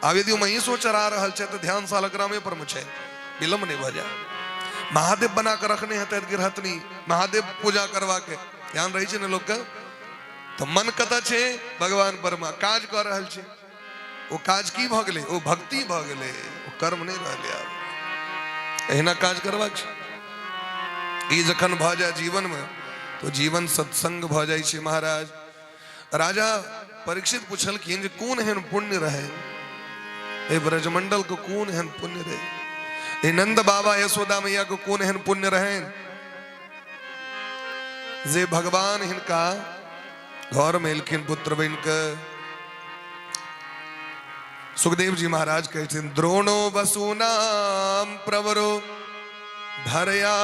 आब यदि ओ महींसो चरा रहल छै तऽ ध्यान सालग्रामे पर मे छै, विलम्ब नहि भऽ जाय। महादेव बना कऽ रखने हेतै गृहस्थनी, महादेव पूजा करबाके ध्यान रहै छै ने लोकके, तऽ मन कतऽ छै? भगवान पर मे काज कऽ रहल छै। ओ काज की भऽ गेलै? ओ भक्ति भऽ गेलै, ओ कर्म नहि रहलै। आब एहिना काज करबाक छै। ई जखन भऽ जाय जीवनमे तो जीवन सत्संग भऽ जाइ छै। महाराज राजा परीक्षित पुछलखिन जे कोन एहन पुण्य रहै एहि ब्रजमंडल के, कोन एहन पुण्य रहै ए नंद बाबा यशोदा मैया के, कोन एहन पुण्य रहै जे भगवान हिनका घर में एलखिन पुत्र बन के। सुखदेव जी महाराज कहै छथिन, द्रोणो वसूनाम प्रवरो धरया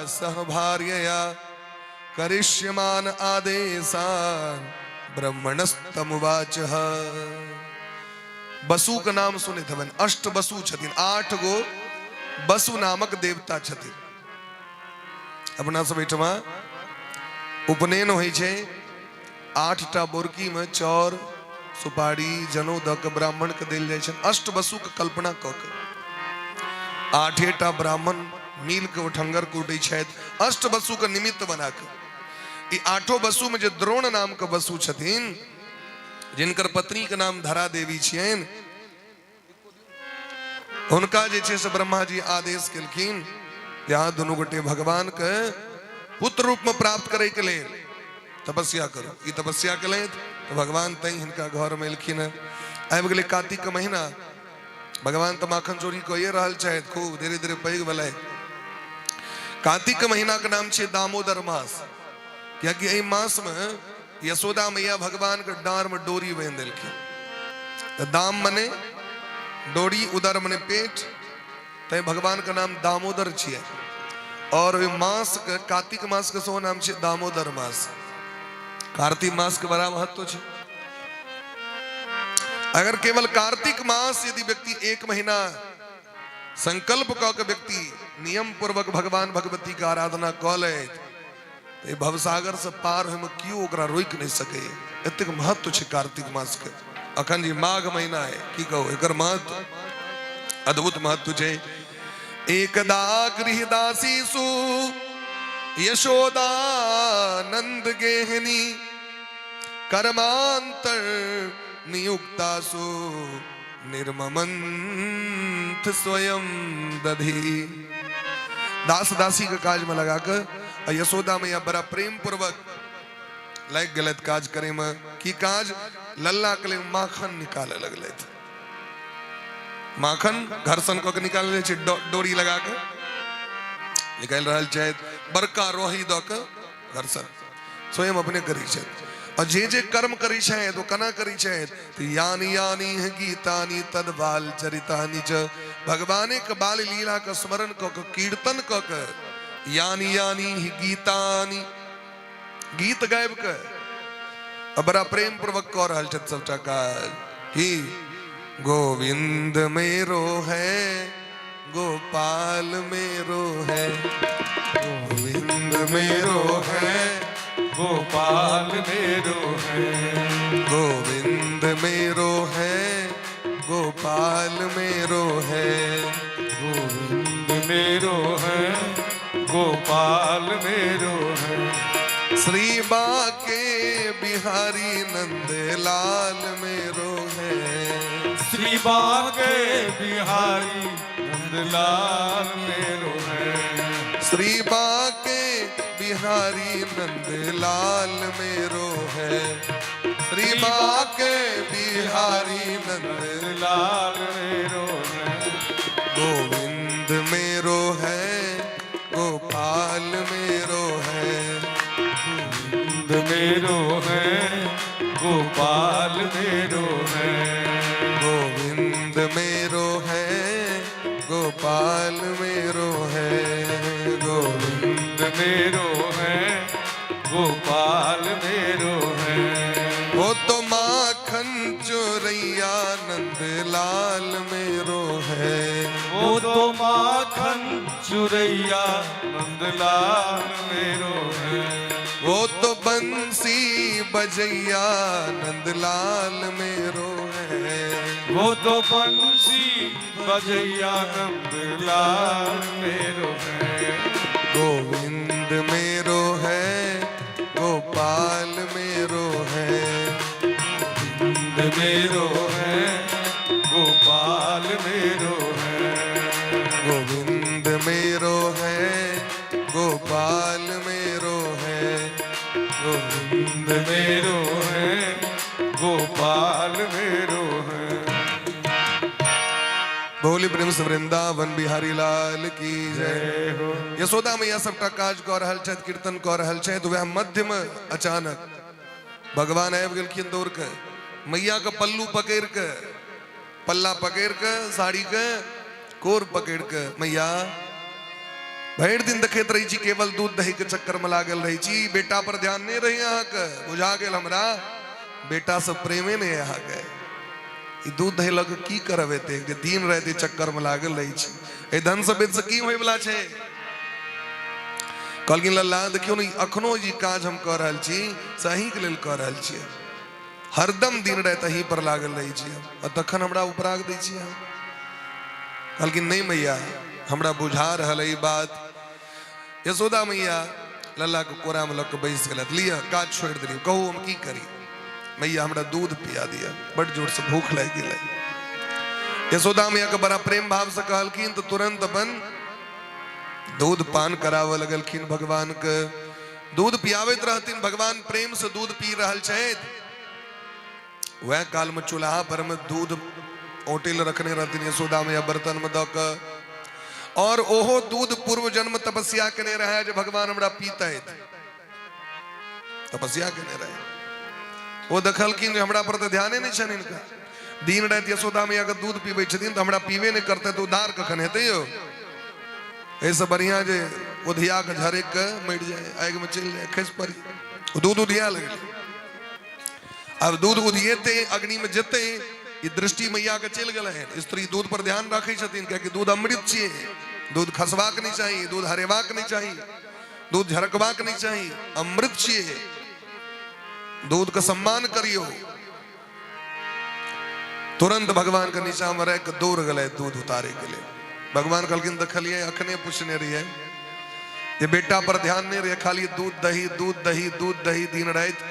सह भार्यया करिष्यमान आदेशान ब्रह्मणस्तमुवाच। बसु के नाम सुनैत हेबनि, अष्ट बसु छथिन, 8 गो बसु नामक देवता छथिन। अपना सब एहिठमा उपनयन होइ छै, 8टा बोरकी में चाउर सुपारी जनउ दऽ के ब्राह्मण के देल जाइ छै। अष्ट बसु के कल्पना कऽ के 8टा ब्राह्मण मिल के ओठंगर कूटै छथि, अष्ट बसु के निमित्त बना के। ई 8 बसु में जे द्रोण नाम के बसु छथिन, जिनकर पत्नी के नाम धरा देवी छियनि, हुनका जे छै से ब्रह्मा जी आदेश केलखिन जे अहाँ दुनू गोटे भगवान के पुत्र रूप में प्राप्त करे के लेल तपस्या करू। ई तपस्या केलथि तऽ भगवान तैं हिनका घर में एलखिन हँ। आबि गेलै कार्तिक के महीना, भगवान तऽ माखन चोरी कए रहल छथि, खूब धीरे धीरे पैघ भेलथि। कार्तिक के महीना के नाम छै दामोदर मास, कियाकि एहि मास में यशोदा मैया भगवान के डांर में डोरी बांधि देलखिन। तऽ दाम मने डोरी, उदर मने पेट, तैं भगवान के नाम दामोदर छियै। और ओहि मास के, कार्तिक मास के सेहो नाम छै दामोदर मास। कार्तिक मास के बड़ा महत्व छै। अगर केवल कार्तिक मास यदि व्यक्ति 1 महीना संकल्प कऽ के व्यक्ति नियम पूर्वक भगवान भगवती के आराधना कऽ ले, तऽ भवसागर से पार होइमे केओ ओकरा रोकि नहि सकैए। एतेक महत्व छै कार्तिक मास के। अखन जे माघ महीना है, की कहू, एकर महत्व अद्भुत महत्व छै। एकदा गृहदासी सु यशोदा नंद गेहनी कर्मांतर नियुक्तासु निर्ममंथ स्वयं दधि। दास दासी के काज में लगा के यशोदा मैया बड़ा प्रेम पूर्वक लागि गेलथि काज करे में। की काज? लल्ला के लेल माखन निकाले लगलथि। माखन घर्षण कऽ के निकाल छै, डोरी लगा के निकालि रहल छथि, बड़का रोही दऽ के घर्षण स्वयं अपने करै छथि। और जे जे कर्म करै छथि ओ केना करै छथि? तऽ यानि यानि गीतानि तद बाल चरितानि च, भगवाने के बाल लीला के स्मरण कऽ के कीर्तन कऽ के यानि यानि गीतानि गीत गाबि के आ बड़ा प्रेम पूर्वक कऽ रहल छथि सबटा काज। की गोविंद मेरो है गोपाल मेरो है, गोविंद मेरो है गोपाल मेरो है, गोविंद मेरो है गोपाल मेरो है, गोविंद मेरो है गोपाल मेरो है। श्री बाके बिहारी नंद लाल मेरो है, श्री बाके बिहारी नंदलाल मेरो है, श्री बाके बिहारी नंद लाल मेरो है, श्री बाके बिहारी नंद लाल मेरो है, गोविंद मेरो है गोपाल मेरो है, गोविंद मेरो है गोपाल मेरो है, गोविंद मेरो है गोपाल मेरो है, गोविंद मेरो है गोपाल मेरो है। वो तो माखन चोरैया नंद लाल मेरो है, वो तो माखन चुरैया नंदलाल मेरो है, वो तो बंसी बजैया नंदलाल मेरो है, वो तो बंसी बजैया नंदलाल मेरो है। गोविंद मेरो है, गोपाल मेरो है। गोविंद मेरो है, गोपाल मेरो है। गोविंद मेरो है, गोपाल मेरो है। गोविंद मेरो है, गोपाल मेरो है। बोली प्रेम से वृंदावन बिहारी लाल की जय। जय हो। यशोदा मैया सबटा काज कऽ रहल छथि, कीर्तन कऽ रहल छथि। वएह मध्यमे अचानक भगवान आबि गेलखिन दौड़ के, मैया के पल्लू पकड़ि के, पल्ला पकड़ि के, साड़ी के कोर पकड़ि के, मैया भरि दिन देखैत रहै छी केवल दूध दही के चक्कर में लागल रहै छी, बेटा पर ध्यान नहि रहै अहाँके, बुझा गेल हमरा बेटा से प्रेमे नहि अहाँके, ई दूध दही लऽ कऽ की करब एतेक जे दिन राति चक्कर में लागल रहै छी, एहि धन सफेद से की होइवला छै। कहलखिन लल्ला देखियौ ने अखनो ई काज हम कऽ रहल छी से अहीँके लेल कऽ रहल छियै, हरदम दिन राति अहीं पर लागल रहै छी आ तखन हमरा उपराग दै छी अहाँ। कहलखिन नहि मैया हमरा बुझा रहल ई बात। यशोदा मैया लल्ला के कोरा में लऽ कऽ बैस गेलथि, लिअ काज छोड़ि देलियै, कहू हम की करी। मैया हमरा दूध पिया दिअ, बड जोर से भूख लागि गेलै। यशोदा मैया के बड़ा प्रेम भाव से कहलखिन तऽ तुरंत अपन दूध पान कराबऽ लगलखिन भगवान के। दूध पियाबैत रहथिन, भगवान प्रेम से दूध पी रहल छथि। वएह काल में चूल्हा पर में दूध औटे लए रखने रहथिन यशोदा मैया बर्तन में दऽ कऽ, और ओहो दूध पूर्व जन्म तपस्या केने रहे जे भगवान हमरा पीतथि, तपस्या केने रहे। ओ देखलखिन जे हमरा पर तऽ ध्याने नहि छनि हिनका, दिन राति यशोदा मैया के दूध पीबै छथिन तऽ हमरा पीबे नहि करतै तऽ उद्धार कखन हेतै यौ। एहिसँ बढ़िआँ जे उधिया के झरकि कऽ मरि जाय, आगिमे चलि जाय, खसि पड़ी। दूध उधिया लगलै, आब दूध उधियेतै अग्निमे जेतै, ई दृष्टि मैया के चलि गेलै हन। स्त्री दूध पर ध्यान राखै छथिन कियाकि दूध अमृत छियै, दूध खसबाक नहि चाही, दूध हरेबाक नहि चाही, दूध झरकबाक नहि चाही, अमृत छियै, दूध के सम्मान करियौ। तुरंत भगवान के नीचा में रख के दौड़ गेलै दूध उतारे के लिए। भगवान कहलखिन देखलियै अखने पूछने रहियै जे बेटा पर ध्यान नहीं रहे, खाली दूध दही दूध दही दूध दही दिन राति,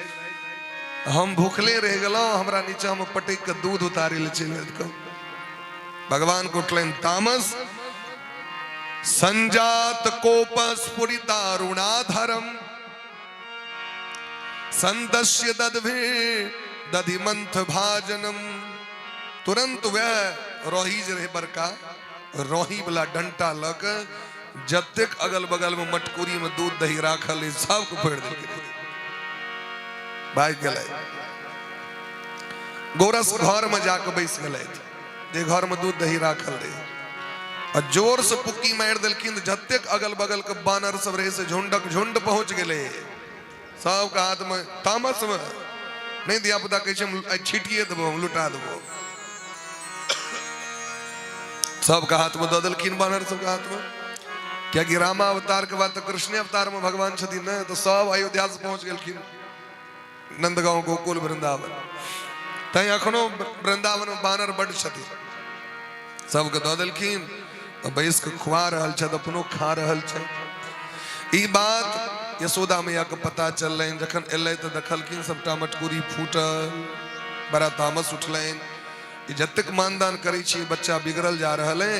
हम भूखले रह गेलहुँ, हमरा नीचा में पटक के दूध उतारे ले चलि गेल। भगवान को उठलनि तामस, संजात कोप स्फुरि दारुणाधरम संदस्य ददभि दधिमंथ भाजनम। तुरंत वह रोही जे रहे बड़का रोही वाला डंटा लऽ के जतेक अगल बगल में मटकुरी में दूध दही राखल है सबके फोड़ि देलकै, भागि गेलै। गोरस घर में जाके बैस गेलै जे घर में दूध दही राखल रहे, आ जोर से पुक्की मारि देलखिन, जतेक अगल बगल के बानर सब रहे से झुंडक झुंड पहुंच गेलै, सबके हाथ में तामस में नहीं धिया पुता कहै छै हम आइ छिटिए देबो, हम लुटा देबो, सबके हाथ में दऽ देलखिन बानर सबके हाथ में। कियाकि रामा अवतार के बाद तऽ कृष्ण अवतार में भगवान छथिन ने, तऽ सब अयोध्या से पहुंच गेलखिन नंदगांव गोकुल वृंदावन। तैं अखनो वृंदावन में बानर बड छथिन, सबके दऽ देलखिन, बैस के खुआ रहल छथि, अपनो खा रहल छथि। ई बात यशोदा मैया के पता चललनि, जखन एलै तऽ देखलखिन सबटा मटकुरी फूटल, बड़ा तामस उठलनि, ई जतेक मानदान करै छी बच्चा बिगड़ल जा रहल है,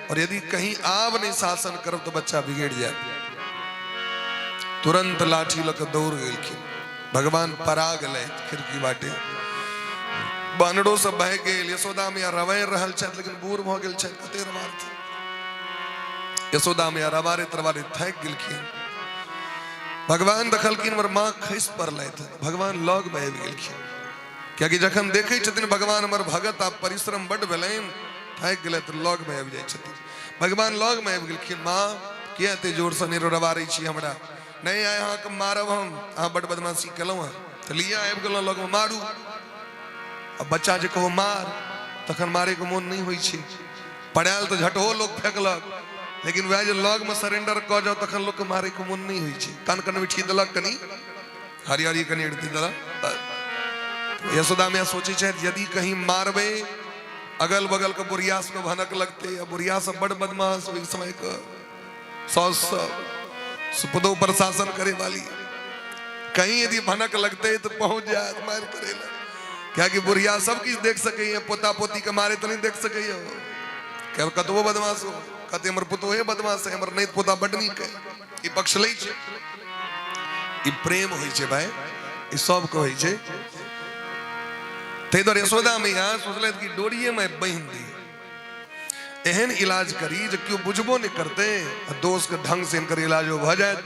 और यदि कहीं आब नहीं शासन करब तो बच्चा बिगड़ जाए। तुरंत लाठी लऽ कऽ दौड़ गेलखिन, भगवान परा गेलै खिड़की बाटे, बानरो सब भागि गेल। यशोदा मैया रवारि रहल छथि लेकिन बूढ़ भऽ गेल छथि, कते रवारथिन। यशोदा मैया रवारैत रवारैत थाकि गेलखिन। भगवान देखलखिन हमर माँ खसि पड़लथि, भगवान लग मे आबि गेलखिन, कियाकि जखन देखै छथिन भगवान हमर भगत आब परिश्रम बड भेलनि, थाकि गेलै तऽ लग मे आबि जाइ छथिन। भगवान लग मे आबि गेलखिन, माँ किया एते जोर से नेरो रवारै छी हमरा, नहि आइ अहाँके मारब हम, अहाँ बड बदमाशी केलहुँ हँ, तऽ लिअ आबि गेलहुँ लगमे मारू। आ बच्चा जे कहो मार तखन मारैके मोन नहि होइ छै, पड़ायल तऽ झटहो लोक फेकलक, लेकिन वएह जे लगमे सरेंडर कऽ जाउ तखन लोकके मारैके मोन नहि होइ छै। कान कन मिठी देलक, कनि हरिहरी कनि अड़ती देलक। यशोदा मैया सोचै छथि यदि कहीं मारबै अगल बगल के बुढ़िया सबके भनक लगते आ बुढ़िया सब बड़ बदमाश ओहि समय के साउस सब सुपदो पर शासन करे वाली कहीं यदि भनक लगते तो पहुंच जाए मार करे ला कियाकि बुढ़िया सब किछु देख सकैए पोता पोती के मारे तो नहीं देख सकैए क्या कतबो बदमाश हो कहते हमर पुतोहे बदमाश है हमर नहीं पोता बड नीक है ई पक्ष लै छै ई प्रेम होइ छै भाई ई सबके होइ छै ताहि दुआरे यशोदा मैया सोचलथि कि डोरिए में बान्हि दी एहन इलाज करी जे केओ बुझबो नहि करतै आ दोषके ढंग से हिनकर इलाजो भऽ जायत।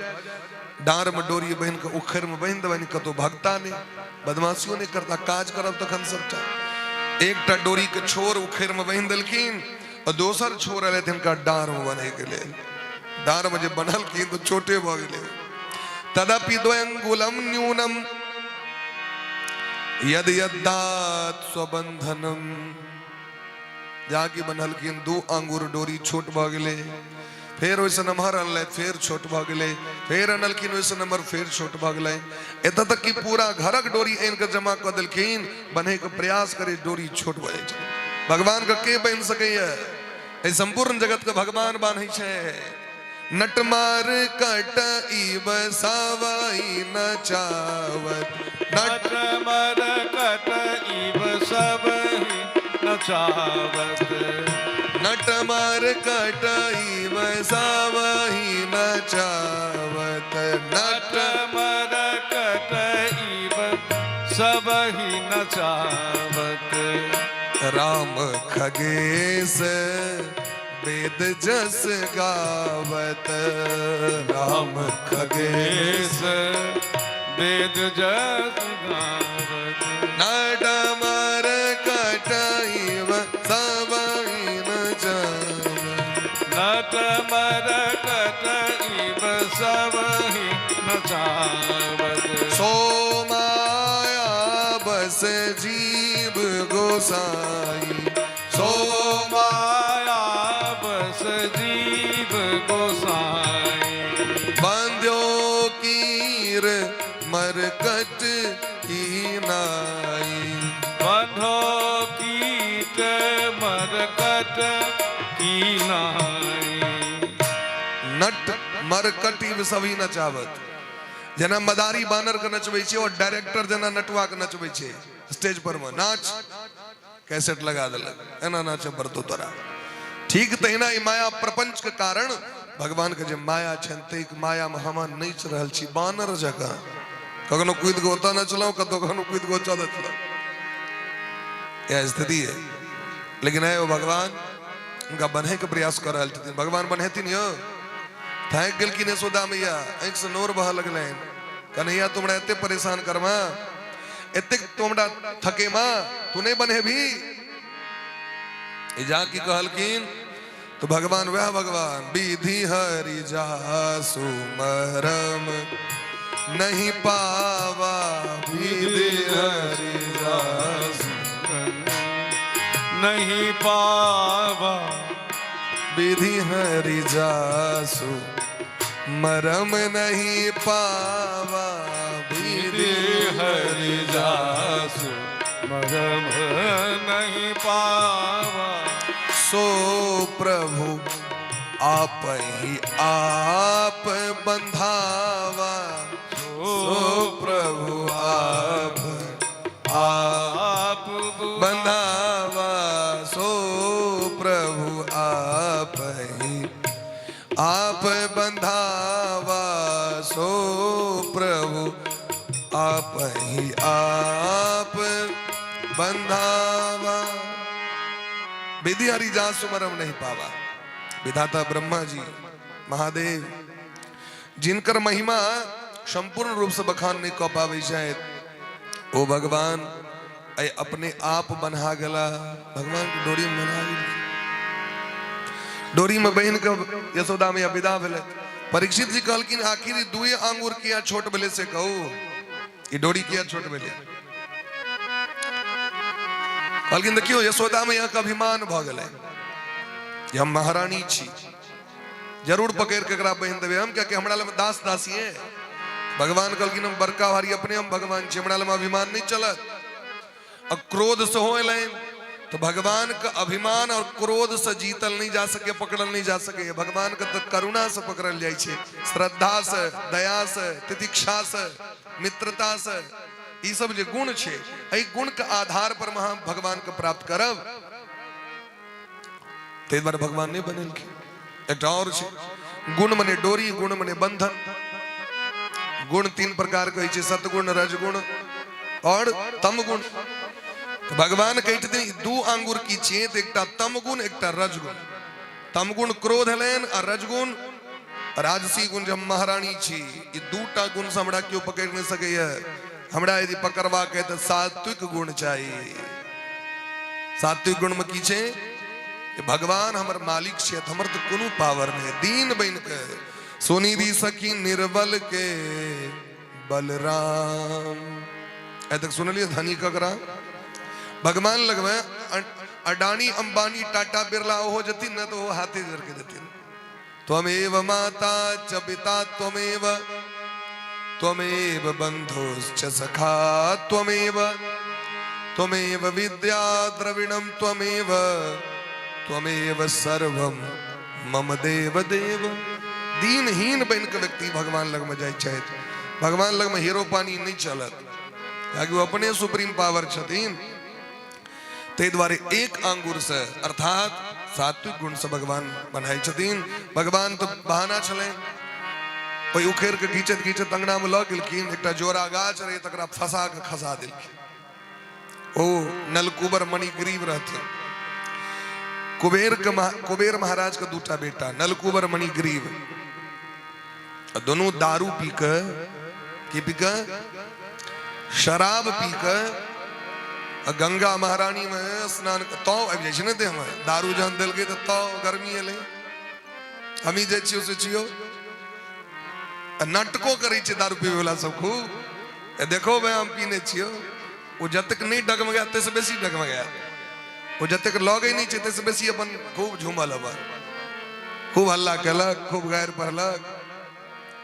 डाँड़ में डोरी बान्हि कऽ उखड़ि में बान्हि देबनि, कतौ भगता नहि, बदमाशियो नहि करता, काज करब तखन सबटा। एकटा डोरी के छोर उखड़ि में बान्हि देलखिन आ दोसर छोर एलथि हिनका डाँड़ में बन्है के लेल। डाँड़ में जे बन्हलखिन तऽ छोटे भऽ गेलै। तदपि द्वयंगुलम न्यूनम यद यद्दात स्वबंधनम। जाकि बन्हलखिन 2 आंगुर डोरी छोट भऽ गेलै। फेर ओहिसँ नमहर अनलथि, फेर छोट भऽ गेलै। फेर अनलखिन ओहिसँ नमहर, फेर छोट भऽ गेलै। एतऽ तक कि पूरा घरक डोरी आनि कऽ जमा कऽ देलखिन। बन्हैके प्रयास करे डोरी छोट भऽ जाइ छै। भगवान के के बान्हि सकैया? एहि सम्पूर्ण जगत के भगवान बान्है छै। नटमार कट इब सवाई नचावत। नट मर कट इब सबही नचावत। नटमार कट इब सवाई नचावत। नट मर कट इब सबही नचावत। राम खगेश वेद जस गावत। राम खगेश वेद जस गावत। नटमर कटैव सबहि नचावत। नटमर कटैव सबहि नचावत। सो माया बस जीव गोसाई। सो माया बस जीव गोसाई। बांध्यो कीर मरकट की नाई। बंधो कीट मरकट की नाई। नट मरकट इव सभी नचावत। जेना मदारी बानर के नचबै छै और डायरेक्टर जेना नटुआ के नचबै छै स्टेज पर में नाच कैसेट लगा देलक एना नाचे पड़तो तोरा। ठीक तहिना ई माया प्रपंच के कारण भगवान के जे माया छनि ताहि माया में हम नाचि रहल छी बानर जकाँ। कखनो कूदि कऽ ओतऽ नचलहुँ, कतौ कखनो कूदि कऽ ओतऽ नचलहुँ। यह स्थिति है। लेकिन है ओ भगवान हुनका बन्है के प्रयास कऽ रहल छथिन। भगवान बन्हेथिन यौ। थाकि गेलखिन यशोदा मैया, आँखि से नोर बहऽ लगलनि। कन्हैया तू हमरा एते परेशान करमा, एतेक तू हमरा थकेमा, तू नहि बन्हेबही। ई जा की कहलखिन तो भगवान वह भगवान विधि हरि जासु मरम नहीं पावा। विधि हरि जासु नहीं पावा। विधि हरि जासु मरम नहीं पावा। विधि हरि जासु मरम नहीं पावा। सो प्रभु आप ही आप बंधावा। सो प्रभु आप आप बंधावा। सो प्रभु आप ही आप बंधावा। सो प्रभु आप ही आप बंधावा। विधि हरि जासु मरम नहीं पावा। विधाता ब्रह्मा जी महादेव जिनकर महिमा संपूर्ण रूप से बखान नहीं कऽ पाबै छथि, ओ भगवान आइ अपने आप बन्हा गेला। भगवान के डोरी में बन्हा गेल। डोरी में बहिन के यशोदा मैया विदा भेलै। परीक्षित जी कहलखिन आखिर ई दुए आंगुर किया छोट भेलै से कहू, ई डोरी किया छोट भेलै? कहलखिन देखियौ यशोदा मैया के अभिमान भऽ गेलै जे हम महारानी छी, जरूर पकड़ के एकरा बहिन देबै हम, कियाकि हमरा लग दास दासी है। भगवान कहलखिन हम बड़का भारी अपने हम भगवान छी, हमरा लग अभिमान नहीं चलत। आ क्रोध सेहो एलनि तऽ भगवान के अभिमान और क्रोध से जीतल नहीं जा सके, पकड़ल नहीं जा सके। भगवान के तऽ करुणा से पकड़ल जाइ छै, श्रद्धा से, दया से, तितिक्षा से, मित्रता से। ई सब जे गुण छै, एहि गुण के आधार पर अहाँ भगवान के प्राप्त करब। ताहि दुआरे भगवान नहि बनेलखिन। एकटा और छै गुण मने डोरी, गुण मने बंधन। गुण तीन प्रकार के होइ छै, सतगुण, रजगुण और तमगुण। तऽ भगवान कहै छथिन दू आंगुर की छियै, तऽ एकटा तमगुण, एकटा रजगुण। तमगुण क्रोध हेलनि आ रजगुण राजसी गुण, जे हम महारानी छी। ई दूटा गुण से हमरा केओ पकड़ि नहि सकैया। हमरा यदि पकड़बाक है तऽ सात्विक गुण चाही। सात्विक गुण में की छै? भगवान हमर मालिक छथि, हमर तऽ कोनो पावर नहि। दीन बनि के सुनी दी सखी निर्बल के बलराम। आइ तक सुनलियै धनी ककरा? भगवान लगमे अडानी, अंबानी, टाटा, बिरला ओहो जथिन ने तऽ ओहो हाथे जोड़ के जथिन। त्वमेव माता च पिता त्वमेव, त्वमेव बन्धुश्च सखा त्वमेव, त्वमेव विद्या द्रविणं त्वमेव, त्वमेव सर्वं मम देव देव। दीनहीन बनि के व्यक्ति भगवान लगमे जाइ छथि। भगवान लगमे हीरो पानी नहि चलत, कियाकि ओ अपने सुप्रीम पावर छथिन। ताहि दुआरे एक आंगुर से अर्थात सात्विक गुण से भगवान बनाइ छथिन। भगवान तऽ बहाना छलनि, ओहि उखड़ि के घीचैत घीचैत अंगना में लऽ गेलखिन। एकटा जोड़ा गाछ रहे, तकरा फंसा के खसा देलखिन। ओ नलकुबर मणिग्रीव रहथिन। कुबेर के कुबेर महाराज के दूटा बेटा नलकुबर मणिग्रीव, दोनों दारू पी के, की पी के, शराब पी के गंगा महारानी में स्नान। तो आबि जाइ छै ने देह में दारू, जहन देलकै तऽ तो गर्मी एलै। हमही जाइ छियौ से छियौ, नाटको करै छै दारू पीबै वाला सब खूब, देखो भाई हम पीने छियौ। ओ जतेक नहि डगमगायत ताहिसँ बेसी डगमगायत, ओ जतेक लगै नहि छै ताहिसँ बेसी अपन खूब झूमल, अपन खूब हल्ला केलक, खूब गारि पढ़लक।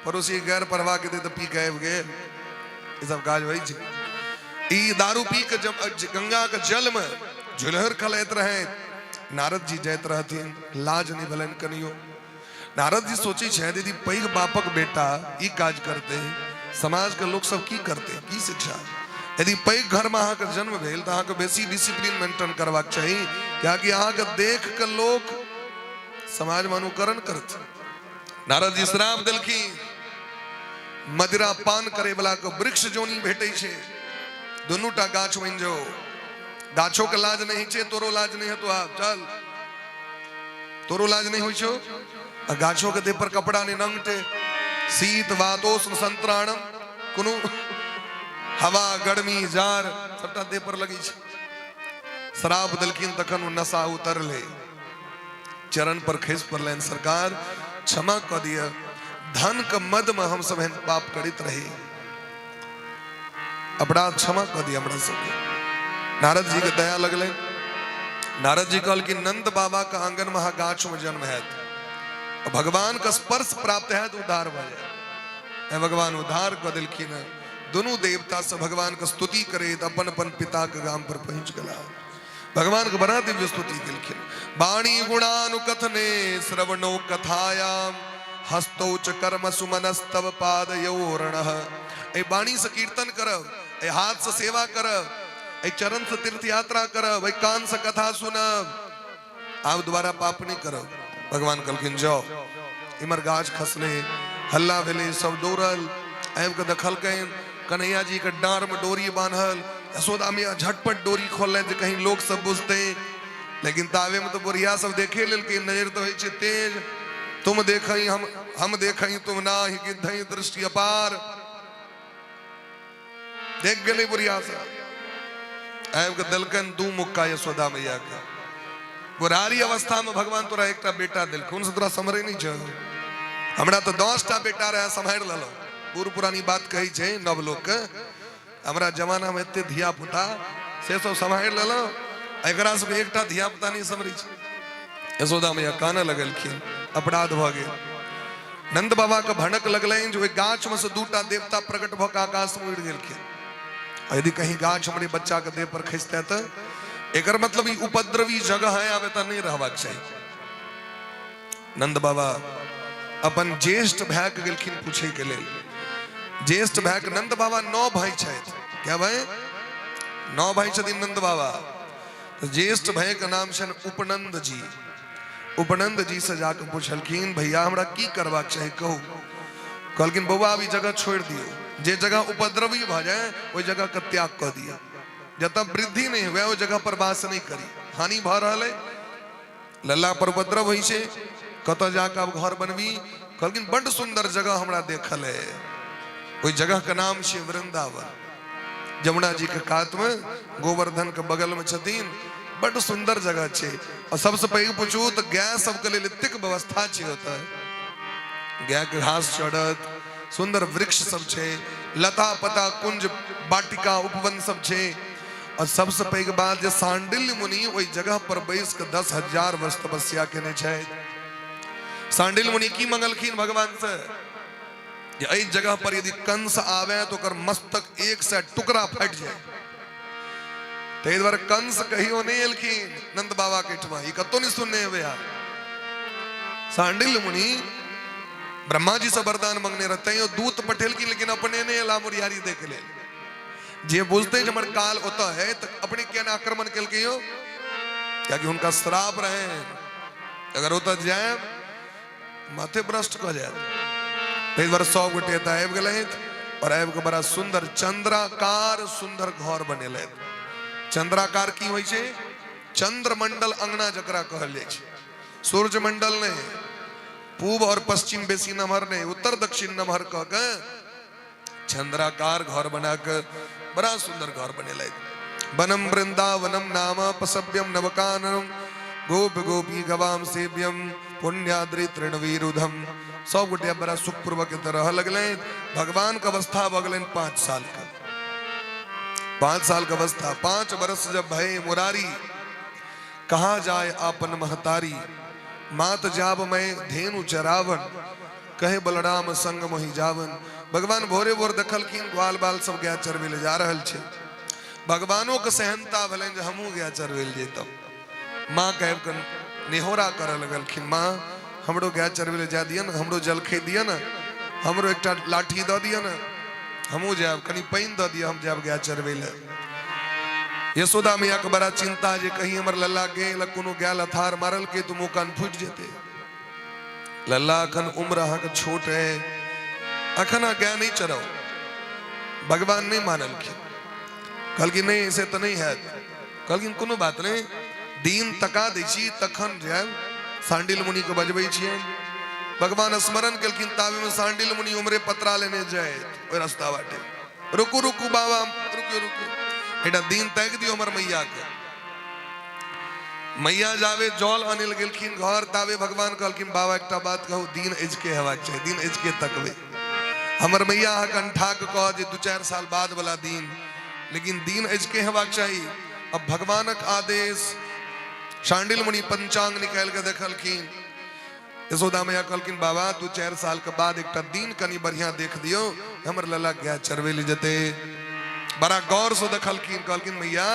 पड़ोसी गारि पढ़बाक हेतै तऽ पी के आबि गेल। ई सब काज होइ छै। ई दारू पी के जब गंगा के जल में झुलहर खलैत रहे, नारद जी जाइत रहथिन, लाज नहि भेलनि कनियो। नारद जी सोचै छै, दीदी पैघ बापक बेटा ई काज करते, समाज के लोक सब की करते, की शिक्षा? यदि पैघ घर में अहाँके जन्म भेल तऽ अहाँके बेसी डिसिप्लिन मेंटेन करबाक चाही, कियाकि अहाँके देख के लोक समाज में अनुकरण करत। नारद जी श्राप देलखिन, मदिरा पान करे वाला के वृक्ष जोनी भेटै छै, दुनू टा गाछ बनि जाओ। गाछो के लाज नहीं छै, तोरो लाज नहीं हेतो, आब चल, तोरो लाज नहीं होइ छौ। आ गाछो के देह पर कपड़ा नहीं, नंगटे, शीत वातोष्ण संत्राणम, कोनो हवा गर्मी जार सबटा देह पर लगै छै। श्राप देलखिन तखन ओ नशा उतरलै, चरण पर खसि पड़लनि, सरकार क्षमा कऽ दिअ, धन के मद में हम सब एहन पाप करैत रही, अपराध क्षमा कऽ दिअ हमरा सबके। नारद जी के दया लगलै। नारद जी कहलखिन नंद बाबा के आंगन में अहाँ गाछ में जन्म हैत, भगवान के स्पर्श प्राप्त हैत, उद्धार भऽ जायत। भगवान उद्धार कऽ देलखिन। दुनू देवता से भगवान के स्तुति करैत अपन अपन पिता के गाम पर पहुंच गेला। भगवान के बड़ा दिव्य स्तुति केलखिन। वाणी गुणानुकथने श्रवणो कथायाम हस्तौ च कर्म सुमनस्तव पादयोरणः। एहि वाणी से कीर्तन करब, एहि हाथ से सेवा करब, एहि चरण से तीर्थ यात्रा करब, एहि कान से कथा सुनब, आब दोबारा पाप नहि करब। भगवान कहलखिन जाओ। इमर गाछ खसले, हल्ला भेलै, सब दौड़ल आबि कऽ देखलकनि कन्हैया जी के डाँर में डोरी बान्हल। यशोदा मैया झटपट डोरी खोललनि जे कहीं लोक सब बुझतै, लेकिन ताबे में तो बुढ़िया सब देखे लेलकै। नजर तो होइ छै तेज, तुम देखई हम देखई तुम नाही गिद्धई दृष्टि अपार। देख गेलै बुढ़िया सब, आबि कऽ देलकनि दू मुक्का यशोदा मैया के। बुढ़ारी अवस्था में भगवान तोरा एकटा बेटा देलखुन से तोरा सम्हरै नहि छौ? हमरा तऽ 10टा बेटा रहै, सम्हारि लेलहुँ। बूढ़ पुरानी बात कहै छै नव लोकके, हमरा जमाना में एते धिया पुता से सब सम्हारि लेलहुँ, एकरा सबके एकटा धिया पुता नहि सम्हरै छै। यशोदा मैया कानऽ लगलखिन, अपराध भऽ गेल। नंद बाबा के भनक लगलनि जे ओहि गाछ में से दूटा देवता प्रकट भऽ कऽ आकाश में उड़ि गेलखिन, यदि कहीं गाछ हमरे बच्चा के देह पर खसते तऽ एकर मतलब ई उपद्रवी जगह है, आब एतऽ नहि रहबाक चाही। नंद बाबा अपन ज्येष्ठ भाई के गेलखिन पूछे के लेल। ज्येष्ठ भाई के नंद बाबा 9 भाई छथि। क्या भाई? 9 भाई छथिन नंद बाबा। तो ज्येष्ठ भाई के नाम छनि उपनंद जी। उपनंद जी से जाके पूछलखिन, भैया हमरा की करबाक चाही कहू। कहलखिन बौआ अब ई जगह छोड़ि दियौ, जे जगह उपद्रवी भऽ जाय ओहि जगह के त्याग कऽ दियौ, जतऽ वृद्धि नहि हुए ओहि जगह पर वास नहि करी, हानि भऽ रहल है, लल्ला पर उपद्रव होइ छै, कतऽ जाकऽ आब घर बनबी। कहलखिन बड्ड सुन्दर जगह हमरा देखल है, ओहि जगह के नाम छै वृंदावन, जमुना जी के कात में गोवर्धन के बगल में छथिन, बड्ड सुन्दर जगह छै। और सबसे पैघ पूछू तऽ गाय सबके लेल एतेक व्यवस्था छै ओतऽ, गाय के घास चढ़त, सुन्दर वृक्ष सब छै, लता पता कुंज वाटिका उपवन सब छै। और सबसे पैघ बात जे सांडिल्य मुनि ओहि जगह पर बैस के 10,000 वर्ष तपस्या केने छथि। सांडिल्य मुनि की मंगलखिन भगवान से जे एहि जगह पर यदि कंस आवे तो ओकर मस्तक 100 टुकड़ा फटि जाए। ताहि दुआरे कंस कहियो नहि एलखिन नंद बाबा के ठमा, ई कतौ नहि सुनने हेबै अहाँ। सांडिल्य मुनि ब्रह्मा जी से वरदान मंगने रहते, दूत पठेलखिन लेकिन अपने नहि एला मुरियारी देख लेल। जे बुझते जे हमर काल ओतऽ है तऽ अपने किया ने आक्रमण केलकै यौ, कियाकि हुनका श्राप रहे अगर ओतऽ जायब माथे भ्रष्ट कऽ जायत। ताहि दुआरे सब गोटे एतऽ आबि गेलथि और आबि कऽ बड़ा सुन्दर चंद्राकार सुन्दर घर बनेलथि। चंद्राकार की होइ छै? चंद्रमंडल अंगना जकरा कहल जाइ छै, सूर्यमंडल नहि, पूब और पश्चिम बेसी नमहर नहि, उत्तर दक्षिण नमहर कऽ के चंद्राकार घर बना के बड़ा सुंदर घर बनेलथि। वनम वृंदावनम नाम पसव्यम नवकाननम गोप गोपी गवाम सेव्यम पुण्याद्रि तृणवीरुधम। सब गोटे बड़ा सुखपूर्वक एतऽ रहऽ लगलनि। भगवान के अवस्था भऽ गेलनि 5 साल के, 5 साल के अवस्था। 5 वर्ष जब भय मुरारी, कहाँ जाए आपन महतारी, मात जाब मैं धेनु चरावन, कहे बलराम संग मोहि जावन। भगवान भोरे भोर देखलखिन ग्वाल बाल सब गाय चरबै लए जा रहल छै। भगवानो के सेहनता भेलनि जे हमहूँ गाय चरबै लए जैतहुँ। माँ के आबि कऽ नेहोरा करऽ लगलखिन, माँ हमरो गाय चरबै लए जाय दिअ ने, हमरो जलखै दिअ ने, हमरो एकटा लाठी दऽ दिअ ने, हमहूँ जायब, कनि पानि दऽ दिअ, हम जायब गाय चरबै लए। यशोदा मैया के बड़ा चिंता जे कहीं हमर लल्ला गेल कोनो गाय लथार मारलकै तऽ मुँह कान फूटि जेतै। लल्ला अखन उम्र अहाँके छोट है, अखन अहाँ गाय नहीं चराउ। भगवान नहीं मानलखिन, कहलखिन नहीं से तऽ नहीं हैत। कहलखिन कोनो बात नहीं, दिन तका दै छी तखन जायब। सांडिल मुनि के बजबै छियै। भगवान स्मरण केलखिन, ताबे में सांडिल मुनि उमरे पतरा लेने जाए ओहि रास्ता बाटे। रुकू रुकू बाबा, रुकू रुकू, एकटा दिन ताकि दियौ हमर मैया के। मैया जावे जल अनिल गेलखिन घर, ताबे भगवान कहलखिन बाबा एकटा बात कहू, दिन अजके हेबाक चाही, दिन अजके तकबै। हमर मैया अहाँके अंठा के कह जे 2-4 साल बाद वाला दिन, लेकिन दिन अजके हेबाक चाही। अब भगवानक आदेश, शांडिल मुनि पंचांग निकालि के देखलखिन। यशोदा मैया कहलखिन बाबा 2-4 साल के बाद एकटा दिन कनि बढ़िया देख दियौ, हमर लला गाय चरबै लए जेतै। बड़ा गौर से देखलखिन, कहलखिन मैया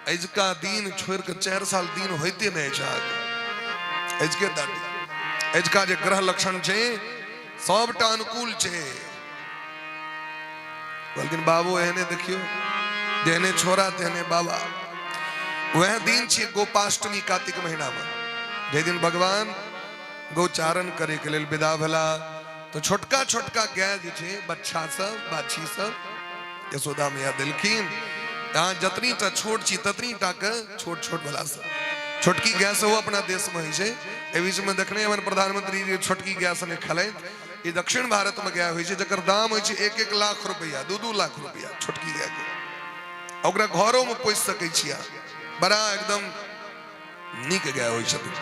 अजुका दिन छोड़ के 4 साल दिन होइते नहि अछि अहाँके। अजुके दादी अजुका जे ग्रह लक्षण छै सबटा अनुकूल छै। कहलखिन बाबू एहने देखियौ, जेहने छोरा तेहने बाबा। वएह दिन छियै गोपाष्टमी, कार्तिक महीना में, जाहि दिन भगवान गौचारण करे के लेल विदा भेला। तो छोटका छोटका गाय जे छै, बच्छा सब बाछी सब यशोदा मैया देलखिन। अहाँ जतनी टा छोट छी ततनी टा के छोट छोट वाला सब छोटकी गाय सेहो अपना देश में होइ छै। एहि बीच में देखने हेबनि प्रधानमंत्री जी छोटकी गाय सने खेलैत। ई दक्षिण भारत में गाय होइ छै जकर दाम होइ छै 1-1 लाख रुपया, 2-2 लाख रुपया छोटकी गाय के। ओकरा घरो में पोसि सकै छी अहाँ, बड़ा एकदम नीक गाय होइ छथिन।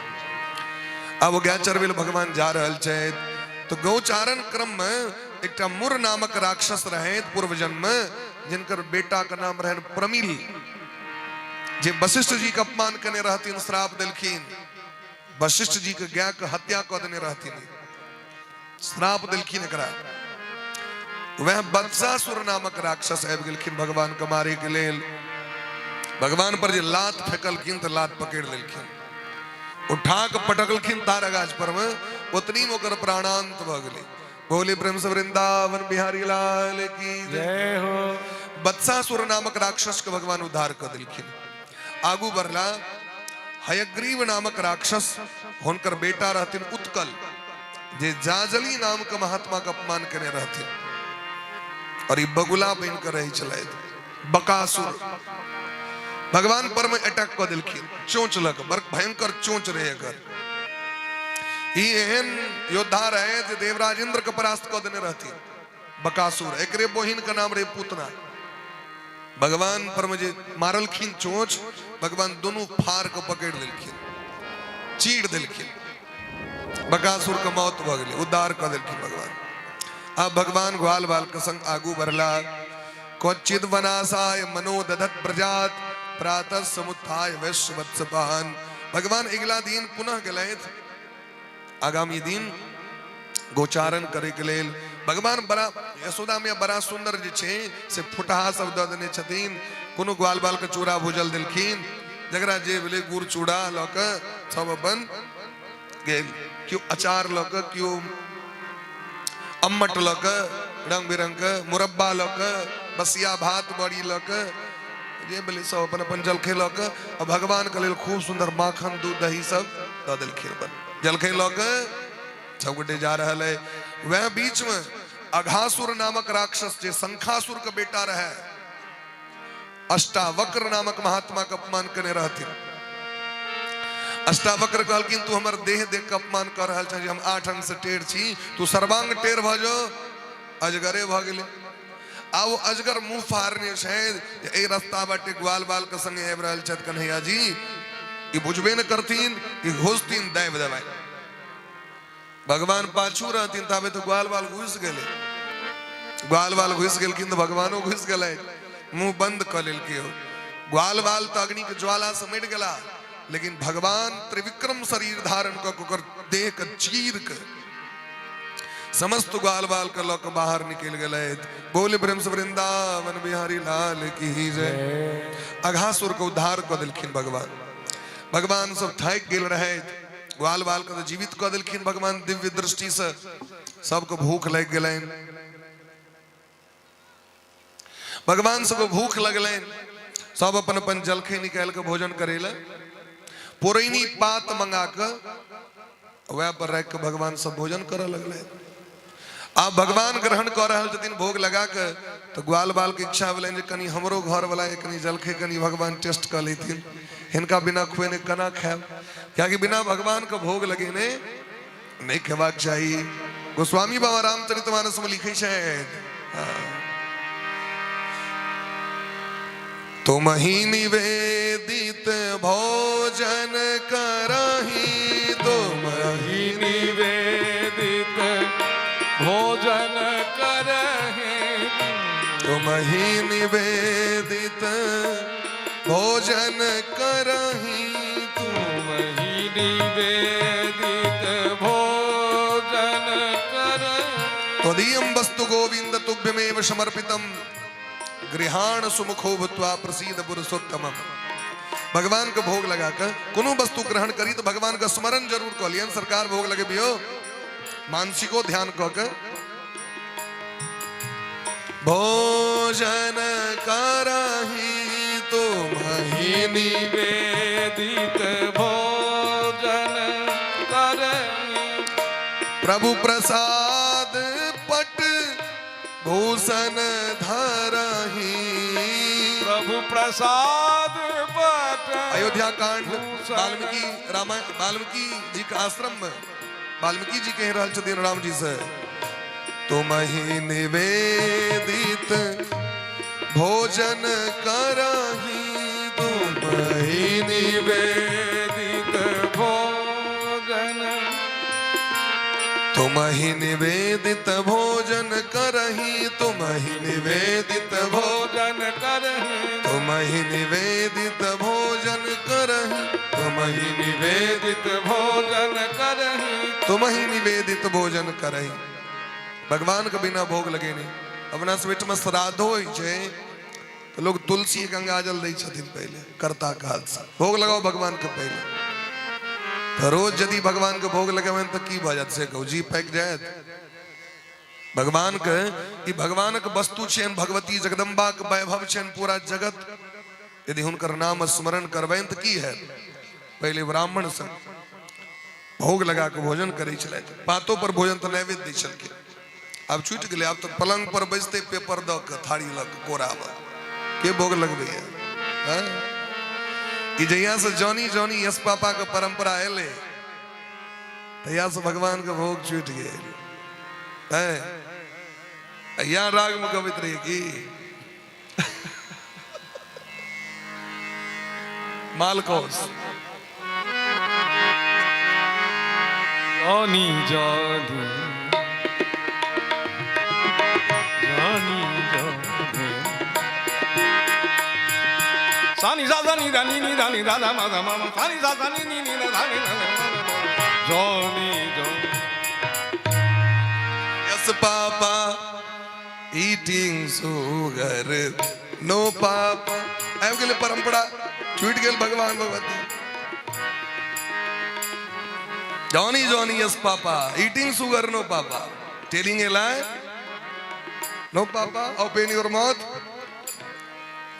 आब ओ गाय चरबै लए भगवान जा रहल छथि तो गौचारण क्रम में एकटा मुर नामक राक्षस रहैत पूर्व जन्म में, जिनकर बेटा के नाम रहनि प्रमिल, जे वशिष्ठ जी के अपमान केने रहथिन, श्राप देलखिन। वशिष्ठ जी के गाय के हत्या कऽ देने रहथिन, श्राप देलखिन एकरा। वह वत्सासुर नामक राक्षस आबि गेलखिन भगवान के मारे के लेल। भगवान पर जे लात फेकलखिन तऽ लात पकड़ि लेलखिन, उठा कऽ पटकलखिन तार गाछ पर में, ओतनी में ओकर प्राणांत भऽ गेलै। बोली प्रेम से वृंदावन बिहारी लाल की जय हो। बत्सासुर नामक राक्षस के भगवान उद्धार कऽ देलखिन। आगू बढ़ला, हयग्रीव नामक राक्षस, हुनकर बेटा रहथिन उत्कल, जे जाजली नाम के महात्मा के अपमान केने रहथिन और ई बगुला बनि कऽ रहै छलथि। बकासुर भगवान पर में अटैक कऽ देलखिन चोंच लऽ कऽ, बड़ भयंकर चोंच रहे एकर। ई एहन योद्धा रहे जे देवराज इंद्र के परास्त कऽ देने रहथिन बकासुर। एकरे बहिन के नाम रहे पूतना। भगवान पर में जे मारलखिन चोंच, भगवान दोनों फाड़ के पकड़ लेलखिन, चीर देलखिन, बकासुर के मौत भऽ गेलै, उद्धार कऽ देलखिन भगवान। आब भगवान ग्वाल बाल के संग आगू बढ़ला। क्वचित वनासाय मनो दधत प्रजात प्रातः समुत्थाय वैश्य वत्सपान। भगवान अगिला दिन पुनः गेलथि, आगामी दिन गोचारण करे के लेल। भगवान बड़ा यशोदा मैया बड़ा सुंदर जे छै से फुटहा सब दऽ देने छथिन। कोनो ग्वाल बाल के चूड़ा भूजल देलखिन, जकरा जे भेलै गुड़ चूड़ा लऽ कऽ सब अपन गेल, केओ अचार लऽ कऽ, केओ अम्मट लऽ कऽ, रंग बिरंग के मुरब्बा लऽ कऽ, बसिया भात बड़ी लऽ कऽ, जे भेलै सब अपन अपन जलखै लऽ कऽ। आ भगवान के लेल खूब सुंदर माखन दूध दही सब दऽ देलखिन। अपन जलखै लऽ कऽ सब गोटे जा रहल है। वह बीच में अघासुर नामक राक्षस जे शंखासुर के बेटा रहे, अष्टावक्र नामक महात्मा के अपमान करने रहथिन। अष्टावक्र कहलखिन तू हमर देह देख के अपमान कर रहल छह, हम 8 अंग से टेढ़ छी, तू सर्वांग टेढ़ भऽ जो। अजगरे भऽ गेलै। आ ओ अजगर मुंह फाड़ने छै जे एहि रास्ता बाटे ग्वाल बाल के संगे आबि रहल छथि कन्हैया जी, ई बुझबे ने करथिन कि घुसथिन दाबि देबै। भगवान पाछू रहथिन ताबे तो ग्वाल बाल घुसि गेलै। ग्वाल बाल घुसि गेलखिन तऽ भगवानो घुसि गेलै, मुंह बंद कऽ लेलकै। ओ ग्वाल बाल तऽ अग्नि के ज्वाला से मरि गेला, लेकिन भगवान त्रिविक्रम शरीर धारण कऽ के ओकर देह के चीर के समस्त ग्वाल बाल के लऽ के बाहर निकलि गेलथि। बोल प्रेम से वृंदावन बिहारी लाल की जय। अघासुर के उद्धार कऽ देलखिन भगवान। भगवान सब थाकि गेल रहथि, ग्वाल बाल के जीवित कऽ देलखिन भगवान दिव्य दृष्टि से। सबके भूख लागि गेलनि, भगवान सबके भूख लगलनि, सब अपन अपन जलखै निकालि कऽ भोजन करै लए पुरैनी पात मंगा कऽ वएह पर राखि कऽ भगवान सब भोजन करऽ लगलै। आब भगवान ग्रहण कऽ रहल छथिन भोग लगा कऽ, तऽ ग्वाल बाल के इच्छा भेलनि जे कनि हमरो घरवला कनि जलखै कनि भगवान टेस्ट कऽ लेथिन, हिनका बिना खुएने केना खायब, कियाकि बिना भगवान के भोग लगेने नहि खेबाक चाही। गोस्वामी बाबा रामचरितमानस में लिखै छथि, तुम ही निवेदित भोजन करही, तुम ही निवेदित भोजन करही, तुम ही निवेदित भोजन करही, तुम ही निवेदित भोजन करही। त्वदीयं वस्तु गोविंद तुभ्यमेव समर्पितम गृहाण सुमुखो भूत्वा प्रसीद पुरुषोत्तमम। भगवान के भोग लगा के कोनो वस्तु ग्रहण करी तो भगवान का स्मरण जरूर कऽ लियन। सरकार भोग लगेबियो, मानसिको ध्यान कऽ के भोजन करही तुम ही निवेदित भोजन करही। प्रभु प्रसाद पट भूषण धरही, प्रभु प्रसाद पट। अयोध्या कांड वाल्मीकि रामायण, वाल्मीकि जी के आश्रम में वाल्मीकि जी कह रहल छथिन राम जी से, तुम ही निवेदित भोजन करही, तुम ही निवेदित भोजन, तुम ही निवेदित भोजन करही, तुम ही निवेदित भोजन करही, तुम ही निवेदित भोजन करही, तुम ही निवेदित भोजन करही, तुम ही निवेदित भोजन करही। भगवान के बिना भोग लगे नहीं। अपना सब ओहिठाम श्राद्धो होइ छै तऽ लोक तुलसी गंगाजल दै छथिन पहिले कर्ता के हाथ से भोग लगाओ भगवान के पहिले। तऽ रोज यदि भगवान के भोग लगेबनि तऽ की भऽ जायत से कहू, जी पाकि जायत? भगवान के ई भगवानक वस्तु छियनि, भगवती जगदम्बा के वैभव छियनि पूरा जगत। यदि हुनकर नाम स्मरण करबनि तऽ की हैत? पहिले ब्राह्मण सब भोग लगा के भोजन करै छलथि, पातो पर भोजन तऽ नैवेद्य दै छलखिन। आब छूटि गेलै, आब तऽ पलंग पर बैसते पेपर दऽ के थारी लऽ के कोरामे के भोग लगबैया? ई जहिया से जॉनी जॉनी यस पापा के परंपरा एलै तहिया से भगवान के भोग छूटि गेल। यहाँ राग में गबैत रहिए की मालकोस जानी जानी जानी जानी सानी सा सानी धा नी नी धा नी धा धा मा धा मा मा सानी सा सा नी नी नी धा नी धा जानी जानी yes papa eating sugar no papa. आबि गेलै परंपरा, छूटि गेल भगवान Bhagwati. Johnny Johnny yes papa eating sugar no papa telling a lie no papa open your mouth.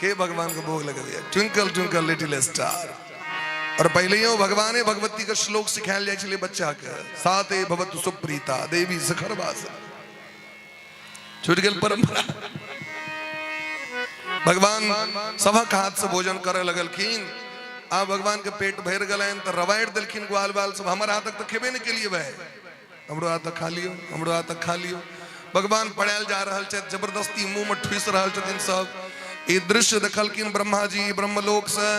के भगवान के भोग लगबिया? Twinkle twinkle little star. और पहिलेयो भगवाने भगवती के श्लोक सिखायल जाइ छलै बच्चा के, साते भवतु सुप्रीता देवी सखरवास। छूटि गेल परंपरा। भगवान सबक हाथ से भोजन करे लगलखिन। आ भगवान के पेट भरि गेलनि तऽ रवाड़ि देलखिन ग्वाल बाल सब, हमर हाथक तऽ खेबे नहि केलिए भाई, हमरो हाथक खा लियौ, हमरो हाथक खा लियौ। भगवान पड़ायल जा रहल छथि, जबरदस्ती मुंह में ठुसि रहल छथिन सब। ई दृश्य देखलखिन ब्रह्मा जी ब्रह्मलोक से,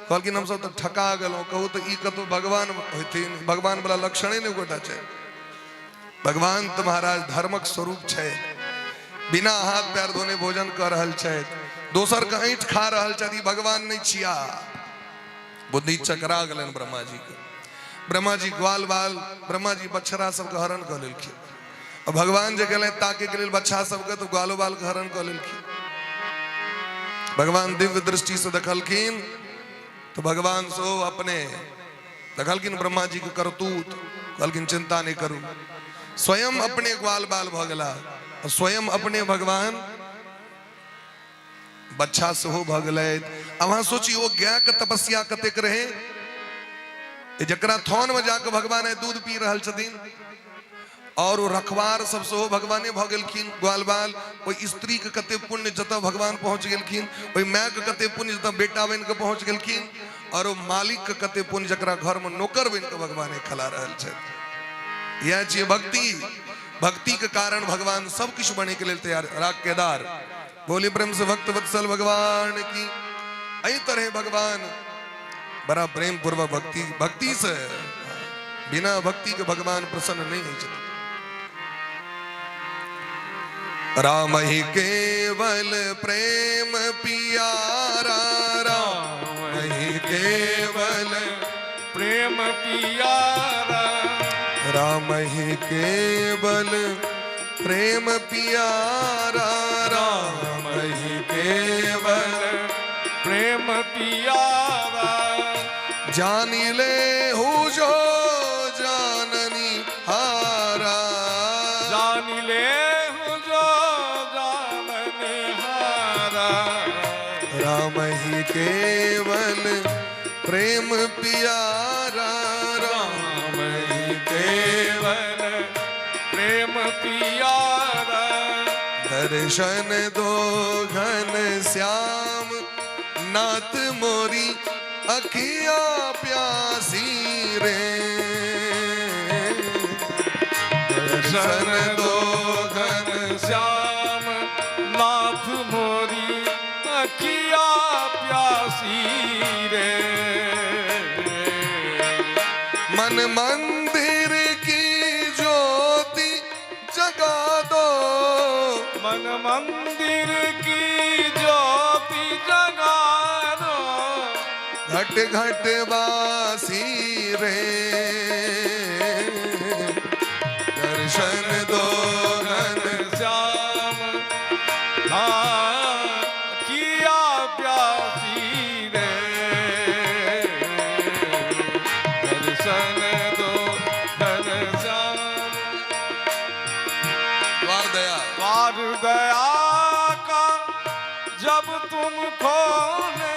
कहलखिन हमसब तऽ ठका गेलहुँ, कहू तऽ ई कतौ भगवान होथिन? भगवान वाला लक्षणे नहि गोटा छै। भगवान तऽ महाराज धर्मक स्वरूप छै, बिना हाथ पैर धोने भोजन कऽ रहल छथि, दोसर के ऐंठ खा रहल छथि, ई भगवान नहि छिया। बुद्धि चकरा गेलनि ब्रह्मा जी के। ब्रह्मा जी ग्वाल बाल, ब्रह्मा जी बछड़ा सबके हरण कऽ लेलखिन। आ भगवान जे गेलनि ताके के लेल बच्छा सबके, तऽ ग्वालो बाल के हरण कऽ लेलखिन। भगवान दिव्य दृष्टि से देखलखिन तऽ भगवान सो अपने देखलखिन ब्रह्मा जी के करतूत, कहलखिन चिंता नहीं करू। स्वयं अपने ग्वाल बाल भऽ गेला, स्वयं अपने भगवान बच्छा सेहो भऽ गेलथि। आब अहाँ सोची ओ गाय के तपस्या कतेक रहे, जकरा थन में जाके भगवान आइ दूध पी रहल छथिन, और ओ रखवार सब सेहो भगवाने भऽ गेलखिन ग्वाल बाल। ओहि स्त्री के कते पुण्य जतऽ भगवान पहुँच गेलखिन, ओहि माय के कते पुण्य जतऽ बेटा बनि कऽ पहुँच गेलखिन, और ओ मालिक के कते पुण्य जकरा घर में नौकर बनि कऽ भगवाने खला रहल छथि। इएह छियै भक्ति। भक्ति के कारण भगवान सब किछु बने के लेल तैयार। राग केदार बोली प्रेम से भक्त वत्सल भगवान की। एहि तरह भगवान बड़ा प्रेम पूर्वक भक्ति, भक्ति से, बिना भक्ति के भगवान प्रसन्न नहीं होइ छथिन। राम ही केवल प्रेम पियारा, राम ही केवल प्रेम पियारा, राम ही केवल प्रेम पियारा, राम ही केवल प्रेम पियारा। जानी ले हूँ जो जाननी हारा, जानी ले हूँ जो जाननी हारा, राम ही केवल प्रेम पियारा, राम ही केवल प्रेम पियारा। दर्शन दो घन श्याम नाथ मोरी अखिया प्यासी रे, दर्शन दो घन श्याम नाथ मोरी अखिया प्यासी रे, मन मंदिर की ज्योति जगा दो, मन मंदिर की ज्योति जगा दो, घट घट वासी रे, दर्शन दो घन श्याम किया दर्शन दो घनश्याम। द्वार दया। द्वार दया का जब तुम खोले,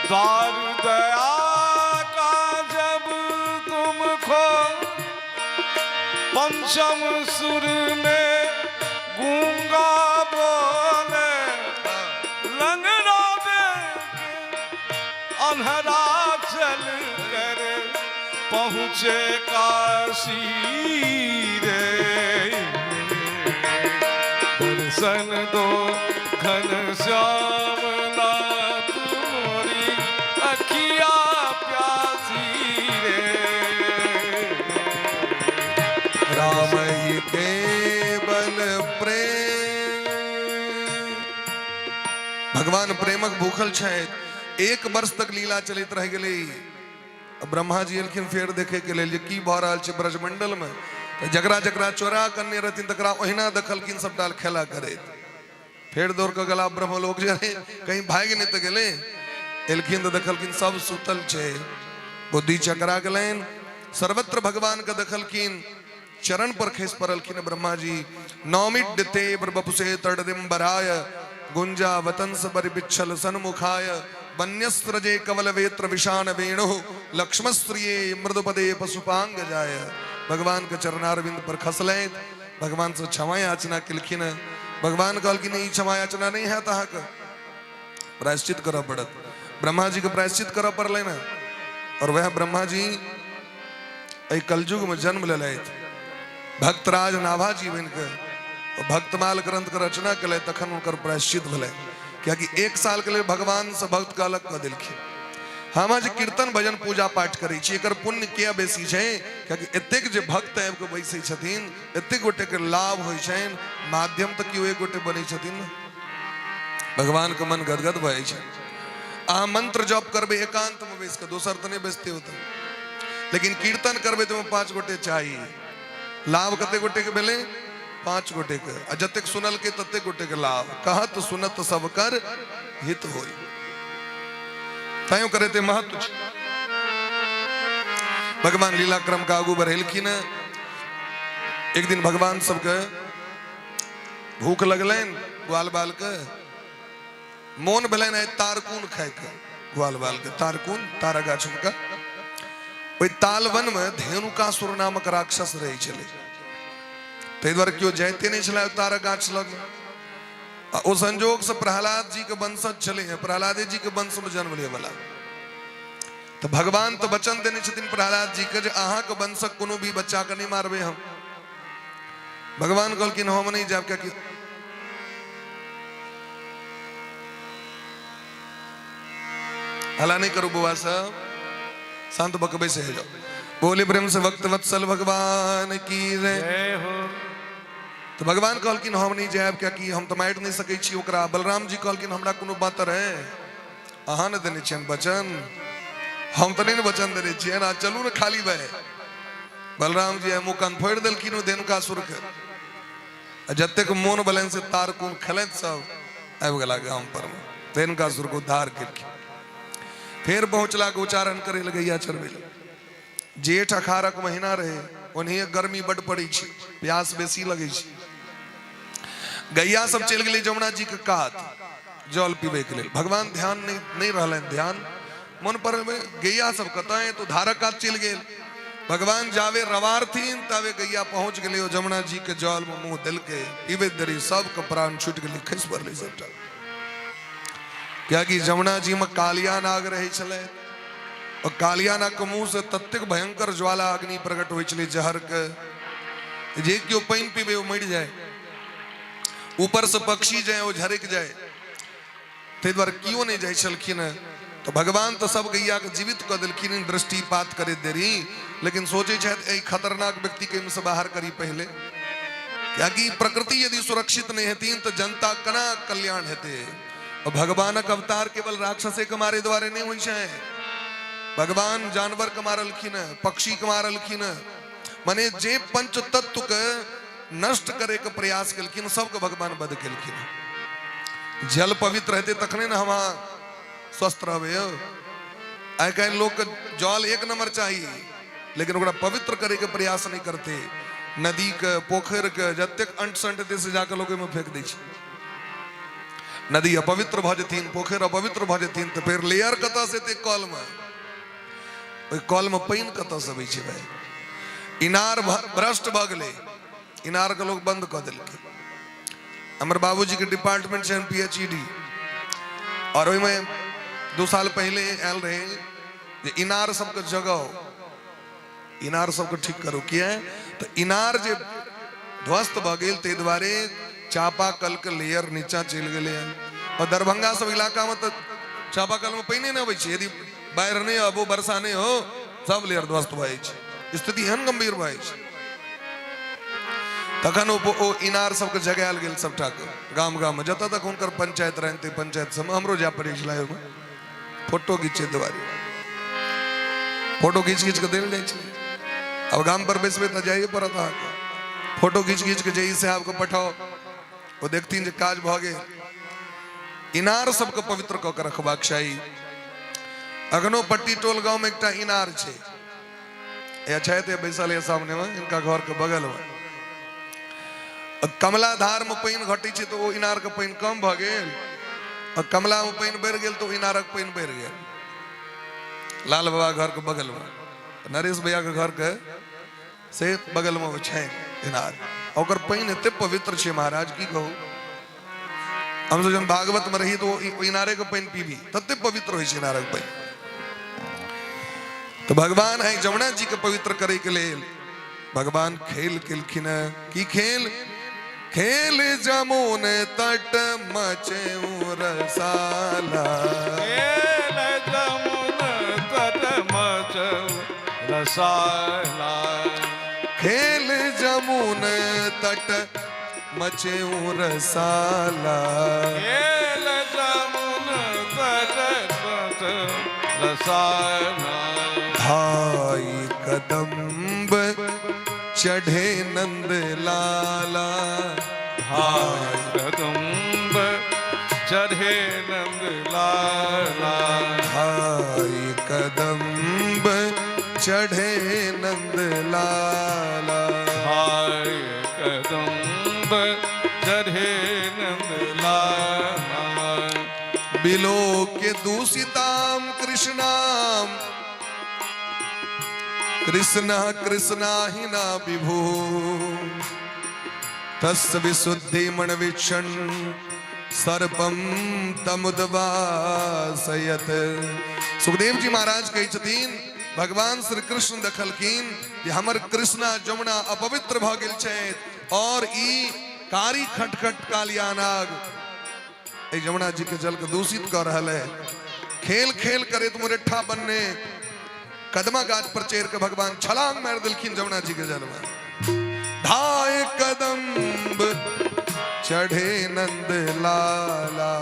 द्वार दया का जब तुम खोले, पंचम सुर में गूंगा बोले, लंगड़ा देखे अंधरा चल कर पहुँचे काशी रे। दर्शन दो घनश्याम नाथ मोरी अखिया प्यासी रे। राम ही केवल प्रेम। भगवान प्रेमक भूखल छथि। एक वर्ष तक लीला चलैत रहि गेलै। ब्रह्मा जी एलखिन फेर देखे के लेल जे की भऽ रहल छै ब्रजमंडल में। तऽ जकरा जकरा चोरा कने रहथिन तकरा ओहिना देखलखिन सबटा खेला करैत। फेर दौड़ कऽ गेला ब्रह्मलोक, जे अरे कहीं भागि नहि तऽ गेलै। एलखिन तऽ देखलखिन सब सुतल छै। बुद्धि चकरा गेलनि। सर्वत्र भगवान के देखलखिन, चरण पर खसि पड़लखिन ब्रह्मा जी। नौमिड्यते बपुसे तड़दिम्बराय गुंजा वतंस बरिबिच्छल सन्मुखाय वन्यस्रजे कवल वेत्र विषाण वेणु लक्ष्मस्त्रिये मृदुपदे पशुपांग जाय। भगवान के चरणारविंद पर खसलथि, भगवान से क्षमा याचना केलखिन। भगवान कहलखिन ई क्षमा याचना नहीं हैत, अहाँके प्रायश्चित करऽ पड़त। ब्रह्मा जी के प्रायश्चित करऽ पड़लै ने, और वह ब्रह्मा जी एहि कलयुग में जन्म लेलथि, भक्तराज नाभाजी बनि कऽ भक्तमाल ग्रंथ के रचना केलथि। तखन हुनकर प्रायश्चित भेलै, कियाकि एक साल के लेल भगवान से भक्त के अलग कऽ देलखिन। हम जे कीर्तन भजन पूजा पाठ करै छी, एकर पुण्य किया बेसी छै? कियाकि एतेक जे भक्त आबि कऽ बैसै छथिन, एतेक गोटे के लाभ होइ छनि, माध्यम तऽ केओ एक गोटे बनै छथिन ने। भगवान के मन गदगद भऽ जाइ छै। अहाँ मंत्र जप करबै एकांत में बैस कऽ, दोसर तऽ नहि बैसते होते, लेकिन कीर्तन करबै तऽ 5 गोटे चाही। लाभ कते गोटे के भेलै? 5 गोटे के। आ जतेक सुनलकै ततेक गोटे के लाभ। कहत सुनत सब कर हित होई, तैं करे ते महत्व छै। भगवान लीला क्रम के आगू बढ़ेलखिन। एक दिन भगवान सबके भूख लगलनि, ग्वाल बाल के मोन भेलनि आइ तारकुन खायके। ग्वाल बाल के तारकुन, तारा गाछ में का ओहि तालवन में धेनुकासुर नामक राक्षस रहै छलै, ताहि दुआरे केओ जाइते नहि छलै तारा गाछ लग। आ ओ संजोग से प्रहलाद जी के वंशज छलै हैं, प्रहलादे जी के वंश में जन्म ले वाला। तऽ भगवान तऽ वचन देने छथिन प्रहलाद जी के जे अहाँके वंशक कोनो भी बच्चा के नहि मारबै हम। भगवान कहलखिन हम नहि जायब, कियाकि हला नहीं करू बउआ सब, शांत भऽ के बैसे जाओ। बोले प्रेम से भक्त वत्सल भगवान की जय हो। तो भगवान कहलखिन हम नहीं जायब, कियाकि हम तऽ मारि नहि सकै छी ओकरा। बलराम जी कहलखिन हमरा कोनो बात रहे, अहाँ ने देने छियनि वचन, हम तऽ नहि ने वचन देने छियनि, आ चलू ने खाली भाई। बलराम जी मुँह कान फोड़ि देलखिन ओ धेनुकासुर के, आ जतेक मोन भेलनि से तारकुन खेलैत सब आबि गेला गाम पर में, धेनुकासुर के उद्धार केलखिन। फेर पहुँचला गोचारण करे लए, गैया चरबै लए। जेठ अखाड़क महीना रहे, ओनाहिए गर्मी बड पड़ै छै, प्यास बेसी लगै छै। गैया सब चलि गेलै जमुना जी के कात जल पीबै के लेल। भगवान ध्यान नहीं रहलनि, ध्यान मन पर गैया सब कतऽ तो धारक कात चलि गेल। भगवान जावे रवारथिन तावे गैया पहुंच गेलै, ओ जमुना जी के जल में मुंह देलकै, पीबैत देरी सबके प्राण छूटि गेलै, खसि पड़लै सबटा। कियाकि जमुना जी में कालिया नाग रहै छलै, और कालिया नाग के मुंह से ततेक भयंकर ज्वाला अग्नि प्रकट होइ छलै जहर के, जे केओ पानि पीबे ओ मरि जाय, ऊपर से पक्षी जाय ओ झरकि जाय, ताहि दुआरे केओ नहि जाइ छलखिन हेँ। तऽ भगवान तऽ सब गैया के जीवित कऽ देलखिन दृष्टिपात करैत देरी, लेकिन सोचै छथि एहि खतरनाक व्यक्ति के एहिमे से बाहर करी पहिले, कियाकि प्रकृति यदि सुरक्षित नहि हेथिन तऽ जनता केना कल्याण हेतै। और भगवानक अवतार केवल राक्षसे के मारे द्वारे नहि होइ छै, भगवान जानवर के मारलखिन हेँ, पक्षी के मारलखिन हेँ, माने जे पंच तत्व के नष्ट करे के प्रयास केलखिन सबके भगवान वध केलखिन। जल पवित्र हेतै तखने ने हम स्वस्थ रहबै। यौ आइ काल्हि लोकके जल एक नंबर चाही, लेकिन ओकरा पवित्र करे के प्रयास नहि करते। नदी के, पोखरि के जतेक अंट संट हेतै से जाके लोक ओहिमे फेंक दै छै। नदी अपवित्र भऽ जेथिन, पोखरि अपवित्र भऽ जेथिन, तऽ फेर लेयर कतऽसँ एतै कलमे? ओहि कलमे पानि कतऽसँ अबै छै भाय? इनार भ्रष्ट भऽ गेलै, इनारके लोक बन्द कऽ देलकै। हमर बाबूजीके डिपार्टमेंट छनि PHED, आओर ओहिमे 2 साल पहिले आयल रहै जे इनार सबके जगाओ, इनार सबके ठीक करू। किया तऽ इनार जे ध्वस्त भऽ गेल ताहि दुआरे चापा कल के लेयर नीचा चलि गेलै हन। और दरभंगा सब इलाकामे तऽ चापा कलमे पानि नहि अबै छै। यदि बाढ़ि नहि आबो, वर्षा नहि हो, सब लेयर ध्वस्त भऽ जाइ छै। स्थिति एहन गंभीर भऽ जाइ छै। तखन ओ इनार सबके जगायल गेल सबटाके गाम गाममे, जतऽ तक हुनकर पंचायत रहनि ताहि पंचायत सबमे हमरो जाय पड़ै छलै ओहिमे फोटो घीचै दुआरे। फोटो घीच घीच के देल जाइ छै। अब गाम पर बैसबै तऽ जाइए पड़त अहाँके। फोटो घीच घीच के जे ई साहबके पठाओ, ओ देखथिन जे काज भऽ गेल। इनार सबके पवित्र कऽ के रखबाक चाही। अखनो पट्टी टोल गाँवमे एकटा इनार छै, या छथि बैसल यऽ सामनेमे, इनका घरके बगलमे। कमला धारमे पानि घटै छै तऽ ओ इनारके पानि कम भऽ गेल, आ कमलामे पानि बढ़ि गेल तऽ ओ इनारक पानि बढ़ि गेल। लाल बाबा घरके बगलमे, नरेश भैयाके घरके से बगलमे छै इनार, ओकर पानि एते पवित्र छै महाराज, की कहू। हमसब जहन भागवतमे रही तऽ ओ इनारेके पानि पीबी, तते पवित्र होइ छै इनारक पानि। तऽ भगवान आइ जमुना जी के पवित्र करे के लेल भगवान खेल केलखिन। की खेल? खेल जमुन तट मचे रसाला, खेल जमुन तट मचे रसाला, खेल जमुन तट मचे रसाला, खेल जमुन तट मचे रसाला। धाई कदम्ब चढ़े नंद लाला, धाई कदम्ब चढ़े नंद लाला, धाई कदम्ब चढ़े नंद लाला, धाई कदम्ब चढ़े नंद लाला। बिलो के दूषिताम कृष्णाम कृष्ण कृष्णा ही ना विभु, तस् विशुद्धि मणवीक्षण सर्पम तमुदवासयत। सुखदेव जी महाराज कहै छथिन भगवान श्री कृष्ण देखलखिन जे हमर कृष्णा जमुना अपवित्र भऽ गेल छथि और ई कारी खटखट कालियानाग एहि जमुना जी के जल के दूषित कऽ रहल है। खेल खेल करैत मुरेठा बनने कदमा गाछ पर चढ़ के भगवान छलांग मारि देलखिन जमुना जी के जल में। धाय कदम्ब चढ़े नंद लाला,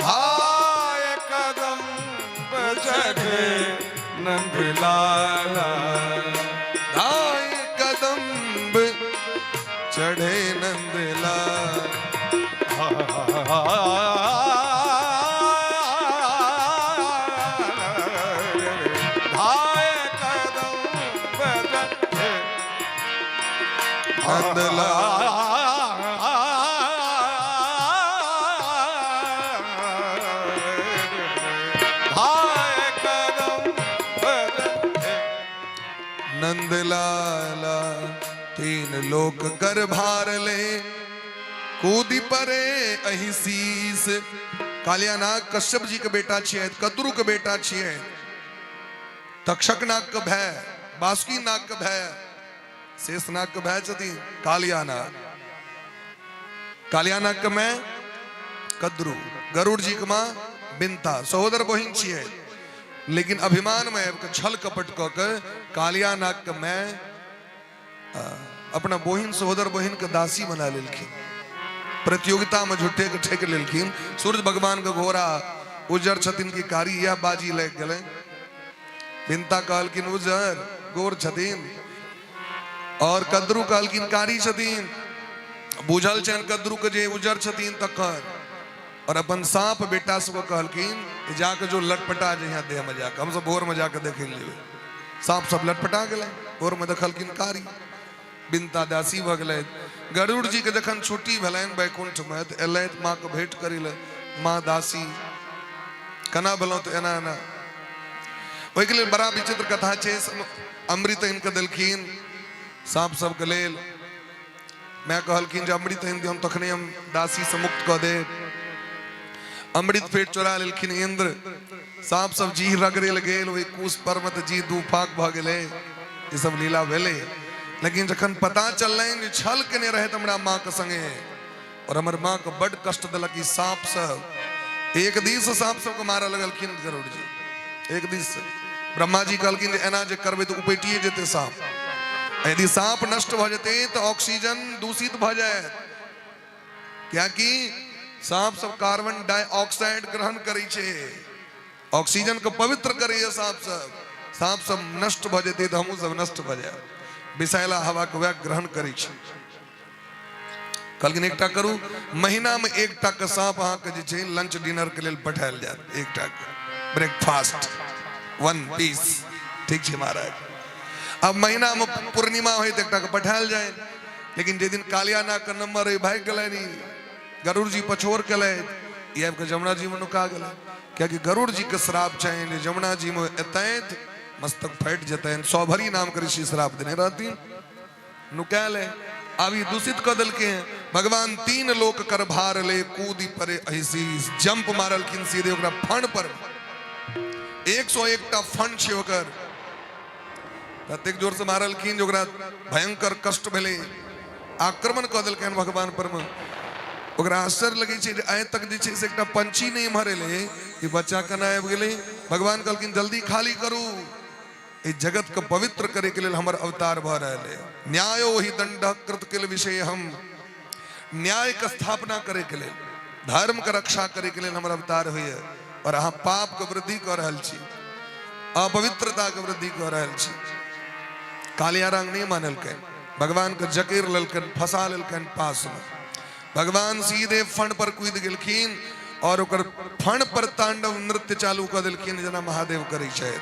धाय कदम्ब चढ़े नंद लाला, धाय कदम्ब चढ़े नंद लाला। धाय कदम्ब चढ़े नंद लाला। धाय कदम्ब चढ़े नंद लाला। तीन लोक कर भार ले कूदी परे अहि शीस। कालियानाग कश्यप जी के बेटा छियै, कद्रू के बेटा छियै, तक्षक नाग के भय, बासुकी नाग के भय, शेष नाग के भय छथिन कालियानाग। कालियानाग के मैं कद्रू, गरुड़ जी के माँ बिनता, सहोदर बहिन छियै, लेकिन अभिमान में आबि कऽ छल कपट कऽ के कालियानाग के मैं अपना बहिन सहोदर बहिन के दासी बना लेलखिन। प्रतियोगिता में झूठे के ठेक लेलखिन। सूर्य भगवान के घोड़ा उजर छथिन कि कारी, यह बाजी लागि गेलै। बिनता कहलखिन उजर गोर छथिन, और कद्रू कहलखिन कारी छथिन। बुझल छनि कद्रू के जे उजर छथिन तखन, और अपन सांप बेटा सबके कहलखिन जाके जो लटपटा जइहा देह में जाके, हमसब भोर में जाके देख लेबै। सांप सब लटपटा गेलै। भोरमे देखलखिन कारी। बिनता दासी भऽ गेलथि। गरुड़ जीके जखन छुट्टी भेलनि वैकुंठमे तऽ एलथि माँके भेंट करै लए। माँ दासी केना भेलहुँ? तऽ एना एना। ओहिके लेल बड़ा विचित्र कथा छै। अमृत आनि कऽ देलखिन साँप सबके लेल। माय कहलखिन जे अमृत आनि दियौन तखने हम दासीसँ मुक्त कऽ देब। अमृत फेर चोरा लेलखिन इंद्र। साँप सब जी रगड़े लए गेल ओहि कुश पर मे तऽ जी दू फाक भऽ गेलै। ई सब लीला भेलै। लेकिन जखन पता चललनि जे छल केने रहथि हमरा माँके संगे और हमर माँके बड्ड कष्ट देलक ई साँप सब, एक दिस साँप सबके मारऽ लगलखिन गरुड़ जी, एक दिस ब्रह्मा जी कहलखिन जे एना जे करबै तऽ उपटिए जेतै साँप, यदि साँप नष्ट भऽ जेतै तऽ ऑक्सीजन दूषित भऽ जायत, कियाकि साँप सब कार्बन डाइऑक्साइड ग्रहण करै छै, ऑक्सीजन के पवित्र करैए साँप सब। साँप सब नष्ट भऽ जेतै तऽ हमहूँ सब नष्ट भऽ जायब, विषैला हवा के वएह ग्रहण करै छै। कहलखिन एकटा करू, महीनामे एकटा के साँप अहाँके जे छै लंच डिनर के लेल पठायल जायत, एकटा के ब्रेकफास्ट वन पीस। ठीक छै महाराज। अब महीनामे पूर्णिमा होइ तऽ एकटा के पठायल जाय। लेकिन जे दिन कालिया नाग के नंबर अइ भागि गेलनि, गरुड़ जी पछोर केलथि, ई आबि कऽ जमुना जी मे नुका गेलनि, कियाकि गरुड़ जी के श्राप छनि जे जमुना जी मे एतथि मस्तक फाटि जेतनि। सौभरी नाम के ऋषि श्राप देने रहथिन, नुकायल है। आब ई दूषित कऽ देलकै हैं। भगवान तीन लोक कर भार ले कूदी परे अहिसी, जंप मारलखिन सीधे ओकरा फण पर। 101टा फण छै ओकर, ततेक जोर से मारलखिन जे ओकरा भयंकर कष्ट भेलै। आक्रमण कऽ देलकै भगवान पर मे। ओकरा आश्चर्य लगै छै जे आइ तक जे छै से एकटा पंछी नहि एम्हर एलै, ई बच्चा केना आबि गेलै? भगवान कहलखिन जल्दी खाली करू, एहि जगत के पवित्र करे के लेल हमर अवतार भऽ रहल है। न्यायो ही दंड कृत किल विषय, हम न्याय के स्थापना करे के लेल, धर्म के रक्षा करे के लेल हमर अवतार होइए, और अहाँ पाप के वृद्धि कऽ रहल छी, अपवित्रता के वृद्धि कऽ रहल छी। कालिया रंग नहीं मानलकै, भगवान के जकेर लेलकनि, फंसा लेलकनि पास में। भगवान सीधे फण पर कूद गेलखिन और ओकर फण पर तांडव नृत्य चालू कऽ देलखिन जेना महादेव करै छथि।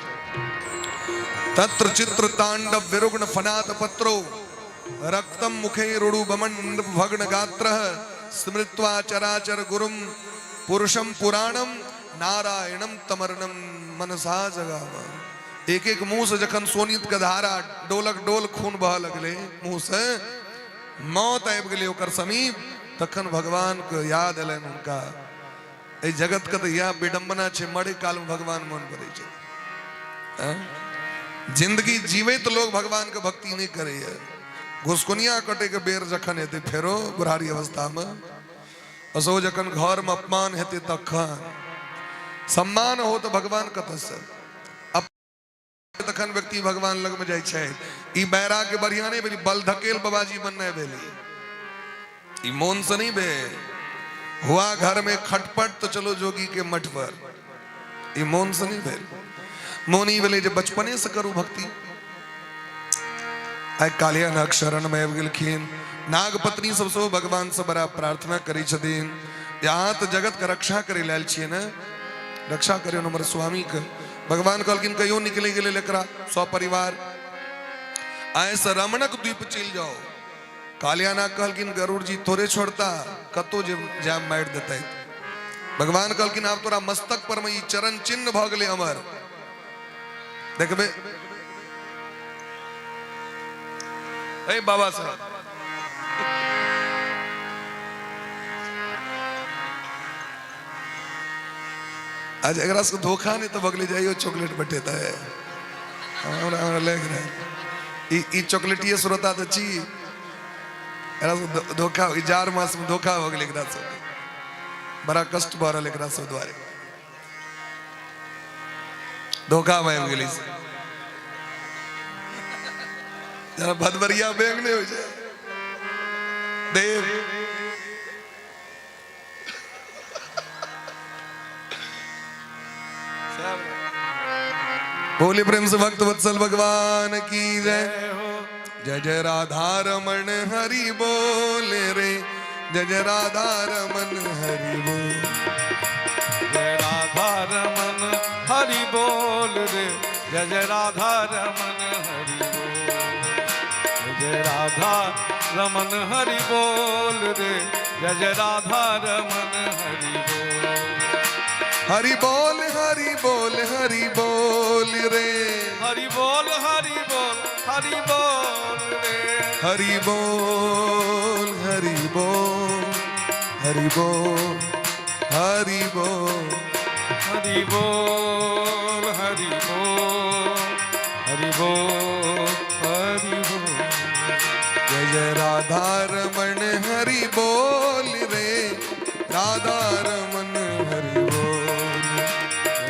तत्र चित्र तांडव विरुग्ण फनात पत्रो रक्तम मुखे रुडु बमन भग्न गात्र स्मृत्वा चराचर गुरुम पुरुषम पुराणम नारायणम तमरणम मनसा जगाव। एक एक मुंह से जखन सोनित के धारा डोलक डोल खून बह लगले, मुंह से मौत आबि गेलै ओकर समीप, तखन भगवान के याद एलनि हुनका। एहि जगत के तऽ इएह विडम्बना छै, मरे काल में भगवान मन पड़ै छै। जिंदगी जीवैत लोग भगवान के भक्ति नहीं करैया। घुसकुनिया कटे के बेर जखन हेतै फेरो बुढ़ारी अवस्था में, असो जखन घर में अपमान हेतै तखन सम्मान हो तऽ भगवान कतऽ से तखन व्यक्ति भगवान लग में जाइ छै। ई बैराग्य बढ़िया नहीं भेली, बल धकेल बाबाजी बननाइ भेली, ई मोन से नहीं भेल। हुआ घर में खटपट तो चलो जोगी के मठ पर, ई मोन से नहीं भेल। मोन ई भेलै जे बचपने से करू भक्ति। आइ कालिया नाग शरण में आबि गेलखिन। नाग पत्नी सब सेहो भगवान से बड़ा प्रार्थना करै छथिन जे अहाँ तऽ जगत के रक्षा करै लए आयल छियै ने, रक्षा करियौ हमर स्वामी के। भगवान कहलखिन कहियो निकले गेलै एकरा सपरिवार, आइ से रमणक द्वीप चलि जाओ। कालिया नाग कहलखिन गरुड़ जी थोड़े छोड़ता, कतौ जे जाम मारि देतै। भगवान कहलखिन आब तोरा मस्तक पर में ई चरण चिन्ह भऽ गेलै अमर, देखबे ए बाबा साहब। आज एकरा से धोखा नहीं तो बगले जाइयो चॉकलेट बटेता है, हमरा हमरा लग रहा है ई ई चॉकलेटिए श्रोता तो छी, एकरा से धोखा ई जार मास में धोखा हो गेलै एकरा सब, बड़ा कष्ट भऽ रहल एकरा सब द्वारे, धोखा में आबि गेलै। जेना भदबरिया बैंक नहि होइ छै देव। बोले प्रेम से भक्त वत्सल भगवान की जय। जय जय राधा रमण हरि बोल रे, जय जय राधा रमन हरि बोल, जय राधा रमन हरि बोल रे, जय जय राधा रमन हरि बोल। जय राधा रमन हरि बोल रे, जय जय राधा रमन हरि बोल। हरि बोल हरि बोल हरि बोल रे, हरि बोल हरि बोल हरि बोल रे, हरि बोल हरि बोल हरि बोल हरि बोल, हरि बोल हरि बोल हरि बोल हरि बोल। जय जय राधा रमण हरि बोल रे, राधा रमण हरि बोल,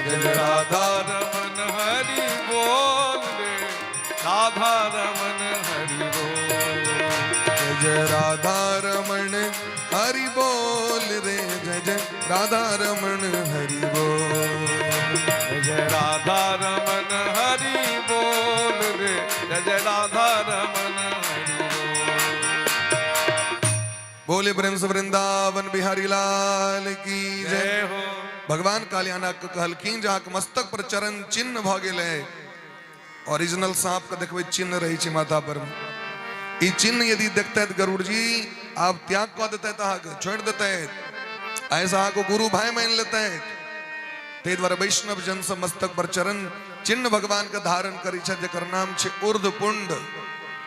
जय जय राधा रमन हरि बोल रे, राधा रमन हरि बोल। जय जय राधा रमण हरि बोल रे, जय जय राधा रमण हरि बोल। जय जय राधा रमन हरि बोल रे, जय जय राधा रमन हरि बोल। बोले प्रेम से वृंदावन बिहारी लाल की जय। जय हो। भगवान कालियाना के कहलखिन जे अहाँके मस्तक पर चरण चिन्ह भऽ गेल है। ओरिजिनल सांप के देखबै चिन्ह रहै छै माथा पर। ई चिन्ह यदि देखते गरुड़ जी आब त्याग कऽ देते अहाँके, छोड़ि देते, ऐसा अहाँके गुरु भाई मान लेते। ताहि दुआरे वैष्णव जन सब मस्तक पर चरण चिन्ह भगवान के धारण करै छथि, जकर नाम छै ऊर्ध्व पुंड।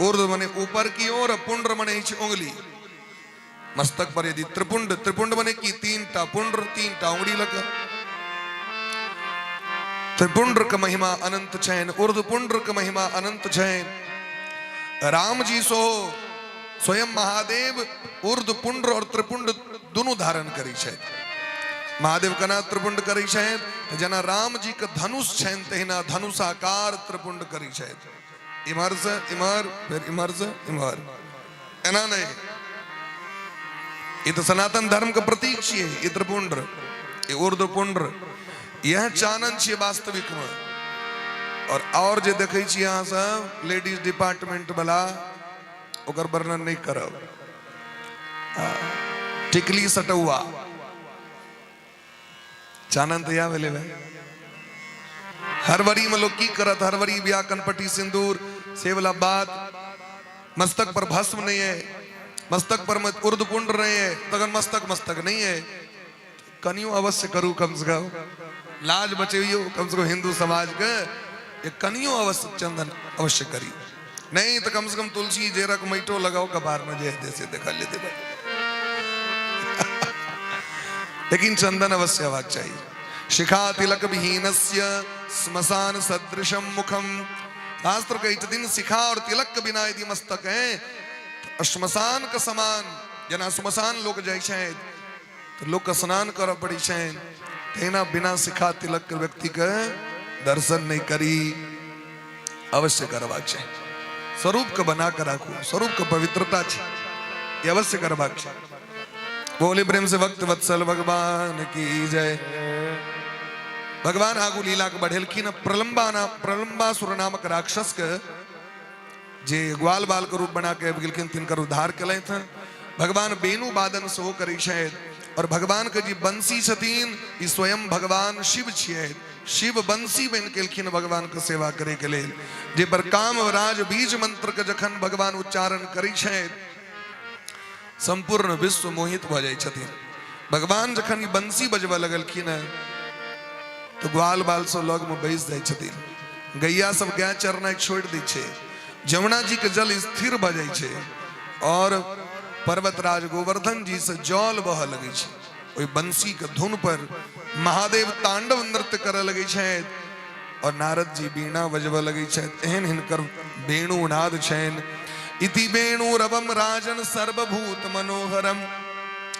ऊर्ध्व मने ऊपर की ओर, पुंड मने छै उंगली। मस्तक पर यदि त्रिपुंड, त्रिपुंड मने की तीन टा पुंड, तीन टा उंगली लग। त्रिपुंड के महिमा अनंत छैन, ऊर्ध्व पुंड के महिमा अनंत छैन। राम जी सो स्वयं महादेव ऊर्ध्व पुंड और त्रिपुंड दुनू धारण करै छथि। महादेव केना त्रिपुंड करै छथि? तऽ जेना राम जी के धनुष छनि तहिना धनुषाकार त्रिपुंड करै छथि। इम्हर से इम्हर, फिर इम्हर से इम्हर, एना नहि। ई तऽ सनातन धर्म के प्रतीक छियै ई त्रिपुंड, ई ऊर्ध्व पुंड। इएह चानन छियै वास्तविक में। और जे देखै छी अहाँ सब लेडीज डिपार्टमेंट वाला, ओकर वर्णन नहि करब। टिकली सटौआ चानन तऽ इएह भेलै भाई। हरवरी में लोग की करत? हरवरी ब्याह कनपटी सिंदूर से वाला बात। मस्तक पर भस्म नहीं है, मस्तक पर उर्द पुंड नहीं है, तखन मस्तक मस्तक नहीं है। कनियो अवश्य करू, कम से कम लाज बचैयो, कम से कम हिंदू समाज के एक कनियो अवश्य चंदन अवश्य करी, नहीं तो कम से कम तुलसी जेरक मैटो लगाओ कपार में, जे जैसे देखा लेते भाई, लेकिन चंदन अवश्य होबाक चाहिए। शिखा तिलक विहीनस्य श्मशान सदृशम मुखम। शास्त्र कहै छथिन शिखा और तिलक के बिना यदि मस्तक है तो श्मशान के समान, जेना श्मशान लोक जाइ छथि तो लोक के स्नान करऽ पड़ै छनि, तहिना बिना शिखा तिलक के व्यक्ति के दर्शन नहीं करी, अवश्य करबाक छै। स्वरूप के बना के राखू, स्वरूप के पवित्रता छै, ई अवश्य करबाक छै। बोले प्रेम से भक्त वत्सल भगवान की जय। भगवान आगू लीला के बढ़ेलखिन। प्रलंबासुर नामक राक्षस के जे ग्वाल बाल के रूप बना के आबि गेलखिन तिनकर उद्धार केलथि। भगवान वेणु वादन सेहो करै छथि और भगवान के जे बंसी छथिन ई स्वयं भगवान शिव छियै। शिव बंसी बनि गेलखिन भगवान के सेवा करे के लेल, जे पर काम राज बीज मंत्र के जखन भगवान उच्चारण करै छथि संपूर्ण विश्व मोहित भऽ जाइ छथिन। भगवान जखन ई बंसी बजबऽ लगलखिन हँ तऽ ग्वाल बाल सब लग में बैस जाइ छथिन। गैया सब गाय चरनाइ छोड़ि दै छै, जमुना जी के जल स्थिर भऽ जाइ छै और पर्वतराज गोवर्धन जी से जल बहऽ लगै छै। ओहि बंसी के धुन पर महादेव तांडव नृत्य करऽ लगै छथि और नारद जी वीणा बजबऽ लगै छथि। एहन हिनकर वेणु नाद छनि। इति वेणु रवम राजन सर्वभूत मनोहरम।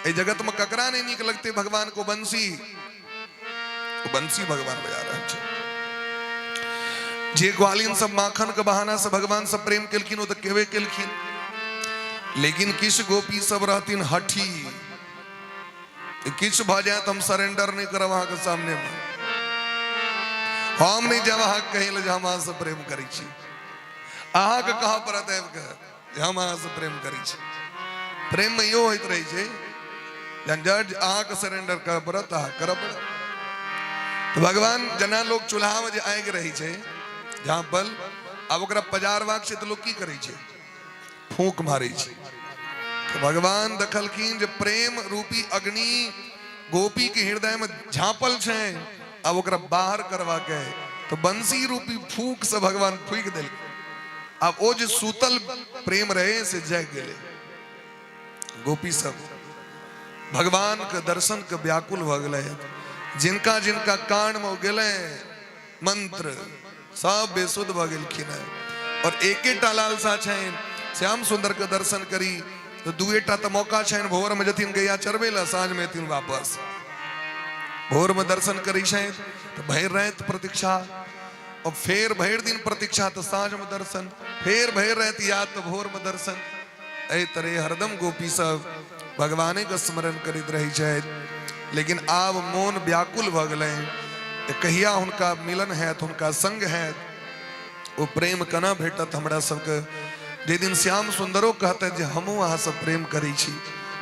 एहि जगत में ककरा नहीं नीक लगते भगवान को बंसी? वो बंसी भगवान बजा रहल छै। जे ग्वालिन सब माखन के बहाना से भगवान से प्रेम केलखिन ओ तऽ केबे केलखिन, लेकिन किछु गोपी सब रहथिन हठी, किछु भऽ जाए तऽ हम सरेंडर नहीं करब अहाँके सामने में, हम नहीं जायब अहाँके कहै लए जे हम अहाँसँ प्रेम करै छी। अहाँके कहऽ पड़त आबि कऽ जे हम अहाँसँ प्रेम करै छी। प्रेम में इहो होइत रहै छै जहन जज अहाँके सरेंडर करऽ पड़त अहाँ करऽ पड़त। तऽ भगवान जेना लोक चूल्हामे जे आगि रहै छै जहाँ बल, आब ओकरा पजारबाक छै तऽ लोक की करै छै? फूंक मारै छै। तऽ भगवान देखलखिन जे प्रेम रूपी अग्नि गोपी के हृदय में झाँपल छै, आब ओकरा बाहर करवा के है, तो बंसी रूपी फूंक से भगवान फूंक देलखिन। आब ओ जे सूतल प्रेम रहे से जाग गेलै। गोपी सब भगवान के दर्शन के व्याकुल भऽ गेलै। जिनका जिनका कान में गेलै मंत्र सब बेसुध भऽ गेलखिन हेँ। और एकेटा लालसा छनि श्याम सुंदर के दर्शन करी, तऽ दुएटा तऽ मौका छनि, भोर में जथिन गैया चरबै लए, साँझ में एथिन वापस। भोर में दर्शन करै छनि तऽ भरि राति प्रतीक्षा, और फेर भरि दिन प्रतीक्षा तऽ साँझ में दर्शन, फेर भरि राति याद तऽ भोर में दर्शन। एहि तरह हरदम गोपी सब भगवाने के स्मरण करैत रहै छथि। लेकिन आब मोन व्याकुल भऽ गेलै जे कहिया हुनका मिलन हैत, हुनका संग हैत, ओ प्रेम केना भेटत हमरा सबके। जाहि दिन श्याम सुंदरो कहतै जे हमहूँ अहाँसँ प्रेम करै छी,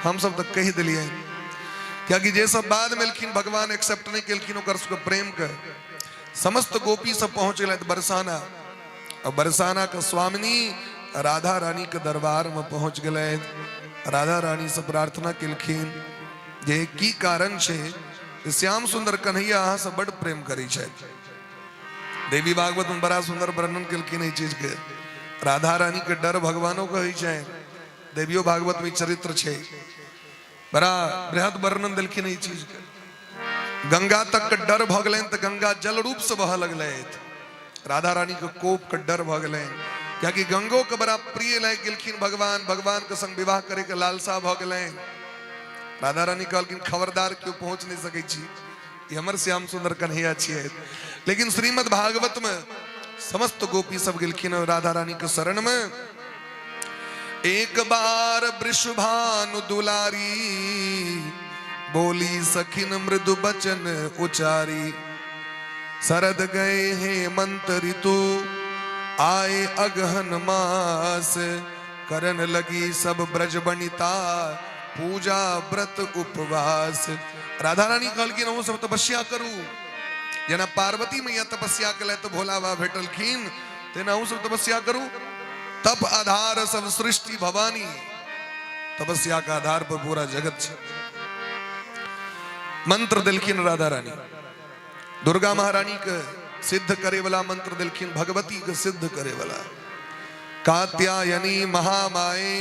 हमसब तऽ कहि देलियै, कियाकि जे सब बाद में एलखिन भगवान एक्सेप्ट नहि केलखिन ओकर सबके प्रेमके। समस्त गोपी सब पहुँच गेलथि बरसाना, और बरसाना के स्वामिनी राधा रानी के दरबार में पहुंच गेलथि। राधा रानी से प्रार्थना केलखिन जे की कारण छै श्याम सुंदर कन्हैया अहाँ से बड प्रेम करै छथि। देवी भागवत में बड़ा सुंदर वर्णन केलखिन एहि चीज के। राधा रानी के डर भगवानो के होइ छै, देवियो भागवत में चरित्र छै, बड़ा बृहद वर्णन देलखिन एहि चीज के। गंगा तक के डर भऽ गेलनि तऽ गंगा जल रूप से बहऽ लगलथि। राधा रानी के कोप के डर भऽ गेलनि, कियाकि गंगो के बड़ा प्रिय लागि गेलखिन भगवान, भगवान के संग विवाह करे के लालसा भऽ गेलनि। राधा रानी कहलखिन खबरदार, केओ पहुँच नहि सकै छी, ई हमर श्याम सुंदर कन्हैया छियै। लेकिन श्रीमद् भागवत में समस्त गोपी सब गेलखिन राधा रानी के शरण में। एक बार वृषभानु दुलारी, बोली सखिन मृदु बचन उचारी, शरद गए हेमंत ऋतु आए अगहन मास, करन लगी सब ब्रज बनिता पूजा व्रत उपवास। राधा रानी कहलखिन अहूँ सब तपस्या करू, जेना पार्वती मैया तपस्या केलथि तऽ भोला बाबा भेटलखिन, तेना अहूँ सब तपस्या करू। तप आधार सब सृष्टि भवानी, तपस्या के आधार पर पूरा जगत छै। मंत्र देलखिन राधा रानी, दुर्गा महारानी के सिद्ध करे वाला मंत्र देलखिन, भगवती के सिद्ध करे वाला। कात्यायनी महामाए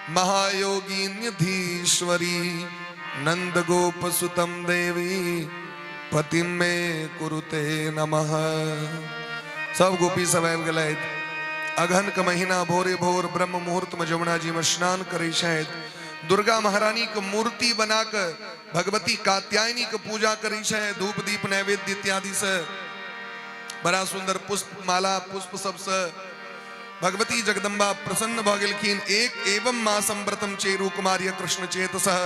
महायोगी निधीश्वरी, नंद गोप सुतम देवी पतिम में कुरुते नमः। सब गोपी सब आबि गेलथि। अगहन के महीना भोरे भोर ब्रह्म मुहूर्त में जमुना जी में स्नान करै छथि। दुर्गा महारानी के मूर्ति बना के भगवती कात्यायनी के पूजा करै छथि, धूप दीप नैवेद्य इत्यादि से बड़ा सुंदर पुष्प माला पुष्प सबसे भगवती जगदम्बा प्रसन्न भ गेलखिन। एक एवं मासम व्रतम चेरु कुमार्य कृष्ण चेतसः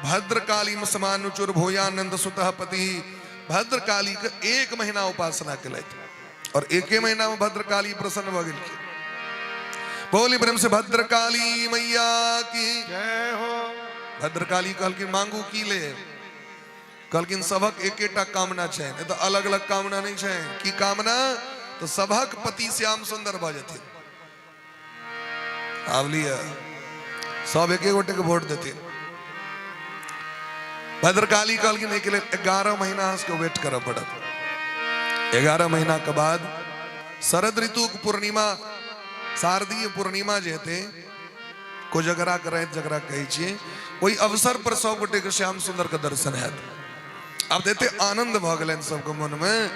भद्रकाली समानुचुर भूयानंद सुतः पति। भद्रकाली के एक महीना उपासना केलथि और एके महीना में भद्रकाली प्रसन्न भ गेलखिन। बोली प्रेम से भद्रकाली मैया की जय हो। भद्रकाली कहलखिन मांगू की ले? कहलखिन सभक एकेटा कामना छै, नहि तऽ अलग अलग कामना नहि छै। की कामना? तऽ सभक पति श्याम सुंदर भऽ जेथिन। आब लिअ, सब एके गोटे के वोट देथिन। भद्रकाली कहलखिन एहिके लेल 11 महीना अहाँ सबके वेट करऽ पड़त। 11 महीना के बाद शरद ऋतु के पूर्णिमा, शारदीय पूर्णिमा जे हेतै, कोजगरा के राति जकरा कहै छियै, ओहि अवसर पर सब गोटे के श्याम सुंदर के दर्शन हैत। आब तऽ एते आनंद भऽ गेलनि सबके मन में,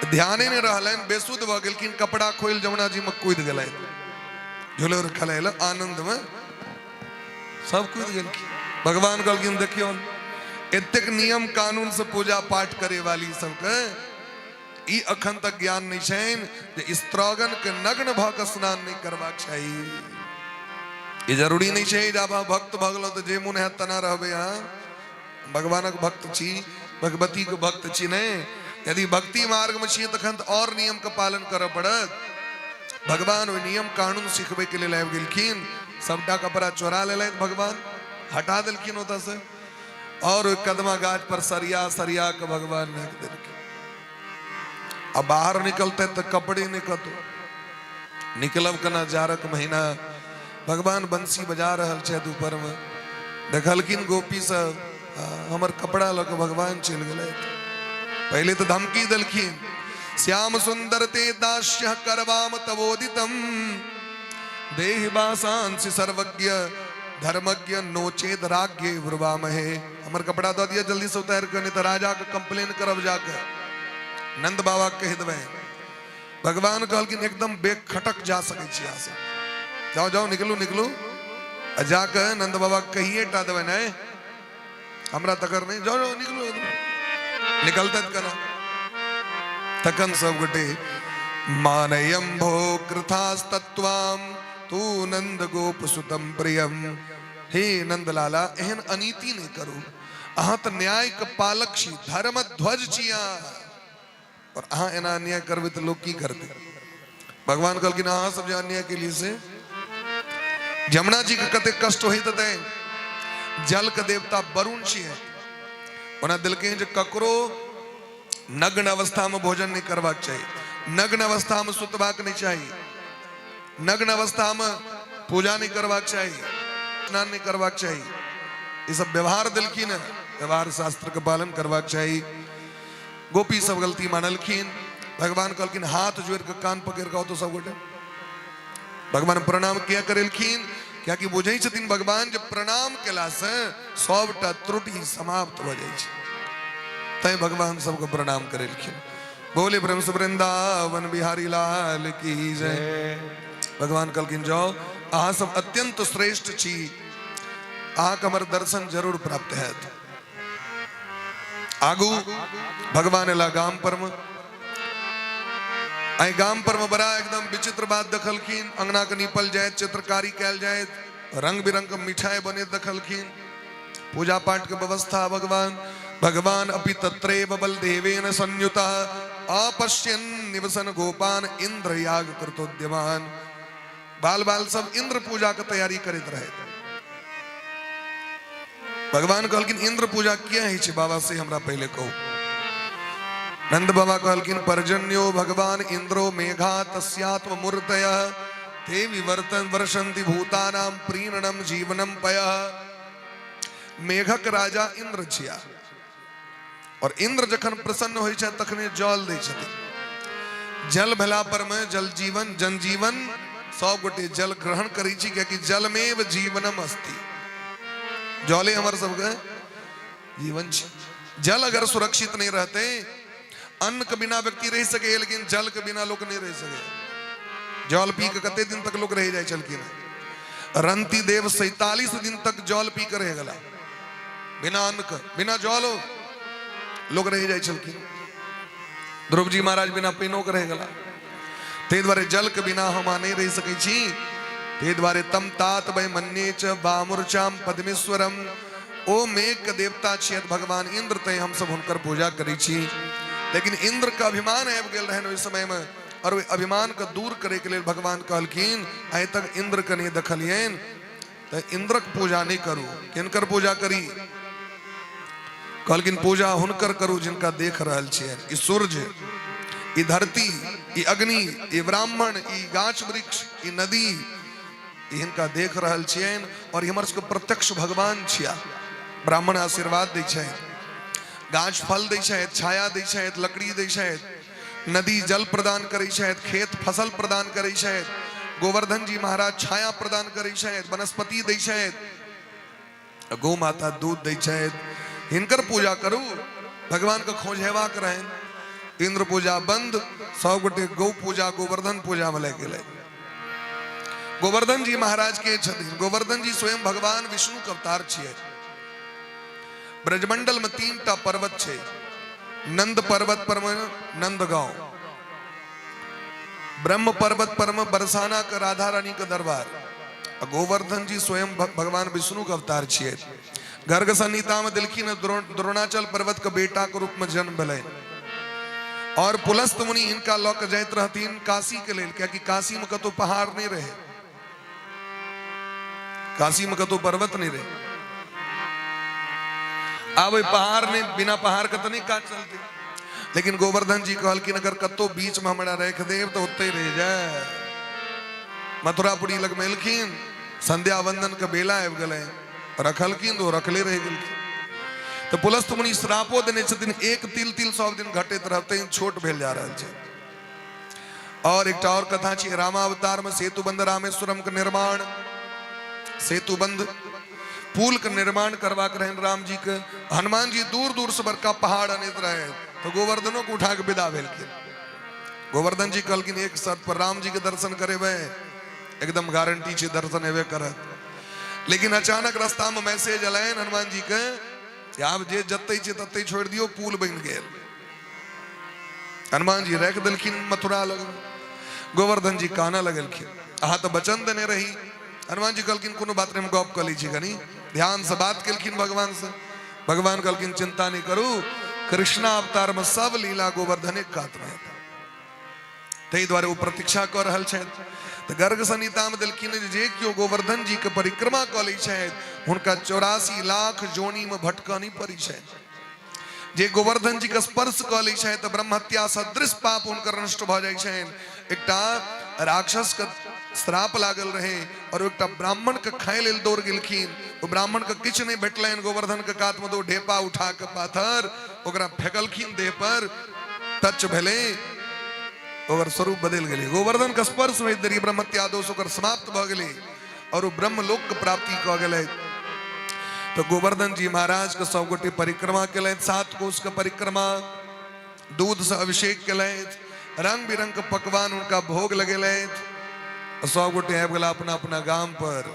ध्याने नहि रहलनि, बेसुध भऽ गेलखिन, कपड़ा खोलि जमुना जी में कूदि गेलनि, झुलोर खेलाय लए आनंद में सब कूदि गेलखिन। भगवान कहलखिन देखियौ एतेक नियम कानून से पूजा पाठ करे वाली सबके ई अखन तक ज्ञान नहि छनि जे स्त्रगण के नग्न भऽ कऽ स्नान नहि करबाक चाही। ई जरूरी नहि छै जे आब अहाँ भक्त भऽ गेलहुँ तऽ जे मोन हैत तेना रहबै। अहाँ भगवानक भक्त छी, भगवतीके भक्त छी, नहि। यदि भक्ति मार्गमे छियै तखन तऽ आओर नियमके पालन करऽ पड़त। भगवान ओहि नियम कानून सिखबैके लेल आबि गेलखिन। सबटा कपड़ा चोरा लेलथि भगवान, हटा देलखिन ओतऽसँ और ओहि कदमा गाछ पर सरिया सरिया के भगवान राखि देलखिन। आ बाहर निकलते तऽ कपड़े नहि कतौ निकलब केना, जाड़क महीना। भगवान बंसी बजा रहल छथि ऊपर में। देखलखिन गोपी सब, हमर कपड़ा लऽ कऽ भगवान चलि गेलथि। पहिले तऽ धमकी देलखिन, श्याम सुंदर ते दास्य करवाम तवोदितम देहि वासांसि सर्वज्ञ धर्मज्ञ नोचेद राज्ञे ब्रुवामहे। हमर कपड़ा दऽ दिअ जल्दी से उतारि कऽ, नहीं तऽ राजा के कंप्लेन करब जाके, नंद बाबा के कहि देबै। भगवान कहलखिन एकदम बेखटक जा सकै छी अहाँ सब, जाओ जाओ निकलू निकलू, आ जाके नंद बाबा कहिए टा देबै, नहीं हमरा तकर नहीं, जाओ जाओ निकलू। निकलते केना तखन सब गोटे मानयम भो कृथास्तत्वाम तू नंद गोप सुतम प्रियम। हे नंदलाला, एहन अनीति नहीं करू, अहाँ तऽ न्याय के पालक छी, धर्म ध्वज छी अहाँ, और अहाँ एना अन्याय करबै तऽ लोक की करतै। भगवान कहलखिन अहाँ सब जे अन्याय केलियै से जमुना जी के कते कष्ट होइत हेतै। जल के देवता वरुण छियै, ओना देलकै जे ककरो नग्न अवस्था में भोजन नहीं करबाक चाही, नग्न अवस्था में सुतबाक नहीं चाही, नग्न अवस्था में पूजा नहीं करबाक चाही, स्नान नहीं करबाक चाही। ई सब व्यवहार देलखिन है, व्यवहार शास्त्र के पालन करबाक चाही। गोपी सब गलती मानलखिन। भगवान कहलखिन हाथ जोड़ के कान पकड़ के तो सब गोटे भगवान प्रणाम किया करेलखिन, कियाकि बुझै छथिन भगवान जे प्रणाम केला से सबटा त्रुटि समाप्त भऽ जाइ छै, तैं भगवान सबके प्रणाम करेलखिन। बोले ब्रह्म वृंदावन बिहारी लाल की जय। भगवान कहलखिन जाओ अहाँ सब अत्यंत श्रेष्ठ छी, अहाँके हमर दर्शन जरूर प्राप्त हैत। आगू भगवान एला गाम पर में, एहि गाम पर में बड़ा एकदम विचित्र बात देखलखिन। अंगना के नीपल जायत, चित्रकारी कयल जायत, रंग बिरंग के मिठाई बने देखलखिन, पूजा पाठ के व्यवस्था। भगवान भगवान अपि तत्रैव बलदेवेन संयुता अपश्यन निवसन गोपान इंद्र याग कृतोद्यमान। बाल बाल सब इंद्र पूजा के तैयारी करैत रहे। भगवान कहलखिन इंद्र पूजा किया होइ छै बाबा से हमरा पहिले कहू। नंद बाबा कहलखिन पर्जन्यो भगवान इंद्रो मेघा तस्यात्म मूर्तय ते विवर्तन वर्षन्ति भूतानां प्रीणनम जीवनम पयः। मेघक राजा इंद्र छिया और इंद्र जखन प्रसन्न होइ छै तखने जल दै छथिन। जल भेला पर में जल जीवन जनजीवन सब गोटे जल ग्रहण करै छी, कियाकि जलमेव जीवनम अस्ति, जले हमर सबके जीवन छै। जल अगर सुरक्षित नहीं रहते, अन्न के बिना व्यक्ति रह सके लेकिन जल के बिना लोग नहीं रह सके। जल पी के कते दिन तक लोग रह जाए छलखिन। रंती देव 47 दिन तक जल पी के रह गला, बिना अन्न के बिना जल लोग रह जाए छलखिन। ध्रुव जी महाराज बिना पानिओ के रह गला। ताहि दुआरे जल के बिना हम नहीं रह सकै छी। ताहि दुआरे तम तात वै मन्ये च वामुर्चाम पद्मेश्वरम, ओ मेघ के देवता छियत भगवान इंद्र, तै हम सब हुनकर पूजा करै छी। लेकिन इंद्र के अभिमान आबि गेल रहनि ओहि समय में, और ओहि अभिमान के दूर करे के लेल भगवान कहलखिन आइ तक इंद्र के नहीं देखलियनि तऽ इंद्रक पूजा नहीं करू, किनकर पूजा करी? कहलखिन पूजा हुनकर करू जिनका देख रहल छियनि। ई सूर्य, ई धरती, ई अग्नि, ई ब्राह्मण, ई गाछ वृक्ष, ई नदी, ई हिनका देख रहल छियनि और हमर सबके प्रत्यक्ष भगवान छिया। ब्राह्मण आशीर्वाद दै छथि, गाछ फल दै छथि, छाया दै छथि, लकड़ी दै छथि, नदी जल प्रदान करै छथि, खेत फसल प्रदान करै छथि, गोवर्धन जी महाराज छाया प्रदान करै छथि, वनस्पति दै छथि, गौ माता दूध दै छथि, हिनकर पूजा करू। भगवान के खोजेबाक रहनि। इंद्र पूजा बंद, सब गोटे गौ पूजा गोवर्धन पूजा में लागि गेलै। गोवर्धन जी महाराज के छथिन, गोवर्धन जी स्वयं भगवान विष्णु के अवतार छियै। ब्रजमंडल में 3 टा पर्वत छै, नंद पर्वत पर में नंदगांव, ब्रह्म पर्वत पर में बरसाना के राधा रानी के दरबार, गोवर्धन जी स्वयं भगवान विष्णु के अवतार छियै। गर्ग संहिता में देलखिन द्रोणाचल पर्वत के बेटा के रूप में जन्म भेलनि और पुलस्त मुनि हिनका लऽ के जाइत रहथिन काशी के लेल, कियाकि काशी में कतौ पहाड़ नहीं रहे, काशी में कतौ पर्वत नहीं रहे। आब ओहि पहाड़ नहीं, बिना पहाड़ के तऽ नहीं काज चलते। लेकिन गोवर्धन जी कहलखिन अगर कतौ बीच में हमरा राखि देब तऽ ओतहि रहि जाय। मथुरापुरी लग में एलखिन, संध्या वंदन के बेला आबि गेलै, रखलखिन तऽ ओ रखले रहि गेलखिन। तऽ पुलस्त मुनि श्रापो देने छथिन, एक तिल तिल सब दिन घटैत रहतै, छोट भेल जा रहल छै। और एकटा और कथा छै, रामावतार में सेतुबंध रामेश्वरम के निर्माण, सेतुबंध पुल के निर्माण करबाक रहनि राम जी के। हनुमान जी दूर दूर से बड़का पहाड़ अनैत रहे, तो गोवर्धनों के उठा के विदा भेलखिन। गोवर्धन जी कहलखिन एक शर्त पर राम जी के दर्शन करेबै, एकदम गारंटी छै दर्शन हेबे करत। लेकिन अचानक रास्ता में मैसेज अलैन हनुमान जी के, आब जे जतै छै ततै छोड़ि दियौ, पुल बनि गेल। हनुमान जी राखि देलखिन मथुरा लग। गोवर्धन जी कानऽ लगलखिन, अहाँ तऽ वचन देने रही। हनुमान जी कहलखिन कोनो बात नहीं, हम गप कऽ लै छी कनी। ध्यान से बात केलखिन भगवान से। भगवान कहलखिन चिंता नहीं करू, कृष्णा अवतार में सब लीला गोवर्धने कात में हेतै, ताहि दुआरे ओ प्रतीक्षा कऽ रहल छथि। तऽ गर्ग संहिता में देलखिन जे केओ गोवर्धन जी के परिक्रमा कऽ लै छथि हुनका 84 लाख जोनी में भटकऽ नहि पड़ै छनि। जे गोवर्धन जी के स्पर्श कऽ लै छथि तऽ ब्रह्महत्या सदृश पाप हुनकर नष्ट भऽ जाइ छनि। एकटा राक्षस के श्राप लागल रहे और एकटा ब्राह्मण के खाय लेल दौड़ गेलखिन। ओ ब्राह्मण के किछु नहि भेटलनि, गोवर्धन के कात में दो ढेपा उठा के पाथर ओकरा फेकलखिन देह पर, टच भेलै, ओकर स्वरूप बदलि गेलै। गोवर्धन के स्पर्श होइत देरी ब्रह्महत्या दोष ओकर समाप्त भऽ गेलै और ओ ब्रह्मलोक के प्राप्ति कऽ गेलै। तो गोवर्धन जी महाराज के सब गोटे परिक्रमा केलथि, 7 कोस के परिक्रमा, दूध से अभिषेक केलथि, रंग बिरंग के पकवान उनका भोग लगेलथि। सब गोटे आबि गेला अपना अपना गाम पर।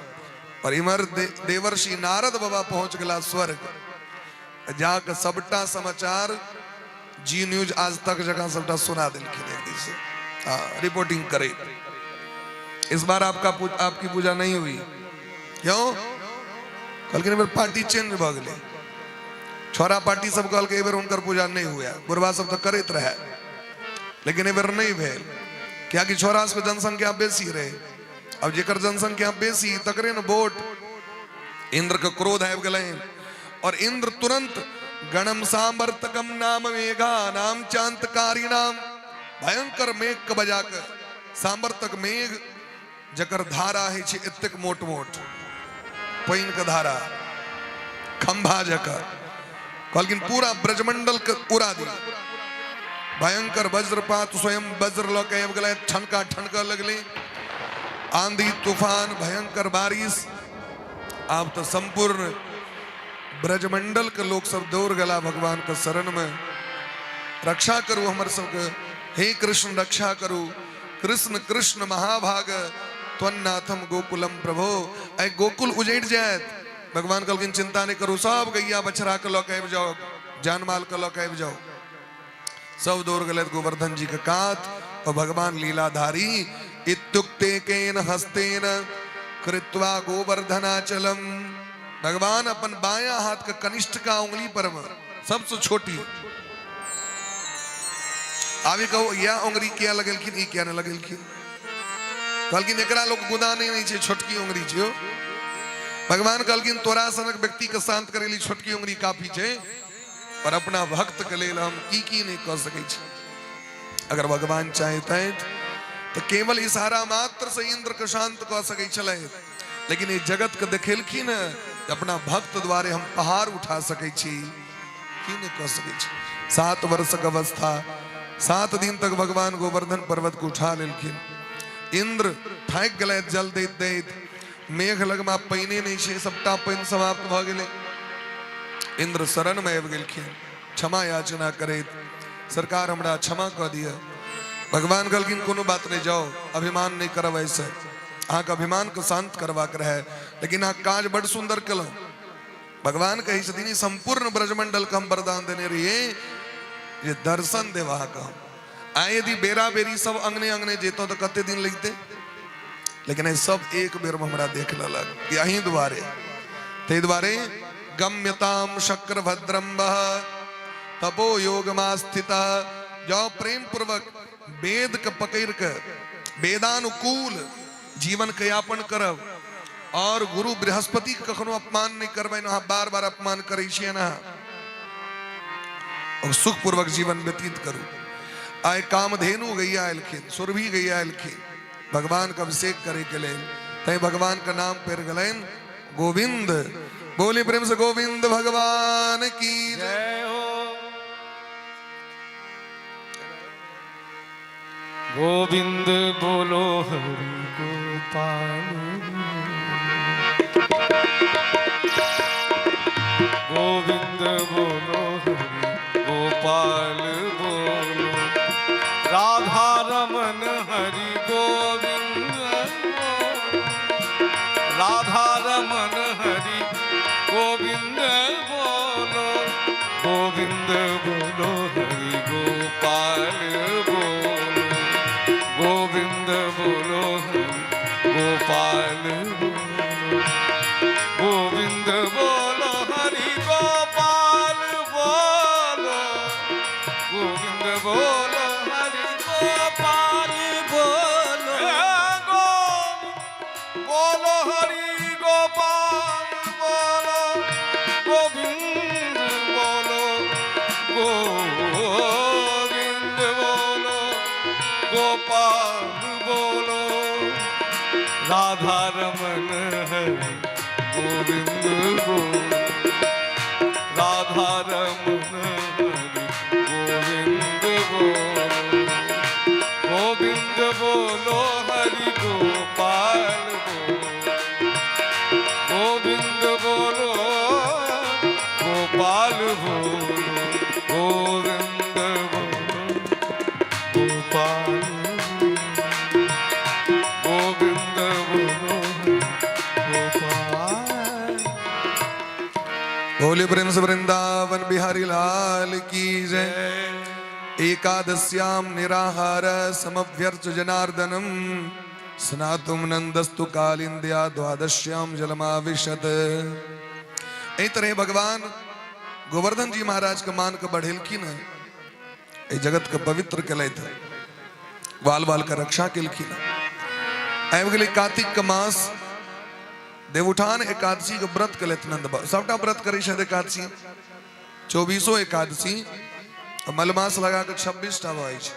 और इम्हर देवर्षि नारद बाबा पहुंच गेला स्वर्ग, जाके सबटा समाचार जी न्यूज आज तक जगह सबटा सुना देलखिन एक दिन से रिपोर्टिंग करे। इस बार आपका आपकी पूजा नहीं हुई क्यों? कहलखिन एहि बेर पार्टी चेंज भऽ गेलै, छोरा पार्टी सब कहलकै एहि बेर हुनकर पूजा नहीं हुआ। बुढ़वा सब तऽ करैत रहे लेकिन एहि बेर नहीं भेल, कियाकि छोरा सबके जनसंख्या बेसी रहे। अब जेकर जनसंख्या बेसी तकरे ने वोट। इंद्र के क्रोध आबि गेलनि और इंद्र तुरंत गणम सांवर्तकम नाम मेघा नाम चांतकारी नाम, भयंकर मेघ के बजा के, सांवर्तक मेघ जकर धारा होइ छै एतेक मोट मोट पानि के धारा खंभा जकर, कहलखिन पूरा ब्रजमंडल के उड़ा दी। भयंकर वज्रपात, स्वयं वज्र लऽ के आबि गेलै, ठनका ठनकऽ लगलै, आंधी तूफान भयंकर बारिश। आब तऽ संपूर्ण ब्रजमंडल के लोक सब दौड़ गेला भगवान के शरण में, रक्षा करू हमर सबके, हे कृष्ण रक्षा करू, कृष्ण कृष्ण महाभाग त्वन्नाथम गोकुलम प्रभो। आइ गोकुल उजड़ि जायत। भगवान कहलखिन चिंता नहीं करू, सब गैया बछड़ा के लऽ के आबि जाओ, जान माल के लऽ के आबि जाओ। सब दौड़ गेलथि गोवर्धन जी के कात और भगवान लीलाधारी इत्युक्ते केन हस्तेन कृत्वा गोवर्धनाचलम, भगवान अपन बाया हाथ के कनिष्ठ का उंगली पर में, सबसे छोटी, आबि कहो यह उंगली किया लगेलखिन, ई किया नहीं लगेलखिन? कहलखिन एकरा लोग गुदा नहीं नहीं छै, छोटकी उंगली छै। भगवान कहलखिन तोरा सनक व्यक्ति के शांत करे ली छोटकी उंगली काफी छै, पर अपना भक्त के लेल हम की की नहीं कह सकै छी। अगर भगवान चाहते तो केवल इशारा मात्र से इंद्र के शांत कह सकै छलै, लेकिन ये जगत के देखेलखिन अपना भक्त द्वारे हम पहाड़ उठा सकै छी, की नहीं कह सकै छी। 7 वर्षक अवस्था, 7 दिन तक भगवान गोवर्धन पर्वत को उठा लेलखिन। इंद्र थाकि गेलै जल दैत दैत, मेघ लगमा पानि नहीं छै, सबटा पानि समाप्त भऽ गेलै। इंद्र शरण में आबि गेलखिन क्षमा याचना करैत, सरकार हमरा क्षमा कऽ दिअ। भगवान कहलखिन कोनो बात नहीं, जाओ, अभिमान नहीं करब, ऐसे अहाँके अभिमान के शांत करबाक रहे, लेकिन अहाँ काज बड़ सुंदर केलहुँ। भगवान कहै छथिन ई संपूर्ण ब्रजमंडल के हम वरदान देने रहियै जे दर्शन देब अहाँके हम। आइ यदि बेरा बेरी सब अंगने अंगने जेतहुँ तऽ कते दिन लगतै, लेकिन एहि सब एक बेर में हमरा देख लेलक अहीं दुआरे। ताहि दुआरे गम्यताम शक्र भद्रम तपो योगमास्थित, जाओ प्रेम पूर्वक वेद के पकड़ के वेदानुकूल जीवन के यापन करब और गुरु बृहस्पति के कखनो अपमान नहीं करबै, अहाँ बार बार अपमान करै छियै ना, और सुख पूर्वक जीवन व्यतीत करू। आइ कामधेनु गैया एलखिन, सुरभि गैया एलखिन भगवान के अभिषेक करे के लेल। तैं भगवान के नाम पड़ि गेलनि गोविंद। बोली प्रेम से गोविंद भगवान की जय हो। गोविंद बोलो हरि गोपाल, गोविंद बोलो हरि गोपाल बोलो, राधा रमन हरि गोविंद बोलो, राधा रमन हरि गोविंद बोलो, गोविंद बोलो हरि गोपाल बोलो, गोविंद बोलो हरि गोपाल बोलो, गोविंद बोलो हरि गोपाल बोलो, गोविंद बोलो हरि गोपाल बोलो, बोलो हरि गोपाल बोलो, गोविंद बोलो, गोविंद बोलो, गोपाल बोलो, राधा रमन हरि गोविंद बोलो, राधा रमन हरि गोविंद बोलो, गोविंद बोलो हरि गोपाल बोलो, गोविंद बोलो गोपाल बोलो, गोविंद बोलो गोपाल बोलो, गोविंद बोलो गोपाल। बोले प्रेम से वृंदावन बिहारी लाल की जय। एकादश्याम निराहार समभ्यर्च जनार्दनम स्नातुम नंदस्तु कालिंद्या द्वादश्याम जलमाविशत। एहि तरह भगवान गोवर्धन जी महाराज के मान के बढ़ेलखिन, एहि जगत के पवित्र केलथि, बाल बाल के रक्षा केलखिन। आबि गेलै कार्तिक के मास, देवउठान एकादशी के व्रत केलथि नंद बाबा। सबटा व्रत करै छथि एकादशी, 24 एकादशी, मलमास लगा के 26 टा भऽ जाइ छै।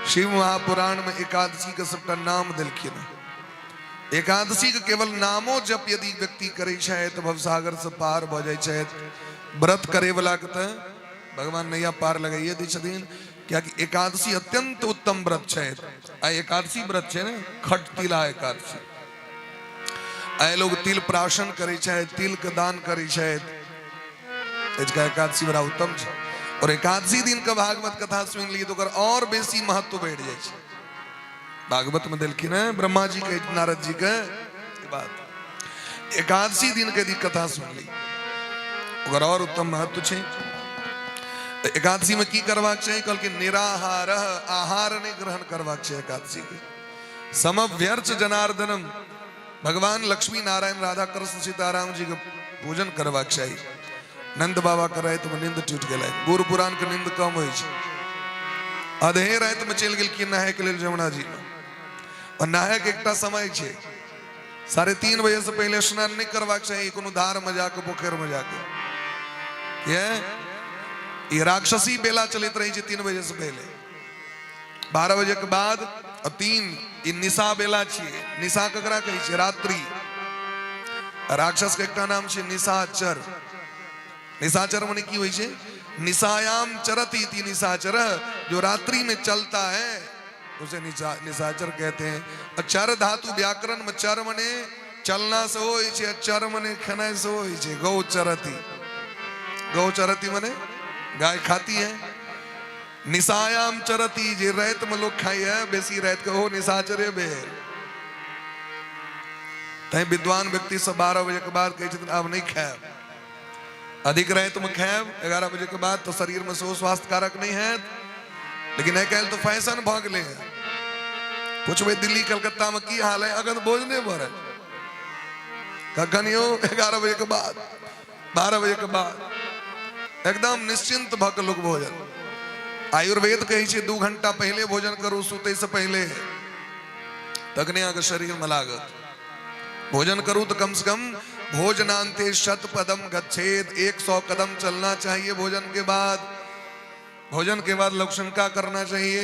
शिव महापुराण में एकादशी के सबटा नाम देलखिन। एकादशी के केवल नामो जप यदि व्यक्ति करै छै तऽ भवसागर से पार भऽ जाइ छै। व्रत करे वाला के तऽ भगवान नैया पार लगाइए दै छथिन, कियाकि एकादशी अत्यंत उत्तम व्रत छै। आ एकादशी व्रत छै ने, खटतिला एकादशी। आइ लोग तिल प्राशन करै छै, तिल के दान करै छै। एजका एकादशी बड़ा उत्तम छै। और एकादशी दिन के भागवत कथा सुनि ली तऽ ओकर और बेसी महत्व बढ़ि जाइ छै। भागवत में देलखिन है ब्रह्मा जी के, नारद जी के ई बात। एकादशी दिन के यदि कथा सुनि ली ओकर और उत्तम महत्व छै। तऽ एकादशी में की करबाक चाही? कहलखिन निराहार, आहार नहि ग्रहण करबाक छै एकादशी के। समभ्यर्च जनार्दनम, भगवान लक्ष्मी नारायण राधा कृष्ण सीताराम जी के पूजन करबाक चाही। नंद बाबा के राति में नींद टूटि गेलै। बूढ़ पुरान के नींद कम होइ छै। अधे राति में चलि गेलखिन नहाय के लेल जमुना जी में। और नहाय के एकटा समय छै, 3:30 बजे से पहिले स्नान नहि करबाक चाही कोनो धार में जाके, पोखरि में जाके। किया? ई राक्षसी बेला चलैत रहै छै 3 बजे से पहिले। 12 बजे के बाद और 3 ई निशा बेला छियै। निशा ककरा कहै छै? रात्रि। राक्षस के एकटा नाम छै निशाचर। निशाचर मने की होइ छै? निशायाम चरति इति निशाचर, जो रात्रि में चलता है उसे निशाचर कहते हैं। और चर धातु व्याकरण में चर मने चलना से होइ छै, चर मने खेनाइ से होइ छै। गौ चरति, गौ चरति मने गाय खाती है। निशायाम चरति, जे राति में लोग खाइ है बेसी राति के, ओ निशाचरे भेल। तैं विद्वान व्यक्ति सब 12 बजे के बाद कहै छथिन आब नहि खायब। अधिक राति में खायब 11 बजे के बाद तो शरीर में सेहो स्वास्थ्य कारक नहीं हैत। लेकिन आइ काल्हि तो फैशन भऽ गेलै है। पूछबै दिल्ली कलकत्ता में की हाल है, अगर भोजने भऽ रहल कखन यौ 11 बजे के बाद, 12 बजे के बाद एकदम निश्चिंत भऽ के लोग भोजन। आयुर्वेद कहै छै 2 घंटा पहिले भोजन करू सुतै से पहिले, तखने अहाँके शरीर में लागत। भोजन करू तो कम से कम भोजनांते शत पदम गच्छेद, 100 कदम चलना चाहिए भोजन के बाद। भोजन के बाद लघुशंका करना चाहिए,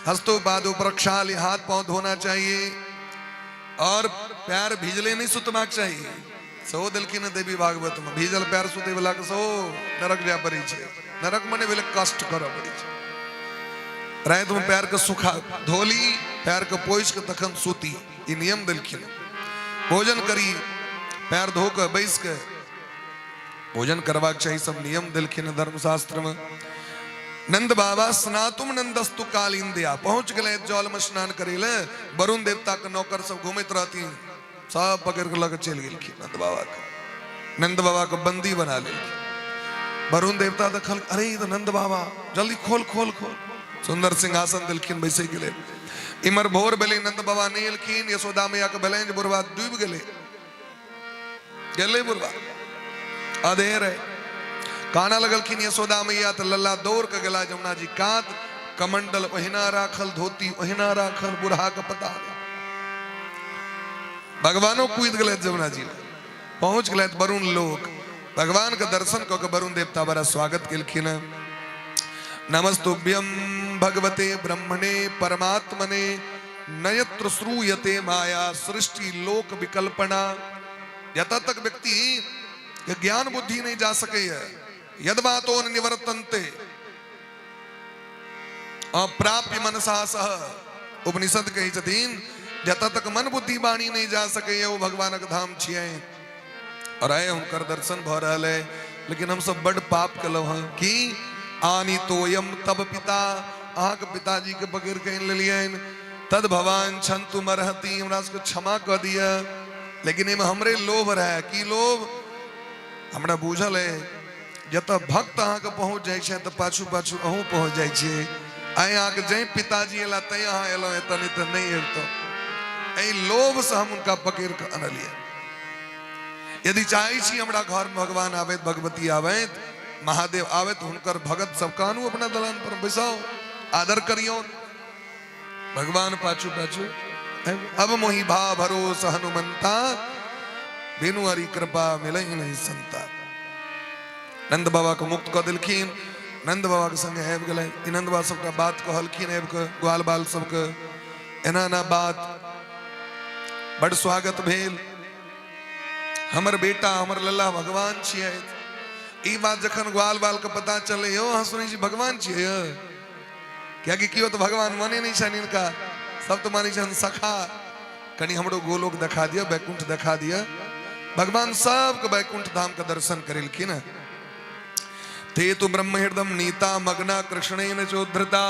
हस्तो पादो प्रक्षाल, हाथ पांव धोना चाहिए। और पैर भीजले नहीं सुतबाक चाही, सेहो देलखिन देवी भागवत में। भीजल पैर सुते वाला के सेहो नरक जाय पड़ै छै। नरक मने भेलै कष्ट करऽ पड़ै छै। राति में पैर के सुखा धोली, पैर के पोछि के तखन सुती, ई नियम देलखिन। भोजन करी, पैर धो के बैस के भोजन करबाक चाही, सब नियम देलखिन धर्मशास्त्र में। नंद बाबा स्नातुम नंदस्तु कालिंदिया पहुंच गए जल में स्नान करे ले। वरुण देवता के नौकर सब घूमैत रहथिन, सब पकड़ के लग चलि गेलखिन नंद बाबा के। नंद बाबा के बंदी बना लेलखिन। वरुण देवता देखल, अरे ई तऽ नंद बाबा, जल्दी खोल खोल खोल। सुंदर सिंहासन देलखिन बैसै के लेल। इमर भोर भेलै, नंद बाबा नहि एलखिन। यशोदा मैया के भेलनि जे बुढ़वा डूबि गेलै, गेलै बुढ़वा, अधेर है। काना लगलखिन यशोदा मैया तऽ लल्ला दौड़ के गेला जमुना जी कात। कमंडल ओहिना राखल, धोती ओहिना राखल, बुढ़ा के पता नहीं। भगवानो कूद गेलै जमुना जी, पहुंच गेलै वरुण लोक। भगवान के दर्शन कऽ के वरुण देवता बड़ा स्वागत केलखिन। नमस्तुभ्यं भगवते ब्रह्मणे परमात्मने नयत्र श्रूयते माया सृष्टि लोक विकल्पना। जतऽ तक व्यक्ति के ज्ञान बुद्धि नहीं जा सके है, यद बातो न निवर्तन्ते अप्राप्य मनसा सह। उपनिषद कहै छथिन जतऽ तक मन बुद्धि वाणी नहीं जा सके ओ भगवानक धाम छियै। और आए हुनकर दर्शन भऽ रहल है, लेकिन हम सब बड पाप केलहुँ हँ कि आनी तोयम तब पिता, अहाँके पिताजी के पकड़ के आनि लेलियनि। तद भवान छंतु मरहती, हमरा सबके क्षमा कऽ दिअ। लेकिन एहिमे हमरे लोभ रहै। की लोभ? हमरा बुझल है जतऽ भक्त अहाँके पहुँच जाइ छै तऽ पाछू पाछू अहूँ पहुँच जाइ छियै। आइ अहाँके जै पिताजी एला तैं अहाँ एलहुँ, एतऽ नहि तऽ नहि अबितहुँ। एहि लोभसँ हम हुनका पकड़ि कऽ अनलियै। यदि चाहै छी हमरा घरमे भगवान आबैत, भगवती आबैत, महादेव आबैत, हुनकर भगत सब कानू अपना दलान पर बैसाउ, आदर करियौ, भगवान पाछू पाछू। अब मोहि भा भरोस हनुमंता, बिनु हरि कृपा मिलई नहीं संता। नंद बाबा के मुक्त कऽ देलखिन। नंद बाबा के संगे आबि गेलै। ई नंद बाबा सबटा बात कहलखिन आबि कऽ ग्वाल बाल सबके, एना एना बात। बड़ स्वागत भेल। हमर बेटा हमर लल्ला भगवान छियै। ई बात जखन ग्वाल बाल के पता चललै, यौ अहाँ सुनै छी भगवान छियै? कियाकि केओ तऽ भगवान माने नहि छनि हिनका, सब तऽ मानै छनि सखा। कनि हमरो गोलोक देखा दिअ, वैकुंठ देखा दिअ। भगवान सबके वैकुंठ धाम के दर्शन करेलखिन। ते तु ब्रह्म हृदम नीता मग्ना कृष्णेन चोद्धृता।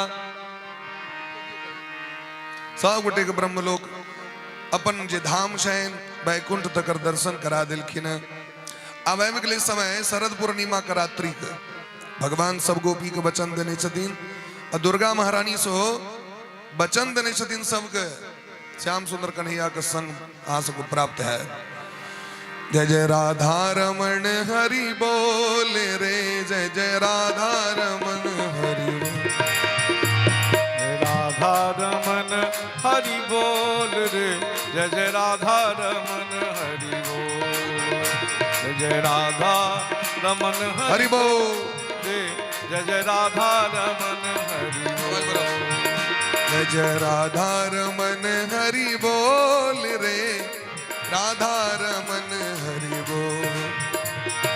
सब गोटे के ब्रह्मलोक अपन जे धाम छनि वैकुंठ तकर दर्शन करा देलखिन। आब आबि गेलै समय शरद पूर्णिमा के रात्रि के। भगवान सब गोपी के वचन देने छथिन आ दुर्गा महारानी सेहो वचन देने छथिन सबके, श्याम सुंदर कन्हैया के संग अहाँ सबके प्राप्त है। जय जय राधा रमण हरि बोल रे, जय जय राधा रमण हरि बोल। राधा रमन हरि बोल रे, जय जय राधा रमन हरि बोल। जय जय राधा रमन हरि बोल रे, जय जय राधा रमन हरि बोल। जय जय राधा रमन हरि बोल रे, राधा रमन हरि बोल।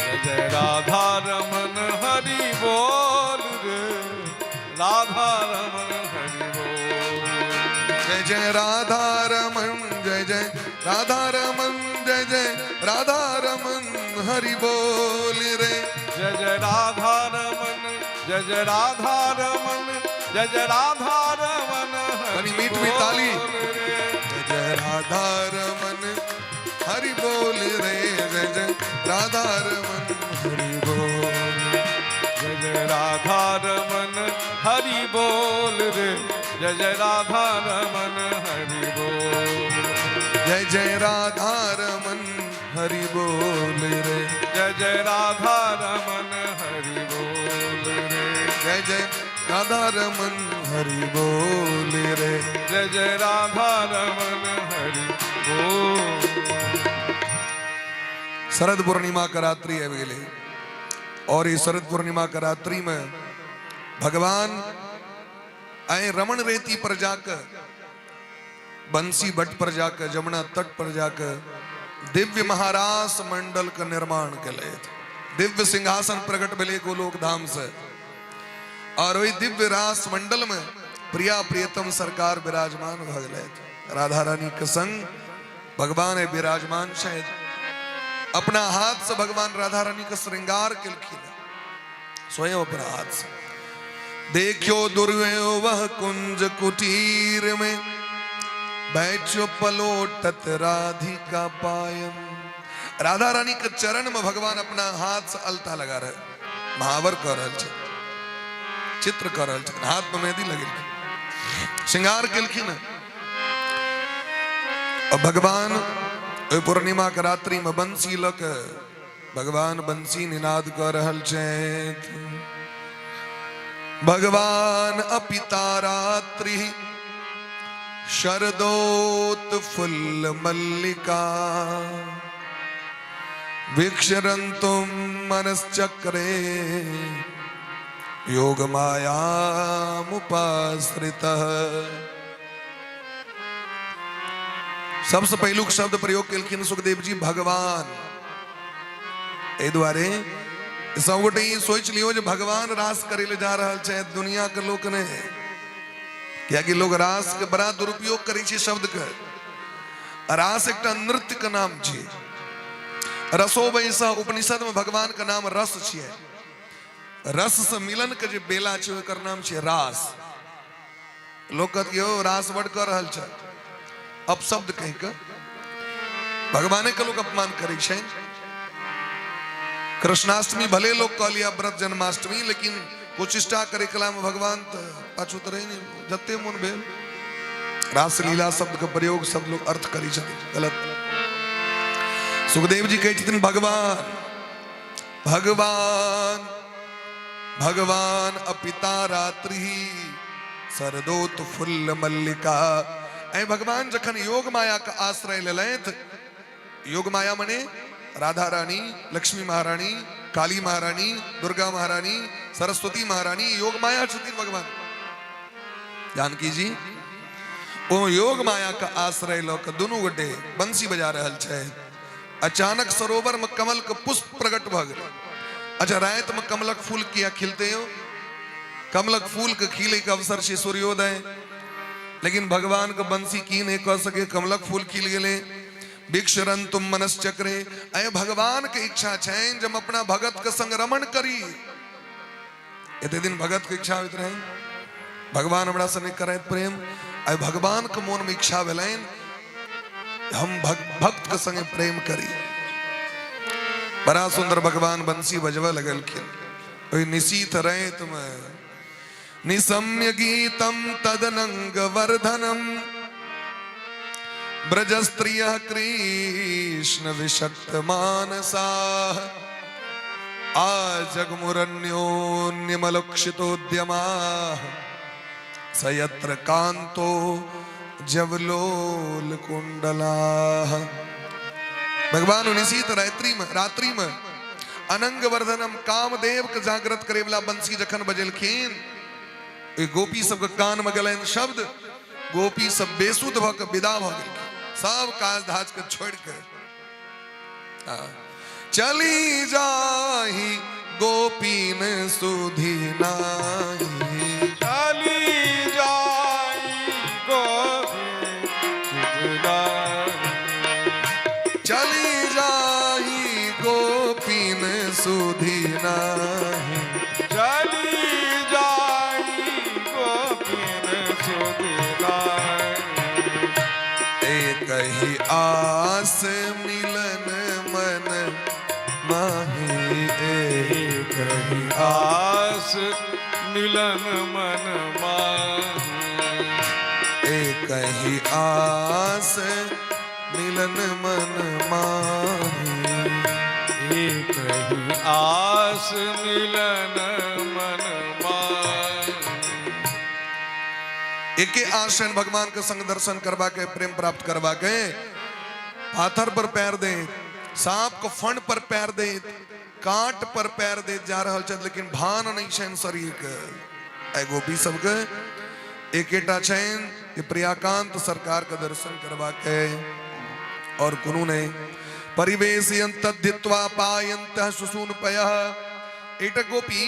जय जय राधा रमन हरि बोल रे, राधा रमन हरि बोल। जय जय राधा रमन, जय जय राधा रमन, जय जय राधा रमन हरि बोल रे। जय जय राधा रमन, जय जय राधा रमन, जय जय राधा रमन कनी हरि मीठ मीठ ताली। बोल रे। जय जय राधा रमन हरि बोल रे, जय जय राधा रमन हरि बोल। जय जय राधा रमन हरि बोल रे, जय जय राधा रमन हरि बोल। जय जय राधा रमन हरि बोल रे, जय जय राधा रमन हरि बोल रे। जय जय राधा रमन हरि बोल रे। जय जय राधा रमन हरि बोल। शरद पूर्णिमा के रात्रि आबि गेलै और ई शरद पूर्णिमा के रात्रि में भगवान आइ रमण रेती पर जाकर बंसी बट पर जाके, जमुना तट पर जाके दिव्य महारास मंडल के निर्माण केलथि। दिव्य सिंहासन प्रकट भेलै गोलोक धाम से, और वही दिव्य रास मंडल में प्रिया प्रियतम सरकार विराजमान भऽ गेलथि। राधा रानी के संग भगवान विराजमान छथि। अपना हाथ से भगवान राधा रानी के श्रृंगार केलखिन, स्वयं अपना हाथ से। देखियो दुर्व्यो वह कुंज कुटीर में, बैठो पलोटत राधिका पायन। राधा रानी के चरण में भगवान अपना हाथ से अलता लगा रहे, महावर कर रहल छै, चित्र कर रहल छथिन, हाथ में मेहंदी लगेलखिन, श्रृंगार केलखिन। और भगवान ओहि पूर्णिमा के रात्रि में बंसी लऽ के भगवान बंसी निनाद कऽ रहल छथि। भगवान अपिता रात्रि शरदोत फुल्ल मल्लिका विक्षरन्तुम मनश्चक्रे योग मायामुपाश्रितः। सबसे पहिलुक शब्द प्रयोग केलखिन सुखदेव जी भगवान। एहि दुआरे सबगोटे ई सोचि लियौ जे भगवान रास करै लए जा रहल छथि, दुनिया के लोक नहि। कियाकि लोग रास के बड़ा दुरुपयोग करै छै शब्द के। रास एकटा नृत्य के नाम छै। रसो वैसा उपनिषद में भगवान के नाम रस छियै। रस से मिलन के जे बेला छै ओकर नाम छै रास। लोक कहत यौ रास बड कऽ रहल छै, अपशब्द कहि कऽ भगवाने के लोक अपमान करै छै। कृष्णाष्टमी भले लोग कह लिया व्रत जन्माष्टमी, लेकिन कुचिष्टा करे कला में भगवान तऽ पाछू तऽ रहै नहि, जते मोन भेल। रासलीला शब्द के प्रयोग सब लोग अर्थ करै छथिन गलत। सुखदेव जी कहै छथिन भगवान भगवान भगवान अपिता रात्रि सरदोत फुल्ल मल्लिका। ऐ भगवान जखन योग माया के आश्रय लेलथि, योग माया मने राधा रानी, लक्ष्मी महारानी, काली महारानी, दुर्गा महारानी, सरस्वती महारानी, योग माया छथिन भगवान। जानकी जी ओ योग माया के आश्रय लऽ के दुनू गोटे बंसी बजा रहल छै। अचानक सरोवर में कमल के पुष्प प्रकट भऽ गेल। अच्छा, राति में कमलक फूल किया खिलते हो? कमलक फूल के खिले के अवसर छै सूर्योदय, लेकिन भगवान के बंसी की नहीं कह सके, कमलक फूल खिल गेले। विक्षरन तुम मनस चक्रे। अय भगवान के इच्छा छनि जे हम अपना भगत के संग रमण करी। एते दिन भगत के इच्छा होइत रहे भगवान हमरा से नहीं करैत प्रेम, आइ भगवान के मोन में इच्छा भेलनि हम भक्त के संगे प्रेम करी। बड़ा सुंदर भगवान बंसी बजबे लगलखिन ओहि निशीथ राति में। निशम्य गीतम तदनंग वर्धनम ब्रजस्त्रिय कृष्ण विषक्त मानसा आजगमुरन्योन्यमलक्षितोद्यमा स यत्र कांतो जवलोल कुंडलाः। भगवान निशीत रात्रि में अनंग वर्धनम कामदेव के जागृत करे वाला बंसी जखन बजेलखिन, ओहि गोपी सबके कान में गेलनि शब्द, गोपी सब बेसुध भऽ के विदा भऽ गेलखिन, सब काज धाज के छोड़ि के चली जाही गोपीन सुधी नाही। चली जाई गोपी सुधि नाही। चली जाही गोपीन सुधी नाही। चली जाई गोपीन सुधि नाही। एक ही आस मिलन मन माही। एक ही आस मिलन मन माही। एक ही आस मिलन मन माही। एक ही आस मिलन मन माही। एके आसन भगवान के संग दर्शन करवा के, प्रेम प्राप्त करवा के, पाथर पर पैर दे, सांप के फण पर पैर दे, कांट पर पैर दे जा रहल छथि, लेकिन भान नहीं छनि शरीर के। आइ गोपी सबके एकेटा छनि जे प्रियाकांत सरकार के दर्शन करबाक है और कोनो नहि। परिवेशयंत तद्धित्वा पायंत सुसून पयः। एकटा गोपी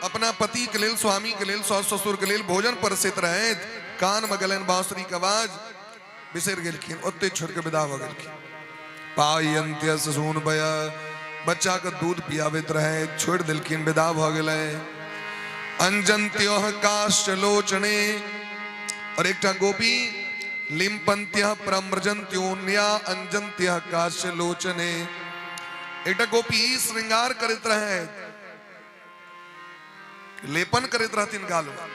अपना पति के लेल, स्वामी के लेल, सास ससुर के लेल भोजन परसैत रहैत, कान में गेलनि बांसुरी के आवाज, बिसरि गेलखिन, ओते छोड़ के विदा भऽ गेलखिन। पायंत्य सुसून पय, बच्चा के दूध पियाबैत रहे, छोड़ देलखिन, विदा भऽ गेलै। अंजंत्यो काश्च लोचने, और एकटा गोपी लिम्पन्त्य प्रम्रजन्त्योन्या अंजंत्य काश्च लोचने, एकटा गोपी श्रृंगार करैत रहे, लेपन करैत रहथिन गाल में,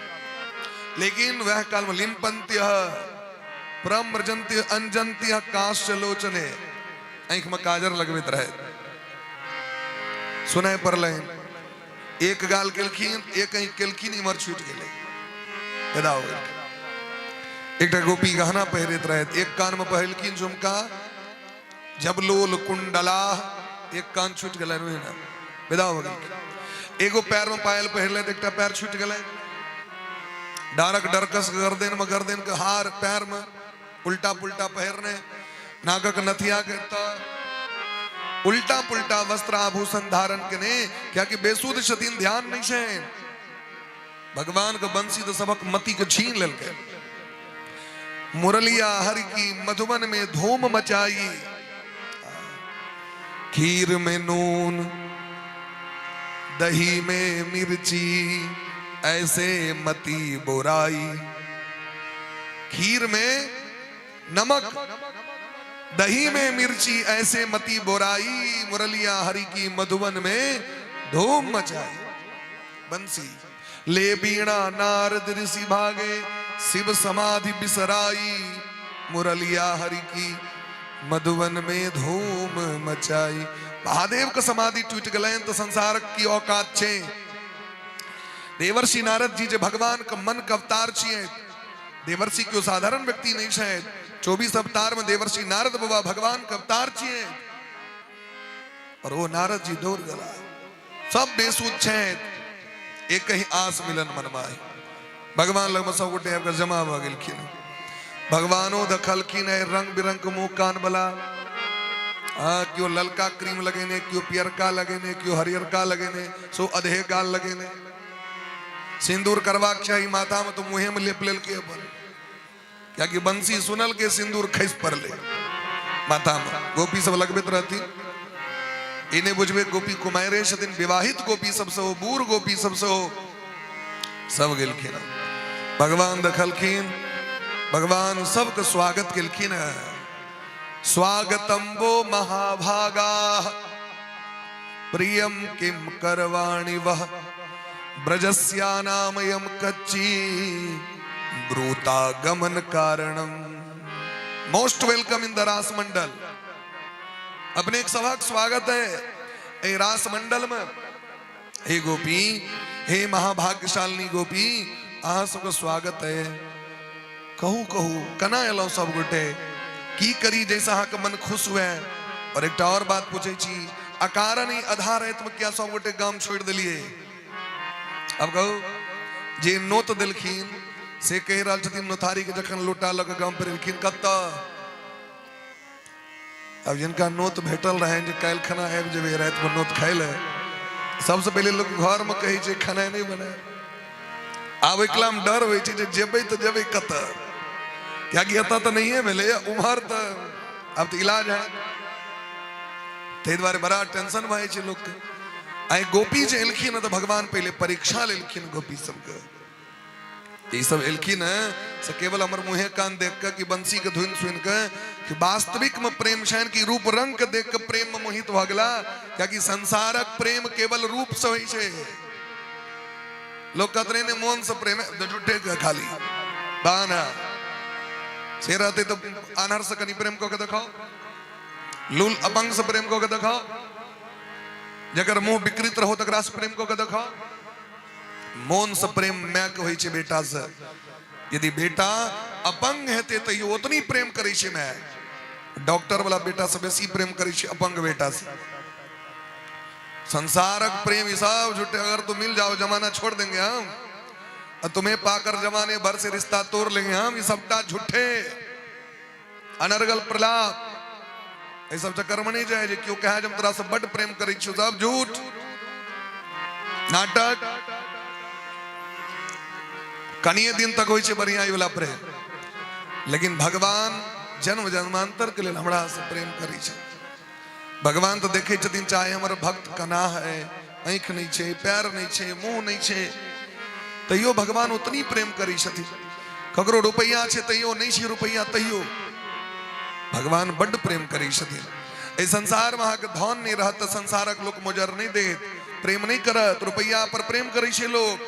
लेकिन वह काल में लिम्पन्त्य प्रम्रजन्त्य अंजंत्य काश्च लोचने, आँखि में काजर लगबैत रहे, सुनाय पड़लनि, एक गाल केलखिन, एक आँखि केलखिन, इम्हर छूटि गेलै, विदा हो गेलखिन। एकटा गोपी गहना पहिरैत रहथि, एक कान में पहिरलखिन झुमका, जबलोल कुंडला, एक कान छूटि गेलनि, ओहिना विदा हो गेलखिन। एगो पैर में पायल पहिरलथि, एकटा पैर छूटि गेलनि, डारक डरकस गर्दन में गर्दन के हार, पैर में उल्टा पुल्टा पहिरने, नागक नथिया के त उल्टा पुल्टा वस्त्र आभूषण धारण केने, कियाकि बेसुध छथिन, ध्यान नहीं छै। भगवान के बंसी तो सबक मति के छीन लेलकै। मुरलिया हरि की मधुबन में धूम मचाई, खीर में नून दही में मिर्ची, ऐसे मती बोराई। खीर में नमक दही में मिर्ची, ऐसे मती बोराई, मुरलिया हरि की मधुबन में धूम मचाई। बंसी ले बीणा नारद ऋषि भागे, शिव समाधि बिसराई, मुरलिया हरि की मधुबन में धूम मचाई। महादेव के समाधि टूट गलनि तो संसार की औकात छे। देवर्षि नारद जी जे भगवान के मन के अवतार छियै, देवर्षि केओ साधारण व्यक्ति नहीं छै। 24 अवतार में देवर्षि नारद बाबा भगवान के अवतार छियै, और वो नारद जी दौड़ गला, सब बेसुध छै, एक ही आस मिलन मनमाई। भगवान लग में सब गोटे आबि कऽ जमा भऽ गेलखिन। भगवानो देखलखिन है रंग बिरंग के मुंह कान वाला, हाँ, केओ ललका क्रीम लगेने, केओ पियरका लगेने, केओ हरियरका लगेने, सो अधे गाल लगेने, सिंदूर करबाक चाही माथा में तो मुँहे में लेप लेलकै अपन, कियाकि बंसी सुनल के सिंदूर खसि पड़लै माथा में। गोपी सब लगबैत रहथिन, ई नहि बुझबै गोपी कुमारे छथिन, विवाहित गोपी सब सेहो, बूढ़ गोपी सब सेहो, सब गेलखिन। भगवान देखलखिन, भगवान सबके स्वागत केलखिन। स्वागतम वो महाभागा, प्रियम किम करवाणि वह, ब्रजस्यानामयम कच्ची ब्रूता गमन कारणम। Most welcome in the रास मंडल। अपने एक सभक स्वागत है ए रास मंडल में। हे गोपी, हे महाभाग्यशालिनी गोपी, अहाँ सबके स्वागत है। कहू कहू केना एलहुँ सब गोटे, की करी जैसे अहाँके मन खुश हुए? और एकटा और बात पूछै छी, अकारण ही आधा राति में किया सब गोटे गाम छोड़ि देलियै? अब कहू, जे नोत देलखिन से कहि रहल छथिन नोथारी के जखन लोटा लऽ कऽ गाम पर एलखिन कतऽ। अब जिनका नोत भेटल रहनि जे काल्हि खाना आबि जेबै रातिमे नोत खाइ लए, सबसँ पहिले लोक घरमे कहै छै खेनाइ नहि बनाय। आब एकलामे डर होइ छै जे जेबै तऽ जेबै कतऽ, कियाकि एतऽ तऽ नहिए भेलै, उम्हर तऽ आब तऽ इलाज है, ताहि दुआरे बड़ा टेंशन भऽ जाइ छै लोकके। आइ गोपी जे एलखिन तऽ भगवान पहिले परीक्षा लेलखिन गोपी सबके। ई सब एलखिन है से केवल हमर मुँहे कान देख के कि बंसी के धुन सुन के कि वास्तविक में प्रेम छनि कि रूप रंग के देख के प्रेम में मोहित भऽ गेला? कियाकि संसारक प्रेम केवल रूप से होइ छै। लोग कहत रहे ने मोन से प्रेम है, झूठे के खाली बहाना से रहते। तो आनहर से कनी प्रेम कऽ के देखाओ, लूल अपंग से प्रेम कऽ के देखाओ, जकर मुंह विकृत रहो तकरा से प्रेम कऽ के देखाओ। मोन से प्रेम माय के होइ छै बेटा से। यदि बेटा अपंग हेतै तैयो ओतनी प्रेम करै छै माय, डॉक्टर वाला बेटा से बेसी प्रेम करै छै अपंग बेटा से। संसारक प्रेम ई सब झूठे, अगर तो मिल जाओ जमाना छोड़ देंगे हम। आ तुम्हें पाकर जमाने भर से रिश्ता तोड़ लेंगे हम। ई सबटा झूठे अनर्गल प्रलाप। एहि सब चक्कर में नहीं जाए जे केओ कहे जे हम तोरा से बड प्रेम करै छियौ, सब झूठ नाटक। कनिए दिन तक होइ छै बढ़िया ई वाला प्रेम, लेकिन भगवान जन्म जन्मांतर के लेल हमरा से प्रेम करै छै। भगवान तऽ देखै छथिन चाहे हमर भक्त कना है, आँखि नहि छै, पैर नहि छै, मुँह नहि छै, तैयो भगवान उतनी प्रेम करै छथिन। ककरो रुपैआ छै तैयो, नहि छै रुपैआ तैयो भगवान बड्ड प्रेम करै छथिन। एहि संसारमे अहाँके धन नहि रहत तऽ संसारक लोक मोजर नहि देत, प्रेम नहि करत। रुपैआ पर प्रेम करै छै लोक,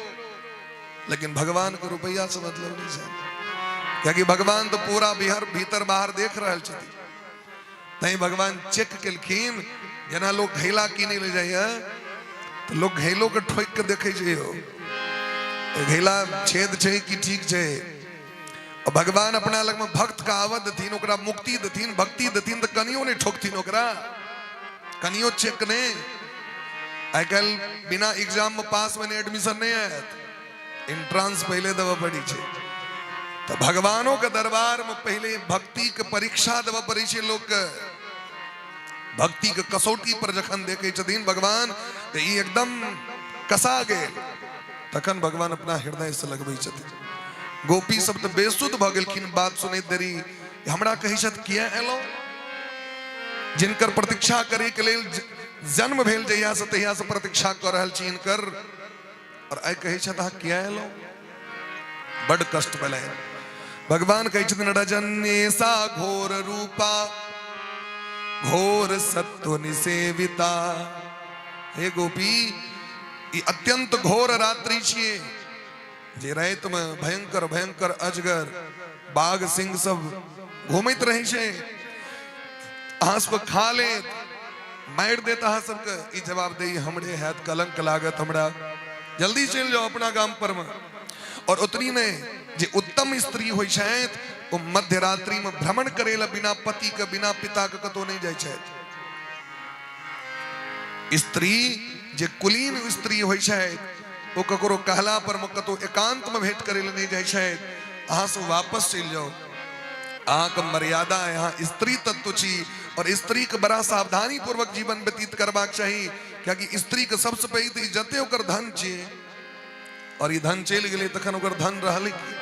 लेकिन भगवान के रुपैआ से मतलब नहि छै, कियाकि भगवान तऽ पूरा बिहार भीतर बाहर देख रहल छथिन। तैं भगवान चेक केलखिन। जेना लोक घैला कीनै लए जाइए तऽ लोक घैलो के ठोकि के देखै छै, यौ घैला छेद छै कि ठीक छै। भगवान अपना लगमे भक्त के आबऽ देथिन, ओकरा मुक्ति देथिन, भक्ति देथिन, तऽ कनियो नहि ठोकथिन ओकरा, कनियो चेक नहि। आइ काल्हि बिना एग्जाम में पास बने एडमिशन नहि आयत, एंट्रांस पहिले देबऽ पड़ै छै। तऽ भगवानो के दरबार में पहिले भक्ति के परीक्षा देबऽ पड़ै छै लोक के। भक्ति के कसौटी पर जखन देखै छथिन भगवान तऽ ई एकदम कसा गेल, तखन भगवान अपना हृदय से लगबै छथिन। गोपी सब तऽ बेसुध भऽ गेलखिन बात सुनैत देरी। हमरा कहै छथि किया एलहुँ, जिनकर प्रतीक्षा करे के लेल जन्म भेल जहिया से तहिया से प्रतीक्षा कऽ रहल छी हिनकर, और आइ कहै छथि अहाँ किया एलहुँ। बड कष्ट भेलै। भगवान कहै छथिन रजन्य सा घोर रूपा घोर सत्व निसेविता। हे गोपी, ई अत्यंत घोर रात्रि छियै जे राति में भयंकर भयंकर अजगर बाघ सिंह सब घूमैत रहै छै, अहाँ सबके खा लेत, मारि देत अहाँ सबके। ई जवाबदेही हमरे हैत, कलंक लागत हमरा, जल्दी चलि जाउ अपना गाम पर में। और ओतनी नहि, जे उत्तम स्त्री होइ छथि ओ मध्य रात्रि में भ्रमण करे ला बिना पति के बिना पिता के कतौ नहि जाइ छथि। स्त्री जे कुलीन स्त्री होइ छथि ओ ककरो कहला पर मे कतौ एकांत में भेंट करे ला नहि जाइ छथि। अहाँ सब वापस चलि जाउ, अहाँके मर्यादा, अहाँ स्त्री तत्व छी और स्त्री के बड़ा सावधानी पूर्वक जीवन व्यतीत करबाक चाही, कियाकि स्त्री के सबसे पैघ तऽ इज्जते ओकर धन छियै, और ई धन चलि गेलै तखन ओकर धन रहलै की?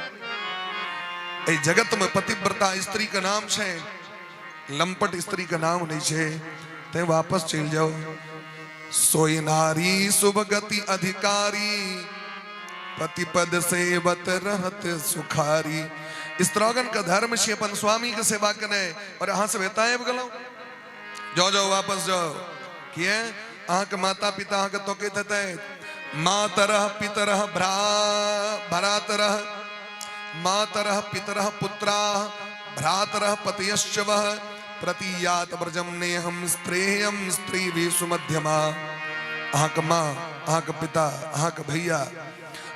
एहि जगत में पतिव्रता स्त्री के नाम छै, लंपट स्त्री के नाम नहीं छै, तैं वापस चलि जाओ। सोई नारी शुभ गति अधिकारी, पति पद सेवत रहत सुखारी। स्त्रोगन के धर्म छै अपन स्वामी के सेवा केनाइ, और अहाँ सब एतऽ आबि गेलहुँ। जाओ जाओ वापस जाओ। किए? अहाँके माता पिता अहाँके तोकैत हेतै। मातरह पितरह भ्रा भरातरह मातरह पितरह पुत्रा भ्रातरह पतयश्च वः प्रतियात व्रजम नेहम स्त्रेयम स्त्री भी सुमध्यमा। अहाँके माँ, अहाँके पिता, अहाँके भैया,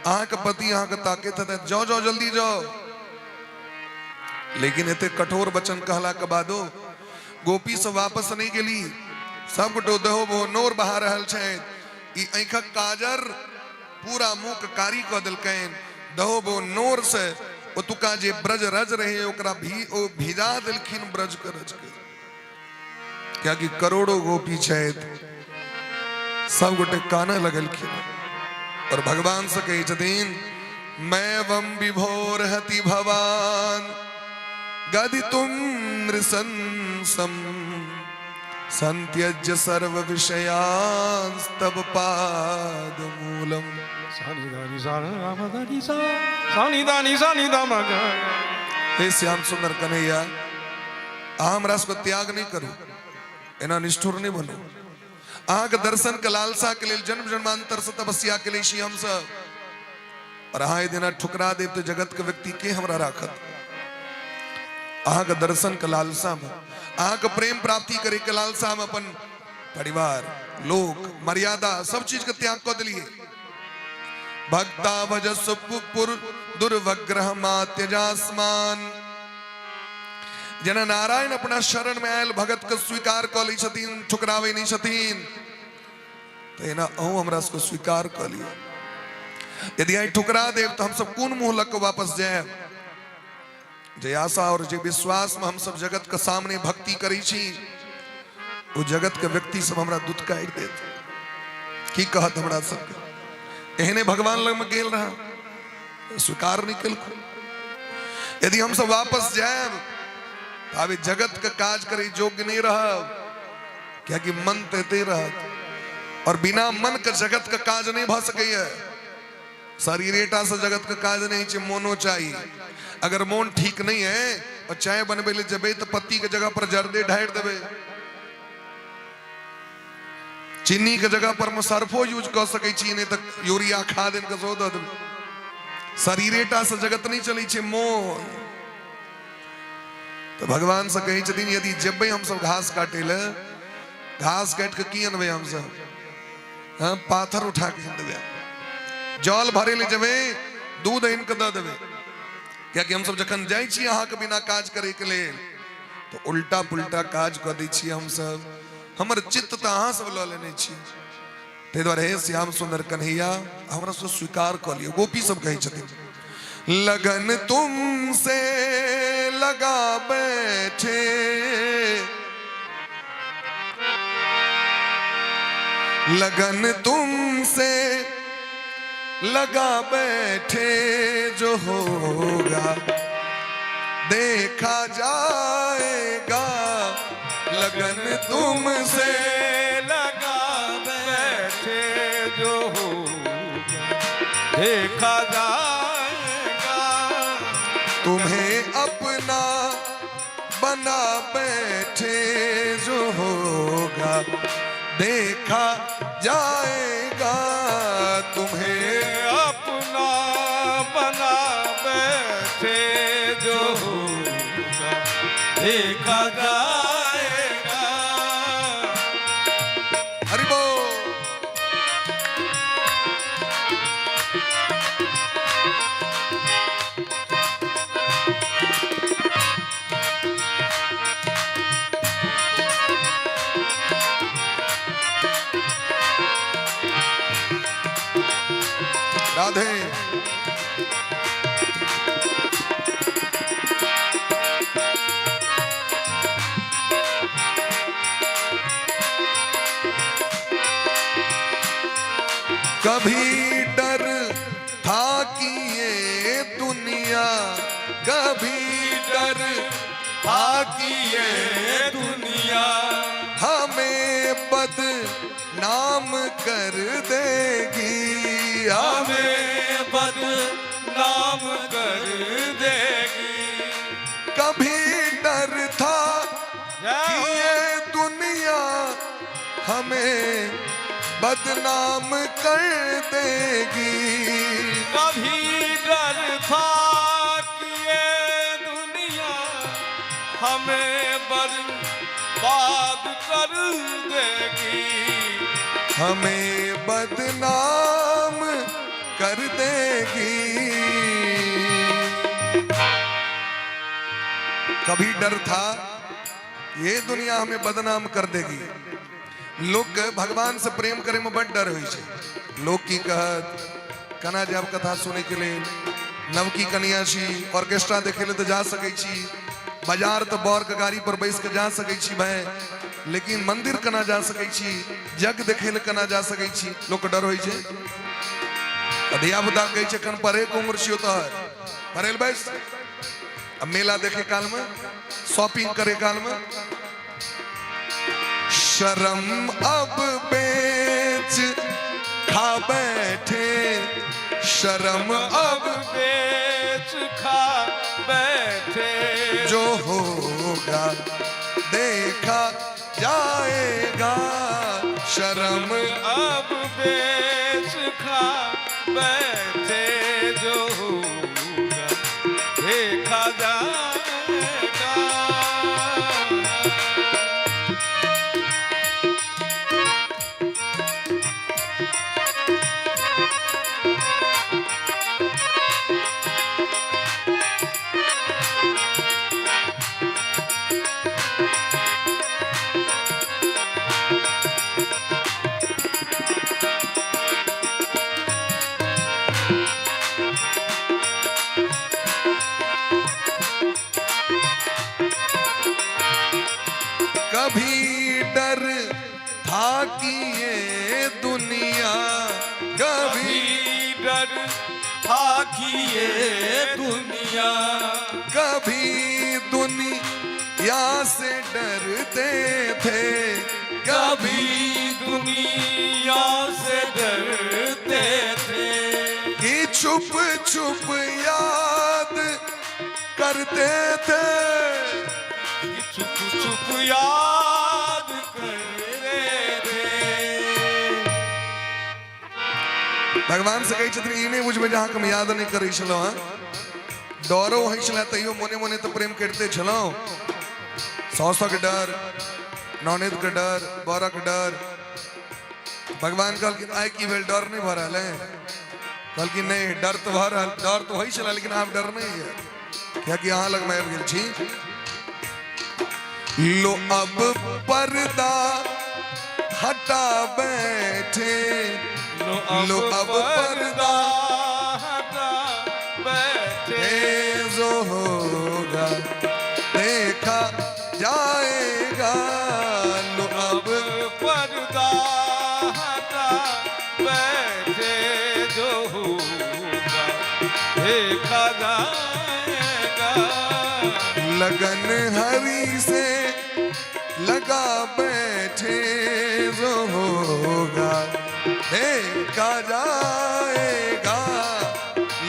अहाँके पति अहाँके ताकैत हेतै, जाओ जाओ जल्दी जाओ। लेकिन एते कठोर वचन कहला के बादो गोपी सब वापस नहीं गेली। सब गोटे देहो बहो नोर बहा रहल छथि। ई आँखिक काजर पूरा मुँह के कारी कऽ देलकनि। दहो बहो नोर से ओतुका जे ब्रज रज रहे ओकरा भी ओ भिजा देलखिन ब्रज के रज के, कियाकि करोड़ों गोपी छथि, सब गोटे कानऽ लगलखिन और भगवान से कहै छथिन मैं वम विभोर हति भवान गदितुम नृशंसम संत्यज्य सर्व विषयांस्तव पाद मूलम। सानी दानी सा राम दानी सा सानी दानी सानी दाम ग। हे श्याम सुंदर कन्हैया, अहाँ हमरा सबके त्याग नहीं करू, एना निष्ठुर नहीं बनू। अहाँके दर्शन के लालसा के लेल जन्म जन्मांतर से तपस्या के लिए छी हमसब, और अहाँ यदि एना ठुकरा देब तऽ जगत के व्यक्ति के हमरा राखत? अहाँके दर्शन के लालसा में, अहाँके प्रेम प्राप्ति करे के लालसा में अपन परिवार, लोक, मर्यादा सब चीज के त्याग कऽ देलिए। भक्ता भजस्व पुर दुर्वग्रह मा त्यजास्मान। जेना नारायण अपना शरण में आयल भगत के स्वीकार कऽ लै छथिन, ठुकराबै नहि छथिन, तहिना अहूँ हमरा सबके स्वीकार कऽ लिअ। यदि आइ ठुकरा देब तऽ हमसब कोन मुँह लऽ कऽ वापस जायब? जे आशा और जे विश्वास में हमसब जगत के सामने भक्ति करै छी, ओ जगत के व्यक्ति सब हमरा दुतकारि देत, की कहत हमरा सबके? एहने भगवान लग में गेल रहा, स्वीकार नहीं केलखुन। यदि हमसब वापस जायब तऽ आब जगत के काज करे योग्य नहीं रहब, कियाकि मन तऽ एते रहत और बिना मन के जगत के काज नहीं भऽ सकैया। शरीरेटा से जगत के काज नहीं छै, मोनो चाही। अगर मोन ठीक नहीं है और चाय बनबै ले जेबै तऽ पत्ती के जगह पर जर्दे ढारि देबै, चीनी के जगह पर में सर्फो यूज कऽ सकै छी, नहीं तऽ यूरिया खाद इनके सेहो दऽ देबै। शरीरेटा से जगत नहीं चलै छै, मोन। तऽ भगवान से कहै छथिन यदि जेबै हमसब घास काटै लए, घास काटि कऽ की अनबै हमसब? हाँ, पाथर उठा के आनि देबै। जल भरे ले जेबै, दूध आनि कऽ दऽ देबै। कियाकि हमसब जखन जाइ छी अहाँके बिना काज करैके लेल तऽ उल्टा पुल्टा काज कऽ दै छियै हमसब। हमर चित्त तऽ अहाँ सब लऽ लेने छी, ताहि दुआरे हे श्याम सुंदर कन्हैया, हमरा सब स्वीकार कऽ लियौ। गोपी सब कहै छथिन, लगन तुमसे लगा बैठे, लगन तुमसे लगा बैठे, जो होगा देखा जाएगा, लगन तुमसे लगा बैठे, जो होगा देखा जाएगा, तुम्हें अपना बना बैठे, जो होगा देखा जाएगा, तुम्हें अपना बना बैठे, जो होगा देखा जाएगा। हरि बोल। राधे। कभी डर था कि ये दुनिया, कभी डर था कि ये दुनिया हमें बदनाम कर देगी, हमें बदनाम कर देगी। कभी डर था कि ये दुनिया हमें बदनाम कर देगी। कभी डर था कि ये दुनिया हमें बर्बाद कर देगी, हमें बदनाम कर देगी। कभी डर था ये दुनिया हमें बदनाम कर देगी। लोग के भगवान से प्रेम करे में बड़ डर होइ छै। लोग की कहत, केना जायब कथा सुनै के लेल? नवकी कनिया छी, ऑर्केस्ट्रा देखे ले तऽ जा सकै छी, बाजार तऽ बर के गाड़ी पर बैस के जा सकै छी भाई, लेकिन मंदिर केना जा सकै छी? जग देखे ले केना जा सकै छी? लोग के डर होइ छै। धिया पुता कहै छै कन पढ़े के उम्र छियौ तोहर, पढ़े ले बैस। आ मेला देखे काल में, शॉपिंग करे काल में शर्म अब बेच खा बैठे, शर्म अब बेच खा बैठे, जो होगा देखा जाएगा, शर्म अब बेच खा बैठे, जो होगा देखा जाएगा। कभी डर था कि ये दुनिया, कभी कभी डर था कि ये दुनिया, कभी दुनिया से डरते थे, कभी कभी दुनिया से डरते थे, कि छुप छुप याद करते थे, कि छुप छुप याद करते थे। भगवान से कहै छथिन, ई नहि बुझबै जे अहाँके हम याद नहि करै छलहुँ। हँ, डरो होइ छलै तैयो मोने मोने तऽ प्रेम करिते छलहुँ। साउसक डर, ननदिके डर, बरक डर। भगवान कहलखिन, आइ की भेल, डर नहि भऽ रहल है? कहलखिन, नहि, डर तऽ भऽ रहल, डर तऽ होइ छलै, लेकिन आब डर नहि है, कियाकि अहाँ लगमे आबि गेल छी। लो अब पर्दा हटा बैठे, लो लो अब अब पर्दा हटा बैठे, जो होगा देखा जाएगा। लो अब पर्दा हटा बैठे, जो होगा देखा जाएगा। लगन हरि से लगा बैठे, जो होगा देखा जाएगा।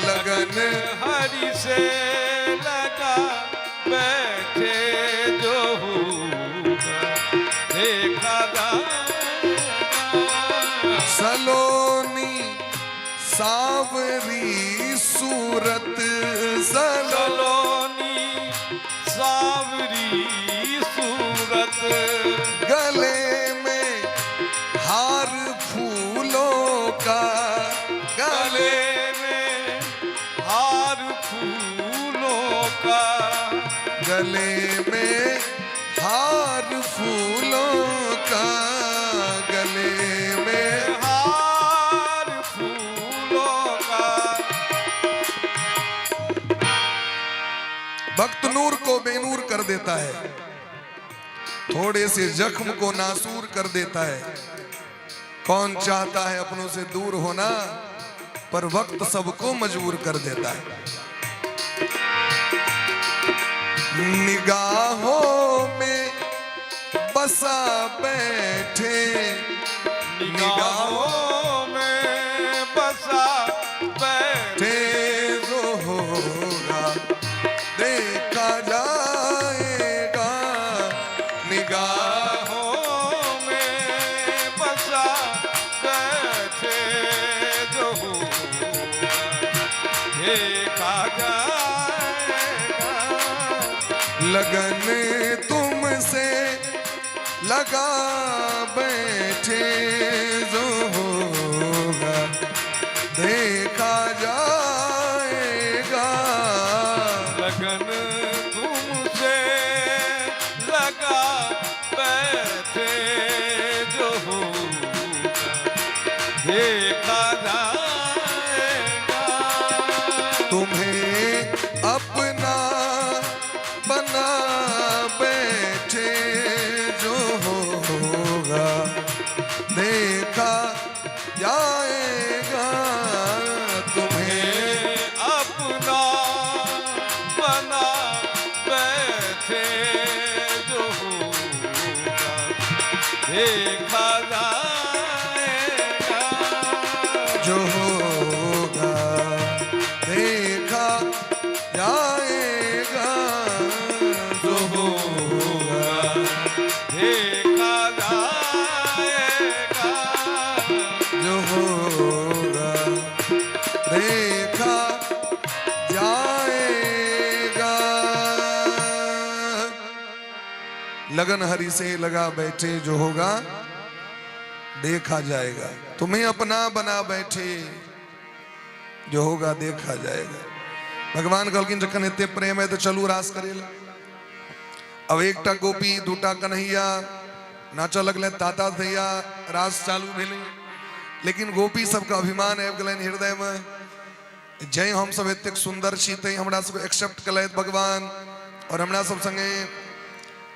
लगन हरि से लगा बैठे, जो होगा देखा जाएगा। सलोनी सावरी सूरत, सलो सलोनी सावरी सूरत, गले में हार फूलों का, गले गले में हार फूलों का, गले में हार फूलों का, गले में हार फूलों का। वक्त नूर को बेनूर कर देता है, थोड़े से जख्म को नासूर कर देता है। कौन चाहता है अपनों से दूर होना, पर वक्त सबको मजबूर कर देता है। निगाहों में बसा बैठे, निगाहों में बसा बैठे, थे जो होगा देखा जाएगा। निगाह निगाहों में बसा बैठे, जो होगा देखा जाएगा। लगन तुमसे लगा बैठे, जो होगा देखा जाएगा। लगन तुमसे लगा बैठे, जो होगा देखा जाएगा। तुम्हें अपना बना बैठे, जो होगा देखा जाएगा। तुम्हें अपना बना बैठे, जो होगा देखा जाएगा। जो होगा देखा जाएगा। जो होगा देखा जाएगा। जो होगा देखा जाएगा। लगन हरि से लगा बैठे, जो होगा देखा जाएगा। तुम्हें अपना बना बैठे, जो होगा देखा जाएगा। भगवान कहलखिन, जखन एते प्रेम है तो चलू रास करे ला। अब एकटा गोपी, दूटा कन्हैया नाचऽ लगलै, ताता थैया, रास चालू भेलै। लेकिन गोपी सबके अभिमान आबि गेलनि हृदय में, जै हम सब एतेक सुंदर छी तै हमरा सबके एक्सेप्ट केलथि भगवान और हमरा सब संगे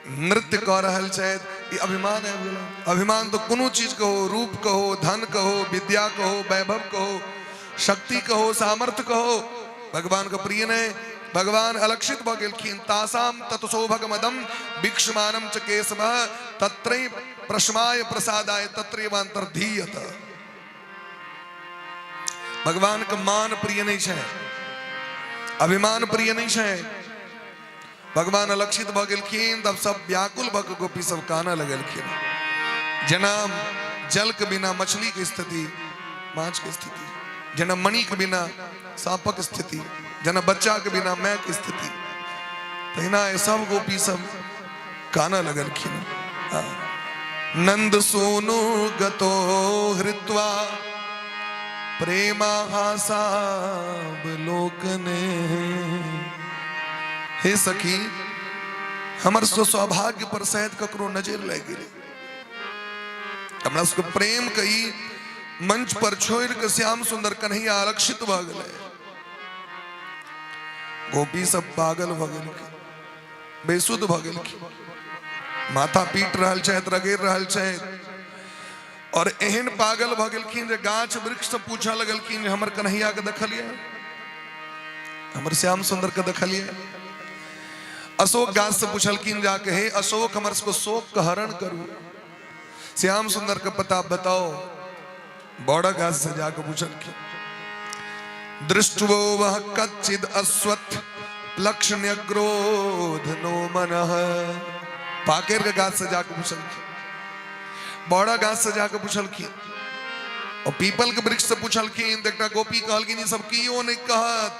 नृत्य कऽ रहल छथि। ई अभिमान आबि गेल। अभिमान तऽ कोनो चीज कहो, रूप कहो, धन कहो, विद्या कहो, वैभव कहो, शक्ति कहो, सामर्थ्य कहो, भगवान के प्रिय नहि। भगवान अलक्षित भऽ गेलखिन। तासाम तत्सौभग मदम वीक्षमानम च केशव तत्रै प्रश्माय प्रसादाय तत्रैवांतर्धीयत। भगवान के मान प्रिय नहीं छै, अभिमान प्रिय नहीं छै। भगवान अलक्षित भऽ गेलखिन तब सब व्याकुल भऽ के गोपी सब कानऽ लगलखिन, जेना जल के बिना मछली के स्थिति, माछ के स्थिति, जेना मणि के बिना साँपक स्थिति, जेना बच्चा के बिना माय के स्थिति, तहिना सब गोपी सब कानऽ लगलखिन। नंद सोनु गतो हृत्वा प्रेमाहासावलोकने। हे सखी, हमर सौभाग्य पर शायद ककरो नजर लागि गेलै। हमरा सबके प्रेम के ई मंच पर छोड़ि के श्याम सुंदर कन्हैया आरक्षित भऽ गेलै। गोपी सब पागल भऽ गेलखिन, बेसुध भऽ गेलखिन, माथा पीट रहल छथि, रगड़ि रहल छथि और एहन पागल भऽ गेलखिन जे गाछ वृक्ष से पूछऽ लगलखिन जे हमर कन्हैया के देखलियै, हमर श्याम सुंदर के देखलियै। अशोक गाछ से पूछलखिन जाके, हे अशोक, हमर सबके शोक के हरण करू, श्याम सुंदर के पता बताओ। बड़ा गाछ से जाके पूछलखिन, दृष्टवो वह कच्चिद अश्वत्थ प्लक्ष न्यग्रोध नो मनः। पाकेर के गाछ से जाके पूछलखिन, बड़ा गाछ से जाके पूछलखिन और पीपल के वृक्ष से पूछलखिन। तऽ एकटा गोपी कहलखिन, ई सब कियो नहि कहत,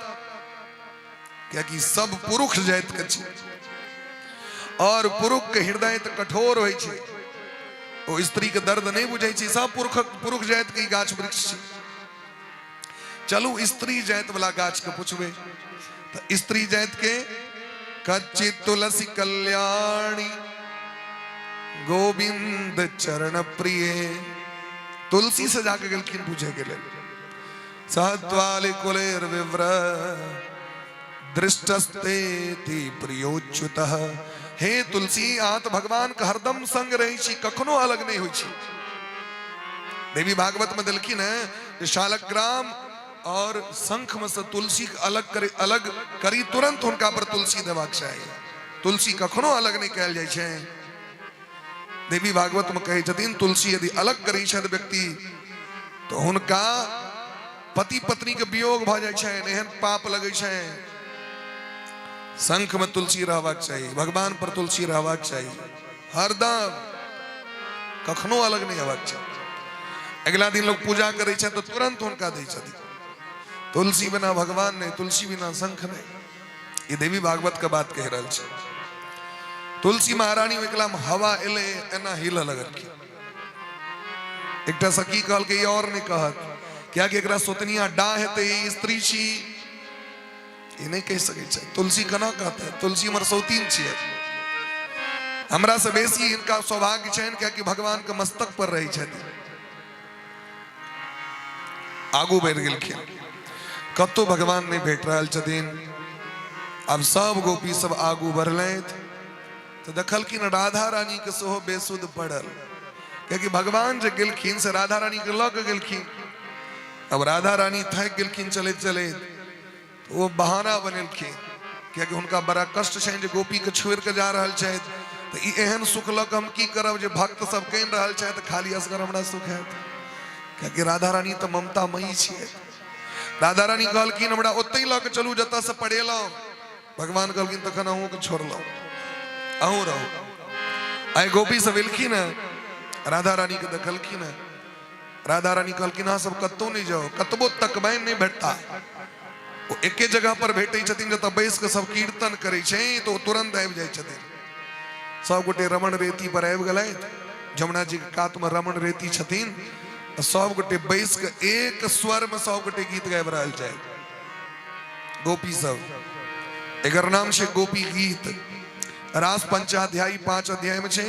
कियाकि सब पुरुष जाति के छै और पुरुष के हृदय तऽ कठोर होइ छै, ओ स्त्री के दर्द नहि बुझै छै। सब पुरुष जाति के ई गाछ वृक्ष छै। चलू स्त्री जाति वाला गाछ के पूछबै। तऽ स्त्री जाति के कच्ची तुलसी कल्याणी गोविंद चरण प्रिय, तुलसी से जाके गेलखिन पूछे के लेल। सहत्वालि कुलेर विव्र दृष्टस्ते ति प्रियोच्युत। हे तुलसी, अहाँ तऽ भगवान के हरदम संग रहै छी, कखनो अलग नहि होइ छी। देवी भागवत में देलखिन है जे शालग्राम और शंख में से तुलसी के अलग करी, अलग करी तुरंत हुनका पर तुलसी देबाक चाही। तुलसी कखनो अलग नहि कयल जाइ छै। देवी भागवत में कहै छथिन, तुलसी यदि अलग करै छथि व्यक्ति तऽ हुनका पति पत्नी के वियोग भऽ जाइ छनि, एहन पाप लगै छै। शंख में तुलसी रहबाक चाही, भगवान पर तुलसी रहबाक चाही हरदम, कखनो अलग नहि हेबाक चाही। अगिला दिन लोग पूजा करै छै तऽ तुरंत हुनका दै छथिन। तुलसी बिना भगवान नहि, तुलसी बिना शंख नहि। ई देवी भागवत के बात कहि रहल छै। तुलसी महारानी एकला में हवा एलै, एना हिलऽ लगलखिन। एकटा सखी कहलकै, ई और नहि कहत, कियाकि एकरा सोतनिया डा हेतै, ई स्त्री छी, ई नहि कहि सकै छै। तुलसी केना कहतै? तुलसी हमर सौतीन छियै, हमरा से बेसी हिनका सौभाग्य छनि, कियाकि भगवान के मस्तक पर रहै छथिन। आगू बढ़ि गेलखिन, कतौ भगवान नहि भेट रहल छथिन। आब सब गोपी सब आगू बढ़लथि तऽ देखलखिन राधा रानी के सेहो बेसुध पड़ल, कियाकि भगवान जे गेलखिन से राधा रानी के लऽ के गेलखिन। अब राधा रानी थाकि गेलखिन चलैत चलैत, तऽ ओ बहाना बनेलखिन, कियाकि हुनका बड़ा कष्ट छनि जे गोपी के छोड़ि के जा रहल छथि, तऽ ई एहन सुख लऽ कऽ हम की करब जे भक्त सब कानि रहल छथि, खाली असगर हमरा सुख हैत। कियाकि राधा रानी तऽ ममतामयी छियै। राधा रानी कहलखिन, हमरा ओतहि लऽ के चलू जतऽ से पड़ेलहुँ। भगवान कहलखिन, तखन अहूँके छोड़लहुँ, अहूँ रहू। आइ गोपी सब एलखिन हँ, राधा रानी के देखलखिन हँ। राधा रानी कहलखिन, अहाँ सब कतहु नहि जाउ, कतबो तकबनि नहि भेटता। ओ एके जगह पर भेटै छथिन जतऽ बैस कऽ सब कीर्तन करै छै, तऽ ओ तुरंत आबि जाइ छथिन। सब गोटे रमण रेती पर आबि गेलथि। जमुना जी के कात में रमण रेती छथिन, सब गोटे बैस कऽ एक स्वर में सब गोटे गीत गाबि रहल छथि गोपी सब। एकर नाम छै गोपी गीत। रास पंचाध्यायी 5 अध्याय में छै,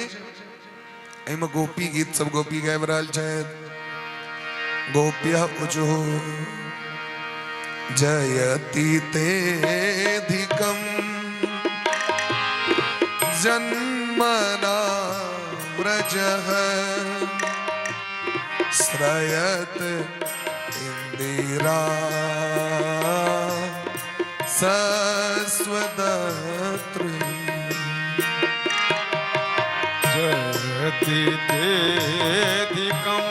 एहिमे गोपी गीत सब गोपी गाबि रहल छथि। गोप्य उचु जयति तेधिकम जन्म जन्मना व्रजः श्रयत इन्दिरा सस्वदत्र। जयति तेधिकं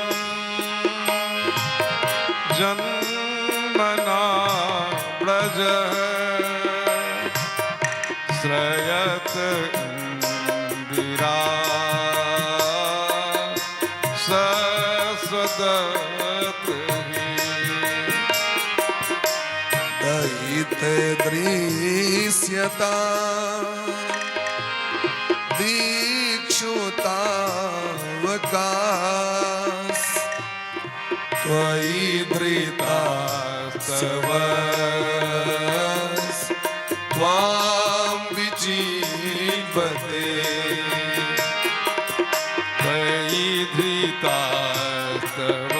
जन्मना व्रज श्रयत इन्दिरा सस्वदत्र। दयित दृश्यता दीक्षुतावकाश त्वयि धृतास्तव त्वां विजीवते। त्वयि धृतास्तव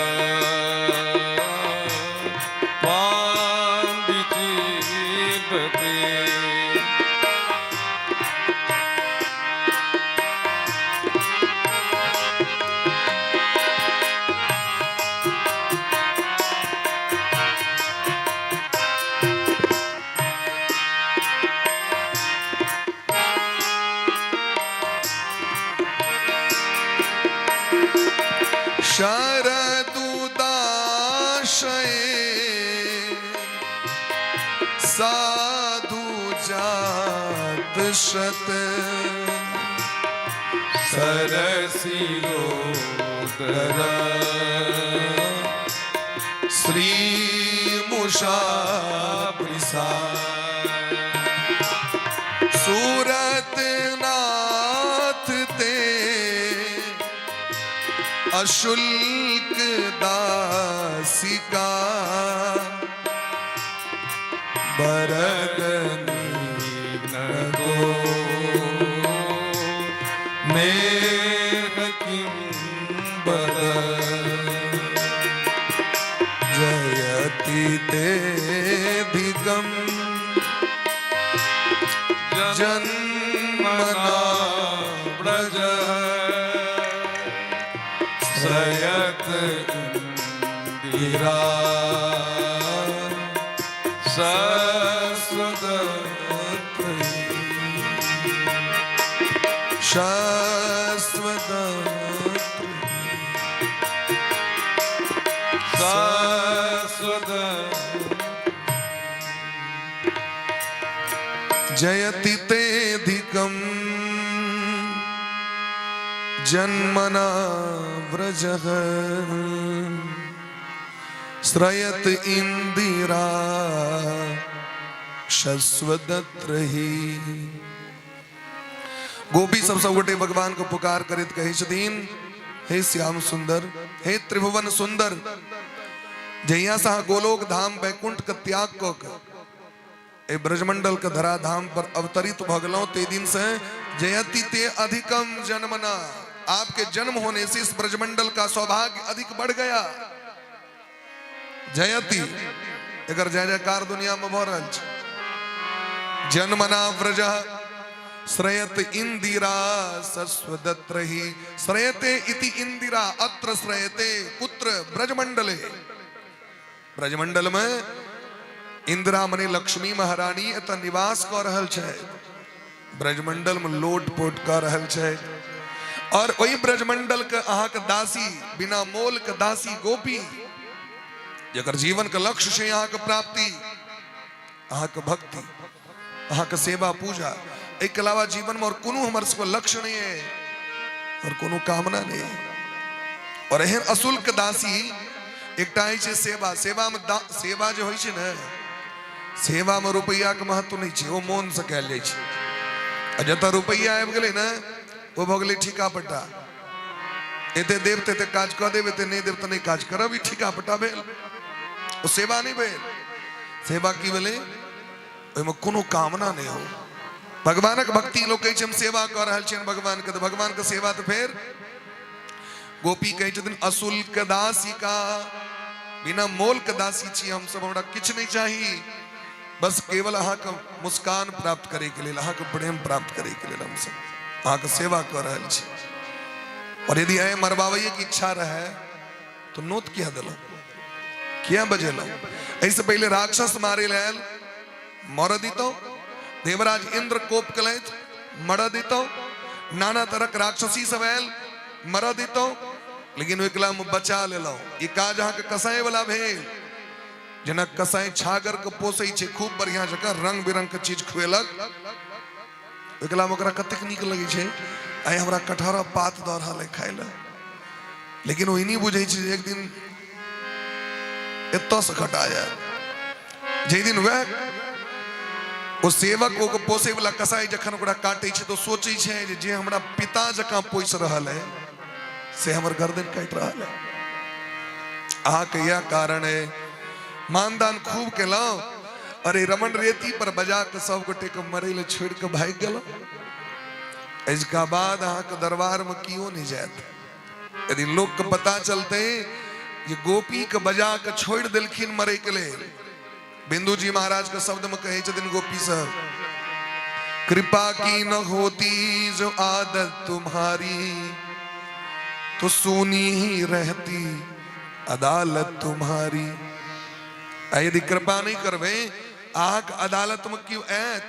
त्वां विजीवते। शरदुदाशये साधु जात शत सरसिलोदर श्री मुषा प्रिसा सूरत नाथ ते अशुल्क दासिका बरदनी को नेह किं बद। जयति ते धिगम जन्मना व्रज श्रयत इन्दिरा सस्वदत्र। शाश्वत शाश्वत। जयति ते धिकम जन्मना व्रजः श्रयत इंदिरा शश्वदत्र ही। गोपी सब सब गोटे भगवान को पुकार करैत कहै छथिन, हे श्याम सुंदर, हे त्रिभुवन सुंदर, जहिया से अहाँ गोलोक धाम वैकुंठ के त्याग कऽ के एहि ब्रजमंडल के धराधाम पर अवतरित भऽ गेलहुँ, ते दिन से जयति ते अधिकम जन्मना, आपके जन्म होने से इस ब्रजमंडल का सौभाग्य अधिक बढ़ गया। जयति एकर जय जयकार दुनिया में भऽ रहल छै। जन्मना व्रज श्रयत इंदिरा सस्वदत्र ही। श्रयते इति इंदिरा अत्र श्रयते कुत्र? ब्रजमंडले। ब्रजमंडल में इंदिरा मने लक्ष्मी महारानी एतऽ निवास कऽ रहल छै, ब्रजमंडल में लोट पोट कऽ रहल छै, और ओहि ब्रजमंडल के अहाँके दासी, बिना मोल के दासी गोपी, जकर जीवन के लक्ष्य छै अहाँके प्राप्ति, अहाँके भक्ति, अहाँके सेवा पूजा, एहिके अलावा जीवन में और कोनो हमर सबके लक्ष्य नहीं है और कोनो कामना नहीं है। और एहन अशुल्क दासी एकटा होइ छै सेवा, सेवा में सेवा जे होइ छै ने, सेवा में रुपैया के महत्व नहीं छै, ओ मोन से कयल जाइ छै। आ जतऽ रुपैया आबि गेलै ने, ओ भऽ गेलै ठीका पट्टा, एते देब तऽ एते काज कऽ देब, एते नहि देब तऽ नहि काज करब, ई ठीका पट्टा भेल, ओ सेवा नहि भेल। सेवा की भेलै? ओहिमे कोनो कामना नहि हो। भगवानक भक्ति लोक कहै छै हम सेवा कऽ रहल छियनि भगवानके, तऽ भगवानके सेवा तऽ फेर गोपी कहै छथिन अशुल्क दासिका, बिना मोल के दासी छी हमसब, हमरा किछु नहि चाही, बस केवल अहाँके मुस्कान प्राप्त करैके लेल, अहाँके प्रेम प्राप्त करैके लेल हमसब अहाँके सेवा कऽ रहल छी। और यदि आइ मरबाबैके इच्छा रहै तो नोत किया देलहुँ, किया बजेलहुँ? एहिसँ पहिले राक्षस मारे लए आयल, मरऽ दितहुँ। देवराज इंद्र कोप केलथि, मरऽ दितहुँ। नाना तरहक राक्षसी सब आयल, मरऽ दितहुँ। लेकिन ओहि कलामे बचा लेलहुँ। ई काज अहाँके कसाई वाला भेल। जेना कसाई छागर के पोसै छै, खूब बढ़िया जकाँ रंग बिरंग के चीज खुएलक, ओहि कलामे ओकरा कतेक नीक लगै छै, आइ हमरा कटहरक पात दऽ रहल है खाय लए। लेकिन ओ ई नहि बुझै छै जे एक दिन एतऽसँ कटा जायत। जाहि दिन वएह ओ सेवक, ओ पोसै वाला कसाई जखन ओकरा काटै छै तऽ सोचै छै जे जे हमरा पिता जकाँ पोसि रहल है से हमर गर्दन काटि रहल है। अहाँके इएह कारण है मानदान खूब केलहुँ, अरे रमन रेती पर बजा के सब गोटे के मरे ले छोड़ के भागि गेलहुँ। इसका बाद अहाँके दरबार में कियो नहीं जायत। यदि लोक के पता चलते जे गोपी के बजा के छोड़ देलखिन मरे के लेल, बिंदु जी महाराज के शब्द में कहे छथिन गोपी सब, कृपा की न होती जो आदत तुम्हारी तो सुनी ही रहती अदालत तुम्हारी। आ यदि कृपा नहीं करबे अहाँके अदालत में क्यों आयत?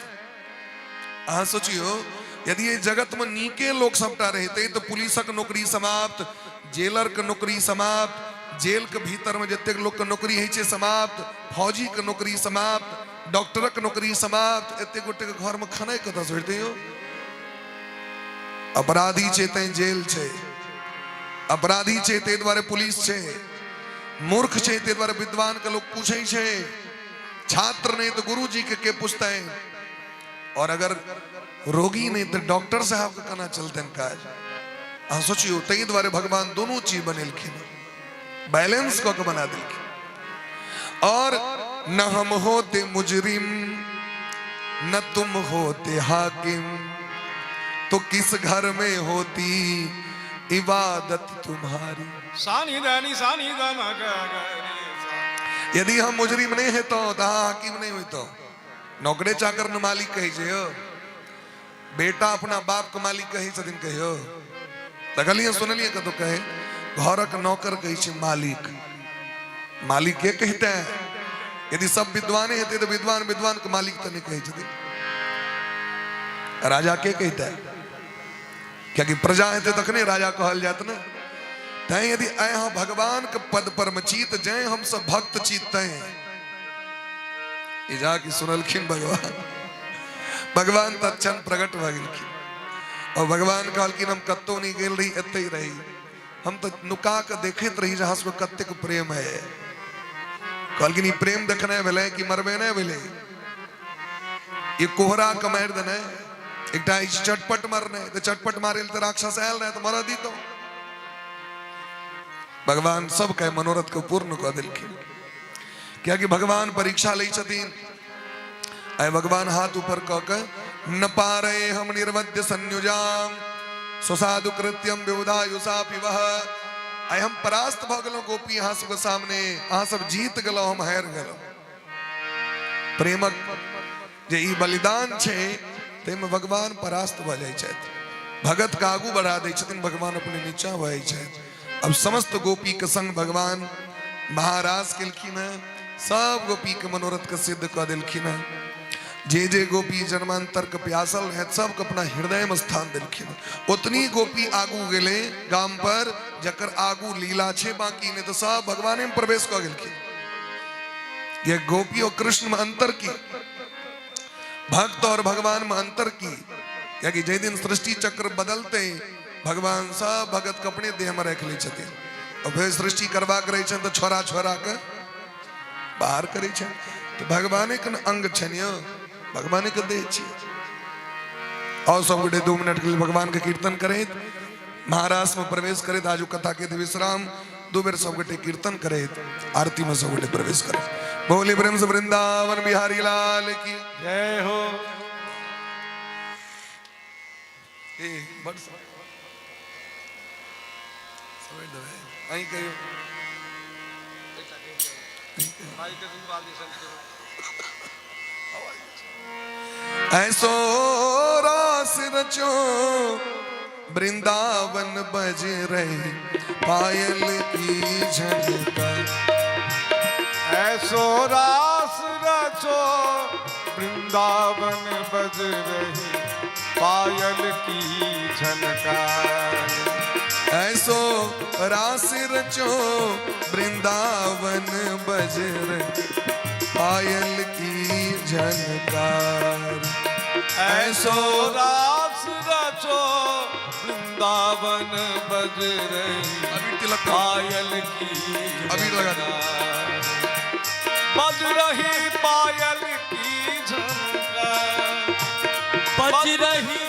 अहाँ सोचियो, यदि एहि जगत में नीके लोक सबटा रहते तो पुलिसक नौकरी समाप्त, जेलर के नौकरी समाप्त, जेल के भीतर में जतेक लोक के नौकरी होइ छै समाप्त, फौजी के नौकरी समाप्त, डॉक्टरक नौकरी समाप्त, एते गोटे के घर में खानाइ कतऽ से भेटतै यौ? अपराधी छै तैं जेल छै, अपराधी छै ताहि दुआरे पुलिस छै, मूर्ख छै ताहि दुआरे विद्वान के लोक पूछै छै, छात्र नहीं तो गुरु जी के पूछते हैं, और अगर रोगी नहीं तो डॉक्टर साहब के केना चलते काज? अहाँ सोचियो, ताहि दुआरे भगवान दोनों चीज बनेलखिन, बैलेंस कऽ के बना देलखिन। और न हम होते मुजरिम न तुम होते हाकिम, तो किस घर में होती इबादत तुम्हारी। सानी दानी सानी दामा ग ग रे सा। यदि हम मुजरिम नहीं है तो अहाँ हाकिम नहीं होते। नौकरे चाकर न मालिक कहै छै यौ, बेटा अपना बाप के मालिक कहै छथिन कहियो? देखलियै सुनलियै कतौ कहे? घरक नौकर कहै छै मालिक। मालिक के कहते हैं? यदि सब विद्वाने हेतै तऽ विद्वान विद्वान के मालिक तऽ नहि कहै छथिन। राजा के कहते हैं? कियाकि प्रजा हेतै तखने राजा कहल जायत ने। तैं यदि अहाँ भगवान के पद पर मे छी तऽ जैं हम सब भक्त छी तैं ई जाके सुनलखिन भगवान। भगवान तत्क्षण प्रकट भऽ गेलखिन और भगवान कहलखिन हम कतौ नहि गेल रही, एतै रही, हम तऽ नुका के देखैत रही जे अहाँ सबके कतेक प्रेम है। कहलखिन ई प्रेम देखने भेलै कि मरबे नहि भेलै? ई कोहरा के मारि देने एकटा अछि चटपट मरने, तऽ चटपट मारे तऽ राक्षस आयल रहे तऽ मरऽ दितौ। भगवान सबके मनोरथ के पूर्ण कऽ देलखिन, कियाकि भगवान परीक्षा लै छथिन। आइ भगवान हाथ ऊपर कऽ के न पारे हम निर्वध्य संयुजाम सुसाधु कृत्यम विबुधायुषा पिबह। आइ हम परास्त भऽ गेलहुँ गोपी अहाँ सबके सामने, अहाँ सब जीत गेलहुँ, हम हारि गेलहुँ। प्रेमक जे ई बलिदान छै ताहिमे भगवान परास्त भऽ जाइ छथि, भगत के आगू बढ़ा दै छथिन, भगवान अपने नीचा भऽ जाइ छथि। अब समस्त गोपी के संग भगवान महारास केलखिन हैं, सब गोपी के मनोरथ के सिद्ध कऽ देलखिन हैं। जे जे गोपी जन्मांतर के प्यासल रहे सबके अपना हृदय में स्थान देलखिन। उतनी गोपी आगू गेले गाम पर जकर आगू लीला छे, बाकी नहीं तो सब भगवाने में प्रवेश कऽ गेलखिन। ये गोपी और कृष्ण में अंतर की, भक्त और भगवान में अंतर की, कियाकि जाहि दिन सृष्टि चक्र बदलते भगवान सब भगत के अपने देह में राखि लै छथिन और फेर सृष्टि करबाक रहै छनि तऽ छोड़ा छोड़ा के बाहर करै छनि। तऽ भगवाने के ने अंग छनि यौ, भगवाने के देह छियै। और सब गोटे 2 मिनट के लिए भगवान के कीर्तन करैत महाराष्ट्र में प्रवेश करैत आजू कथा के विश्राम 2 बेर सब गोटे कीर्तन करैत आरती में सब गोटे प्रवेश करैत। बोली प्रेम से वृंदावन बिहारी लाल की जय हो। ए बड़ समय देबै अहीं कहियौ। ऐसो रास रचो वृंदावन बज रही पायल की झनकार। ऐसो रास रचो वृंदावन बज रही पायल की झनकार। ऐसो रास रचो वृंदावन बज रही पायल की झनकार। ऐसो रास रचो वृंदावन बज रही अबीर तिलक करो। पायल की अबीर लगा दो। झनकार। बज रही पायल की झनकार। बज रही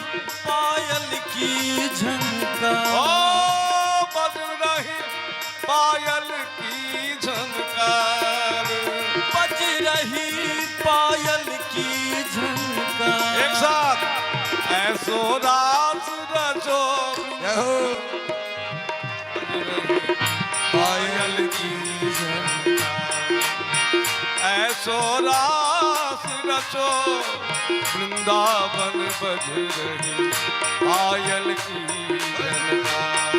पायल की झनकार। ओ बज रही पायल की झनकार। बज रही पायल की झनकार। एक साथ ऐसो रास रचो जय हो। पायल की झनकार। ऐसो रास रचो वृंदावन बज रही पायल की झनकार।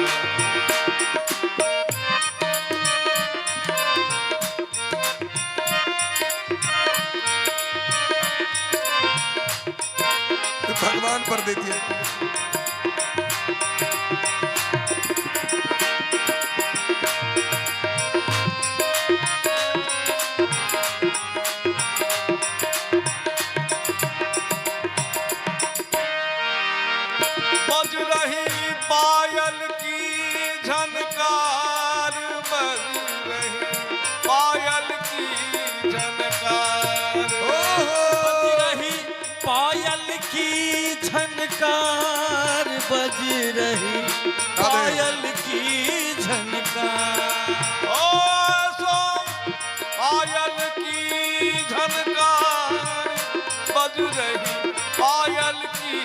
तो भगवान पर देती है। बज रही पायल की झनकार। बज रही पायल की झनकार। बज रही पायल की झनकार। बज रही पायल की झनकार। ओ सो पायल की झनकार। बज रही पायल की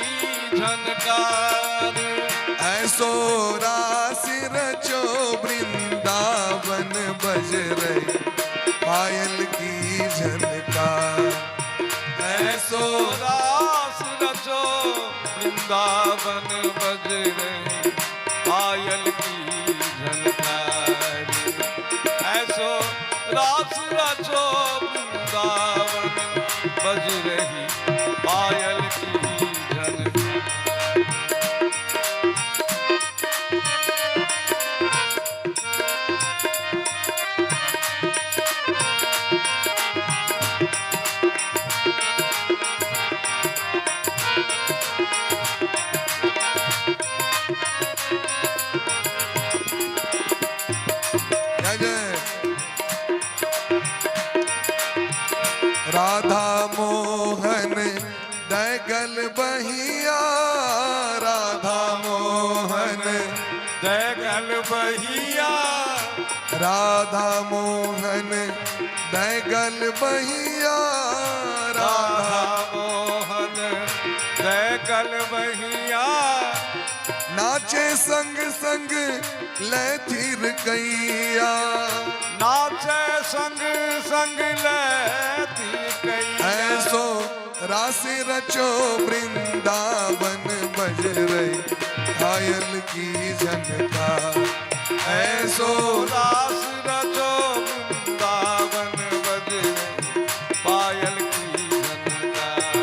झनकार। ऐसो रास रचो वृंदावन बज रही पायल की झनकार। ऐसो रास रचो वृंदावन बज रही पायल की झनकार। ऐसो रास रचो वृंदावन बज रही पायल की झनकार। जय जय राधा मोहन दैगल बहिया। राधा मोहन दैगल बहिया। राधा मोहन दैगल बहिया। राधा राधा मोहन दैगल बहिया। नाचे संग संग ले थिर कैया। नाचे संग संग लेती कैया। ऐसो रास रचो वृंदावन बज रही पायल की झनकार। ऐसो रास रचो वृंदावन बज रही पायल की झनकार।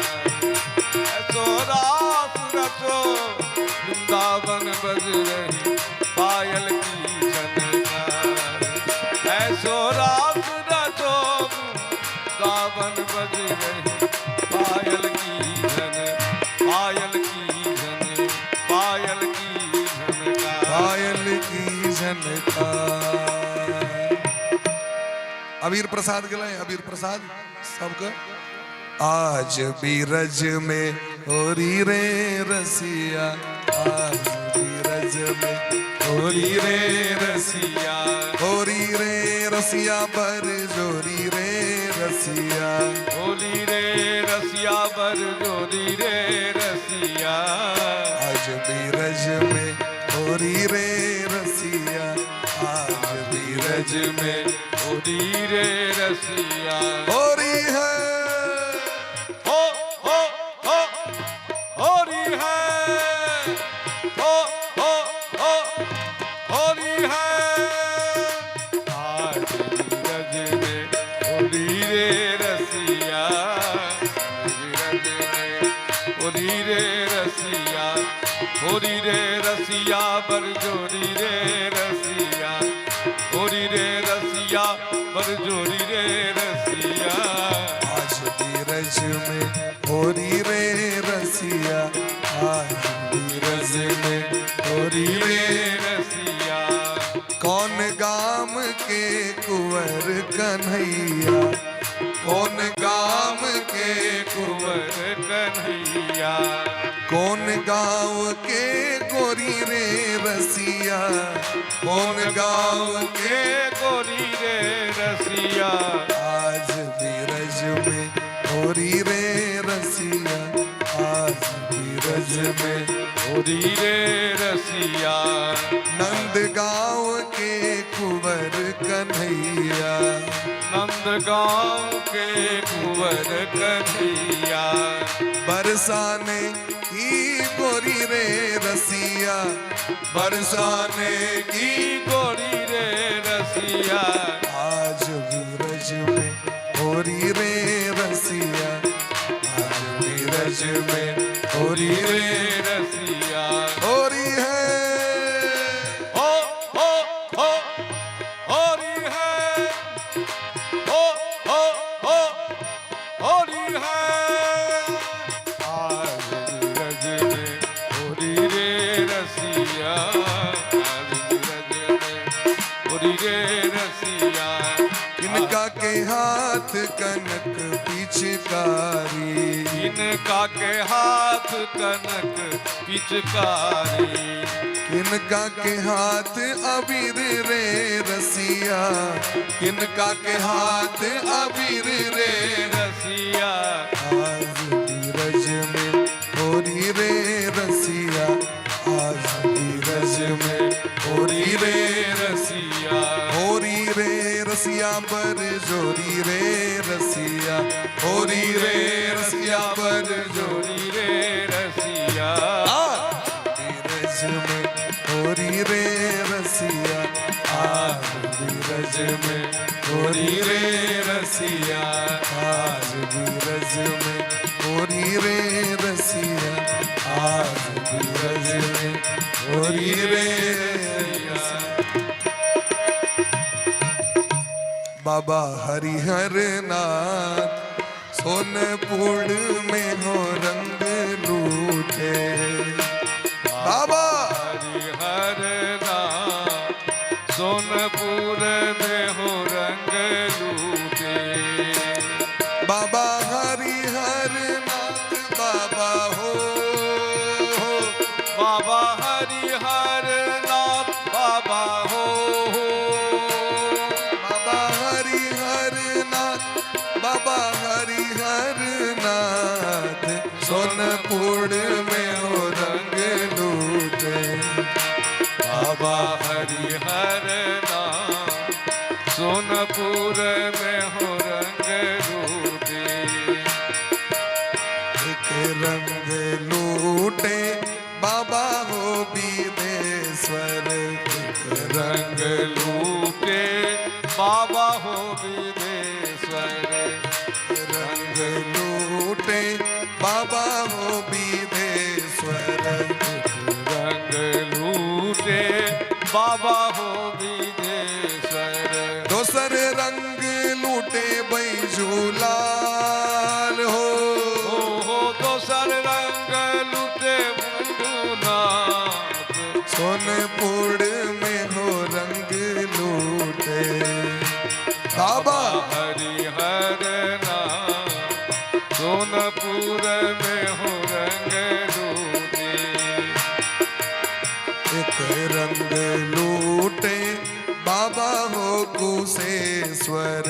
ऐसो रास रचो वृंदावन बज रही पायल की झनकार। ऐसो रास रचो वृंदावन बज रही पायल की झन पायल की झन पायल की झनकार। पायल की झनकार। अबीर प्रसाद गेलै। अबीर प्रसाद सबके। आज बीरज में होरी रे रसिया। आज बीरज में होरी रे रसिया। होरी रे रसिया पर जोरी रे रसिया। होली रे रसिया बर जोरी रे रसिया। आज बीरज में होरी रे रसिया। आज बीरज रज में होली रे रसिया। होरी है हो हो हो होरी है। होरी रे रसिया बरजोरी रे रसिया, होरी रे रसिया बरजोरी रे रसिया। आज बीरज में होरी रे रसिया, आज बीरज में होरी रे रे रसिया। कौन गाम के कुंवर कन्हैया, कौन गाम के कुंवर कुंवर कन्हैया, कौन गाँव के गोरी रे रसिया, कौन गाँव के के गोरी रे रसिया। आज बीरज में होरी रे रसिया, आज बीरज में होरी रे रसिया। नंद गाँव के कुंवर कन्हैया, नंद गांव के कुंवर कन्हैया, बरसाने की गोरी रे रसिया, बरसाने की की गोरी रे रसिया। आज बीरज में होरी रे रसिया, आज बीरज में होरी रे रे रसिया। होरी है। हो हो हो होरी है, हो हो हो होरी है। आज बीरज में होरी रे रसिया, आज बीरज में होरी रे रसिया। इनका के हाथ कनक पिचकारी, इनका के हाथ कनक पिचकारी, किनका के हाथ अबीर रे रसिया, किनका के हाथ अबीर रे रसिया। आज बीरज में होरी रे रसिया, आज बीरज में होरी रे रसिया। होरी रे रसिया पर जोरी रे रसिया, होरी रे रसिया पर जोरी जोरी रे रसिया। बीरज में होरी रे रसिया, आज बीरज में होरी रे रसिया। आज बीरज में होरी रे रसिया, आज बीरज में होरी रे रसिया। बाबा हरिहर नाथ सोनपुर में हो रंग लूटे, बाबा हरिहर नाथ सोनपुर में हो रंग लूटे। बाबा हरिहर नाथ बाबा हो, बाबा हरिहर नाथ बाबा हो, बाबा हरिहर नाथ बाबा हरिहर नाथ सोनपुर में हो रंग लूटे। बाबा हरिहर नाथ सोनपुर में हो रंग लूटे। एक रंग लूटे बाबा हो बीदेश्वर, एक रंग लूटे बाबा हो विदेश्वर, रंग लूटे बाबा हो बीदेश्वर, रंग लूटे बाबा हो विदेश्वर। दोसर रंग लूटे बैजूलाल हो, हो हो दोसर रंग लूटे मंजुनाथ, सोनपुर में हो रंग लूटे बाबा हरिहर नाथ सोनपुर में हो रंग लूटे। एक रंग लूटे बाबा हो कुशेश्वर,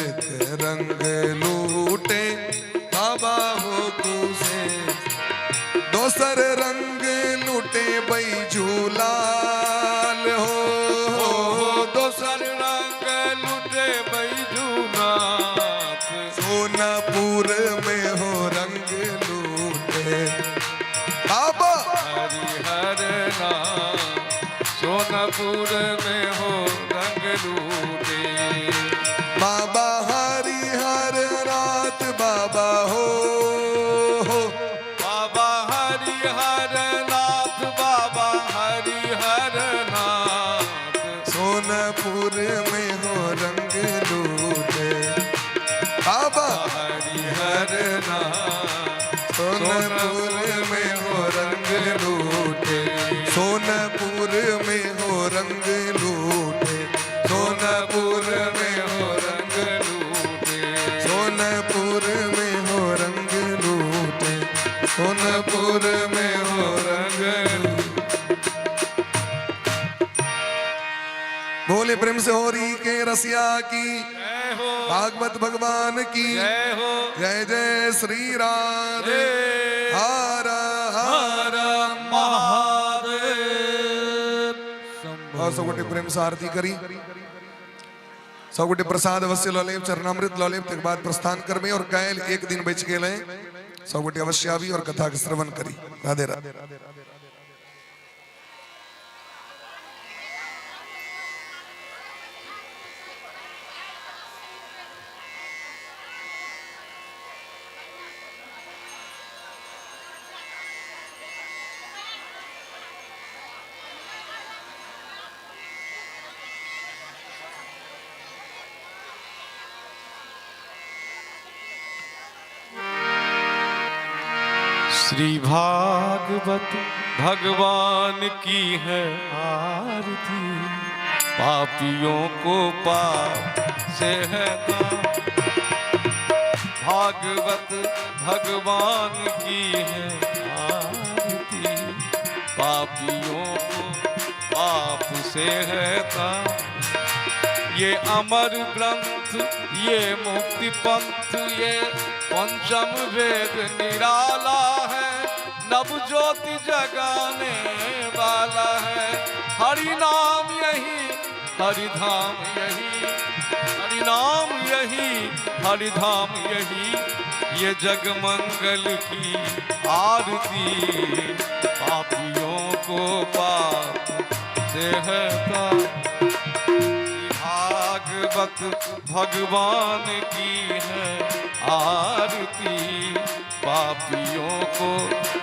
एक रंग लूटे बाबा हो कुशेश्वर, दोसर रंग लूटे बैजूलाल हो, हो दोसर रंग लूटे बैजूनाथ, सोनापुर में हो रंग लूटे बाबा हरिहर नाथ सोनपुर में हो रंग लूटे। बाबा हरिहर नाथ बाबा हो, बाबा हरिहर नाथ बाबा सोनपुर में हो रंग लूटे, सोनपुर में हो रंग लूटे, सोनपुर में हो रंग लूटे, सोनपुर में हो रंग लूटे। बोले प्रेम से होरी के रसिया की, जय हो, भागवत भगवान की जय हो, जय जय श्री राधे। हर हर हर महादेव। और सब गोटे प्रेम से आरती करी, सब गोटे प्रसाद अवश्य लऽ लेब, चरणामृत लऽ लेब, तकर बाद प्रस्थान करबे। और काल्हि एक दिन बचि गेल है, सब गोटे अवश्य आबी और कथा के श्रवण करी। राधे राधे। श्री भागवत भगवान की है आरती, पापियों को पाप से है तार। भागवत भगवान की है आरती, पापियों को पाप से है तार। ये अमर ग्रंथ, ये मुक्ति पंथ, ये पंचम वेद निराला है, नव ज्योति जगाने वाला है। हरि नाम यही हरि धाम यही, हरि नाम यही हरि धाम यही, ये जग मंगल की आरती, पापियों को पाप से है तार। भागवत भगवान की है आरती, पापियों को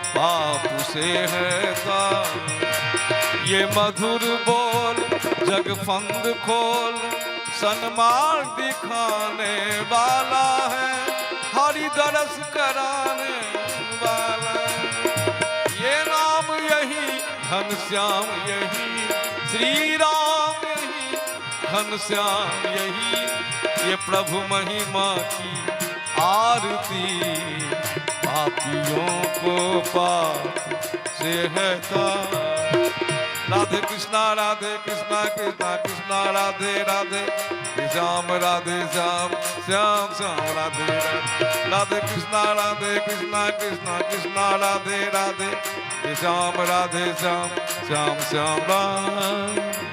पाप से है तार। ये मधुर बोल जग फंद खोल, सन्मार्ग दिखाने वाला है, हरि दरस कराने वाला है। ये नाम यही घनश्याम यही, श्री राम यही घनश्याम यही, ये प्रभु महिमा की आरती, पापियों को पाप से है तार। राधे कृष्णा कृष्णा कृष्णा राधे राधे, श्याम राधे श्याम श्याम श्याम राधे राधे। राधे कृष्णा कृष्णा कृष्णा राधे राधे, श्याम राधे श्याम श्याम श्याम राधे।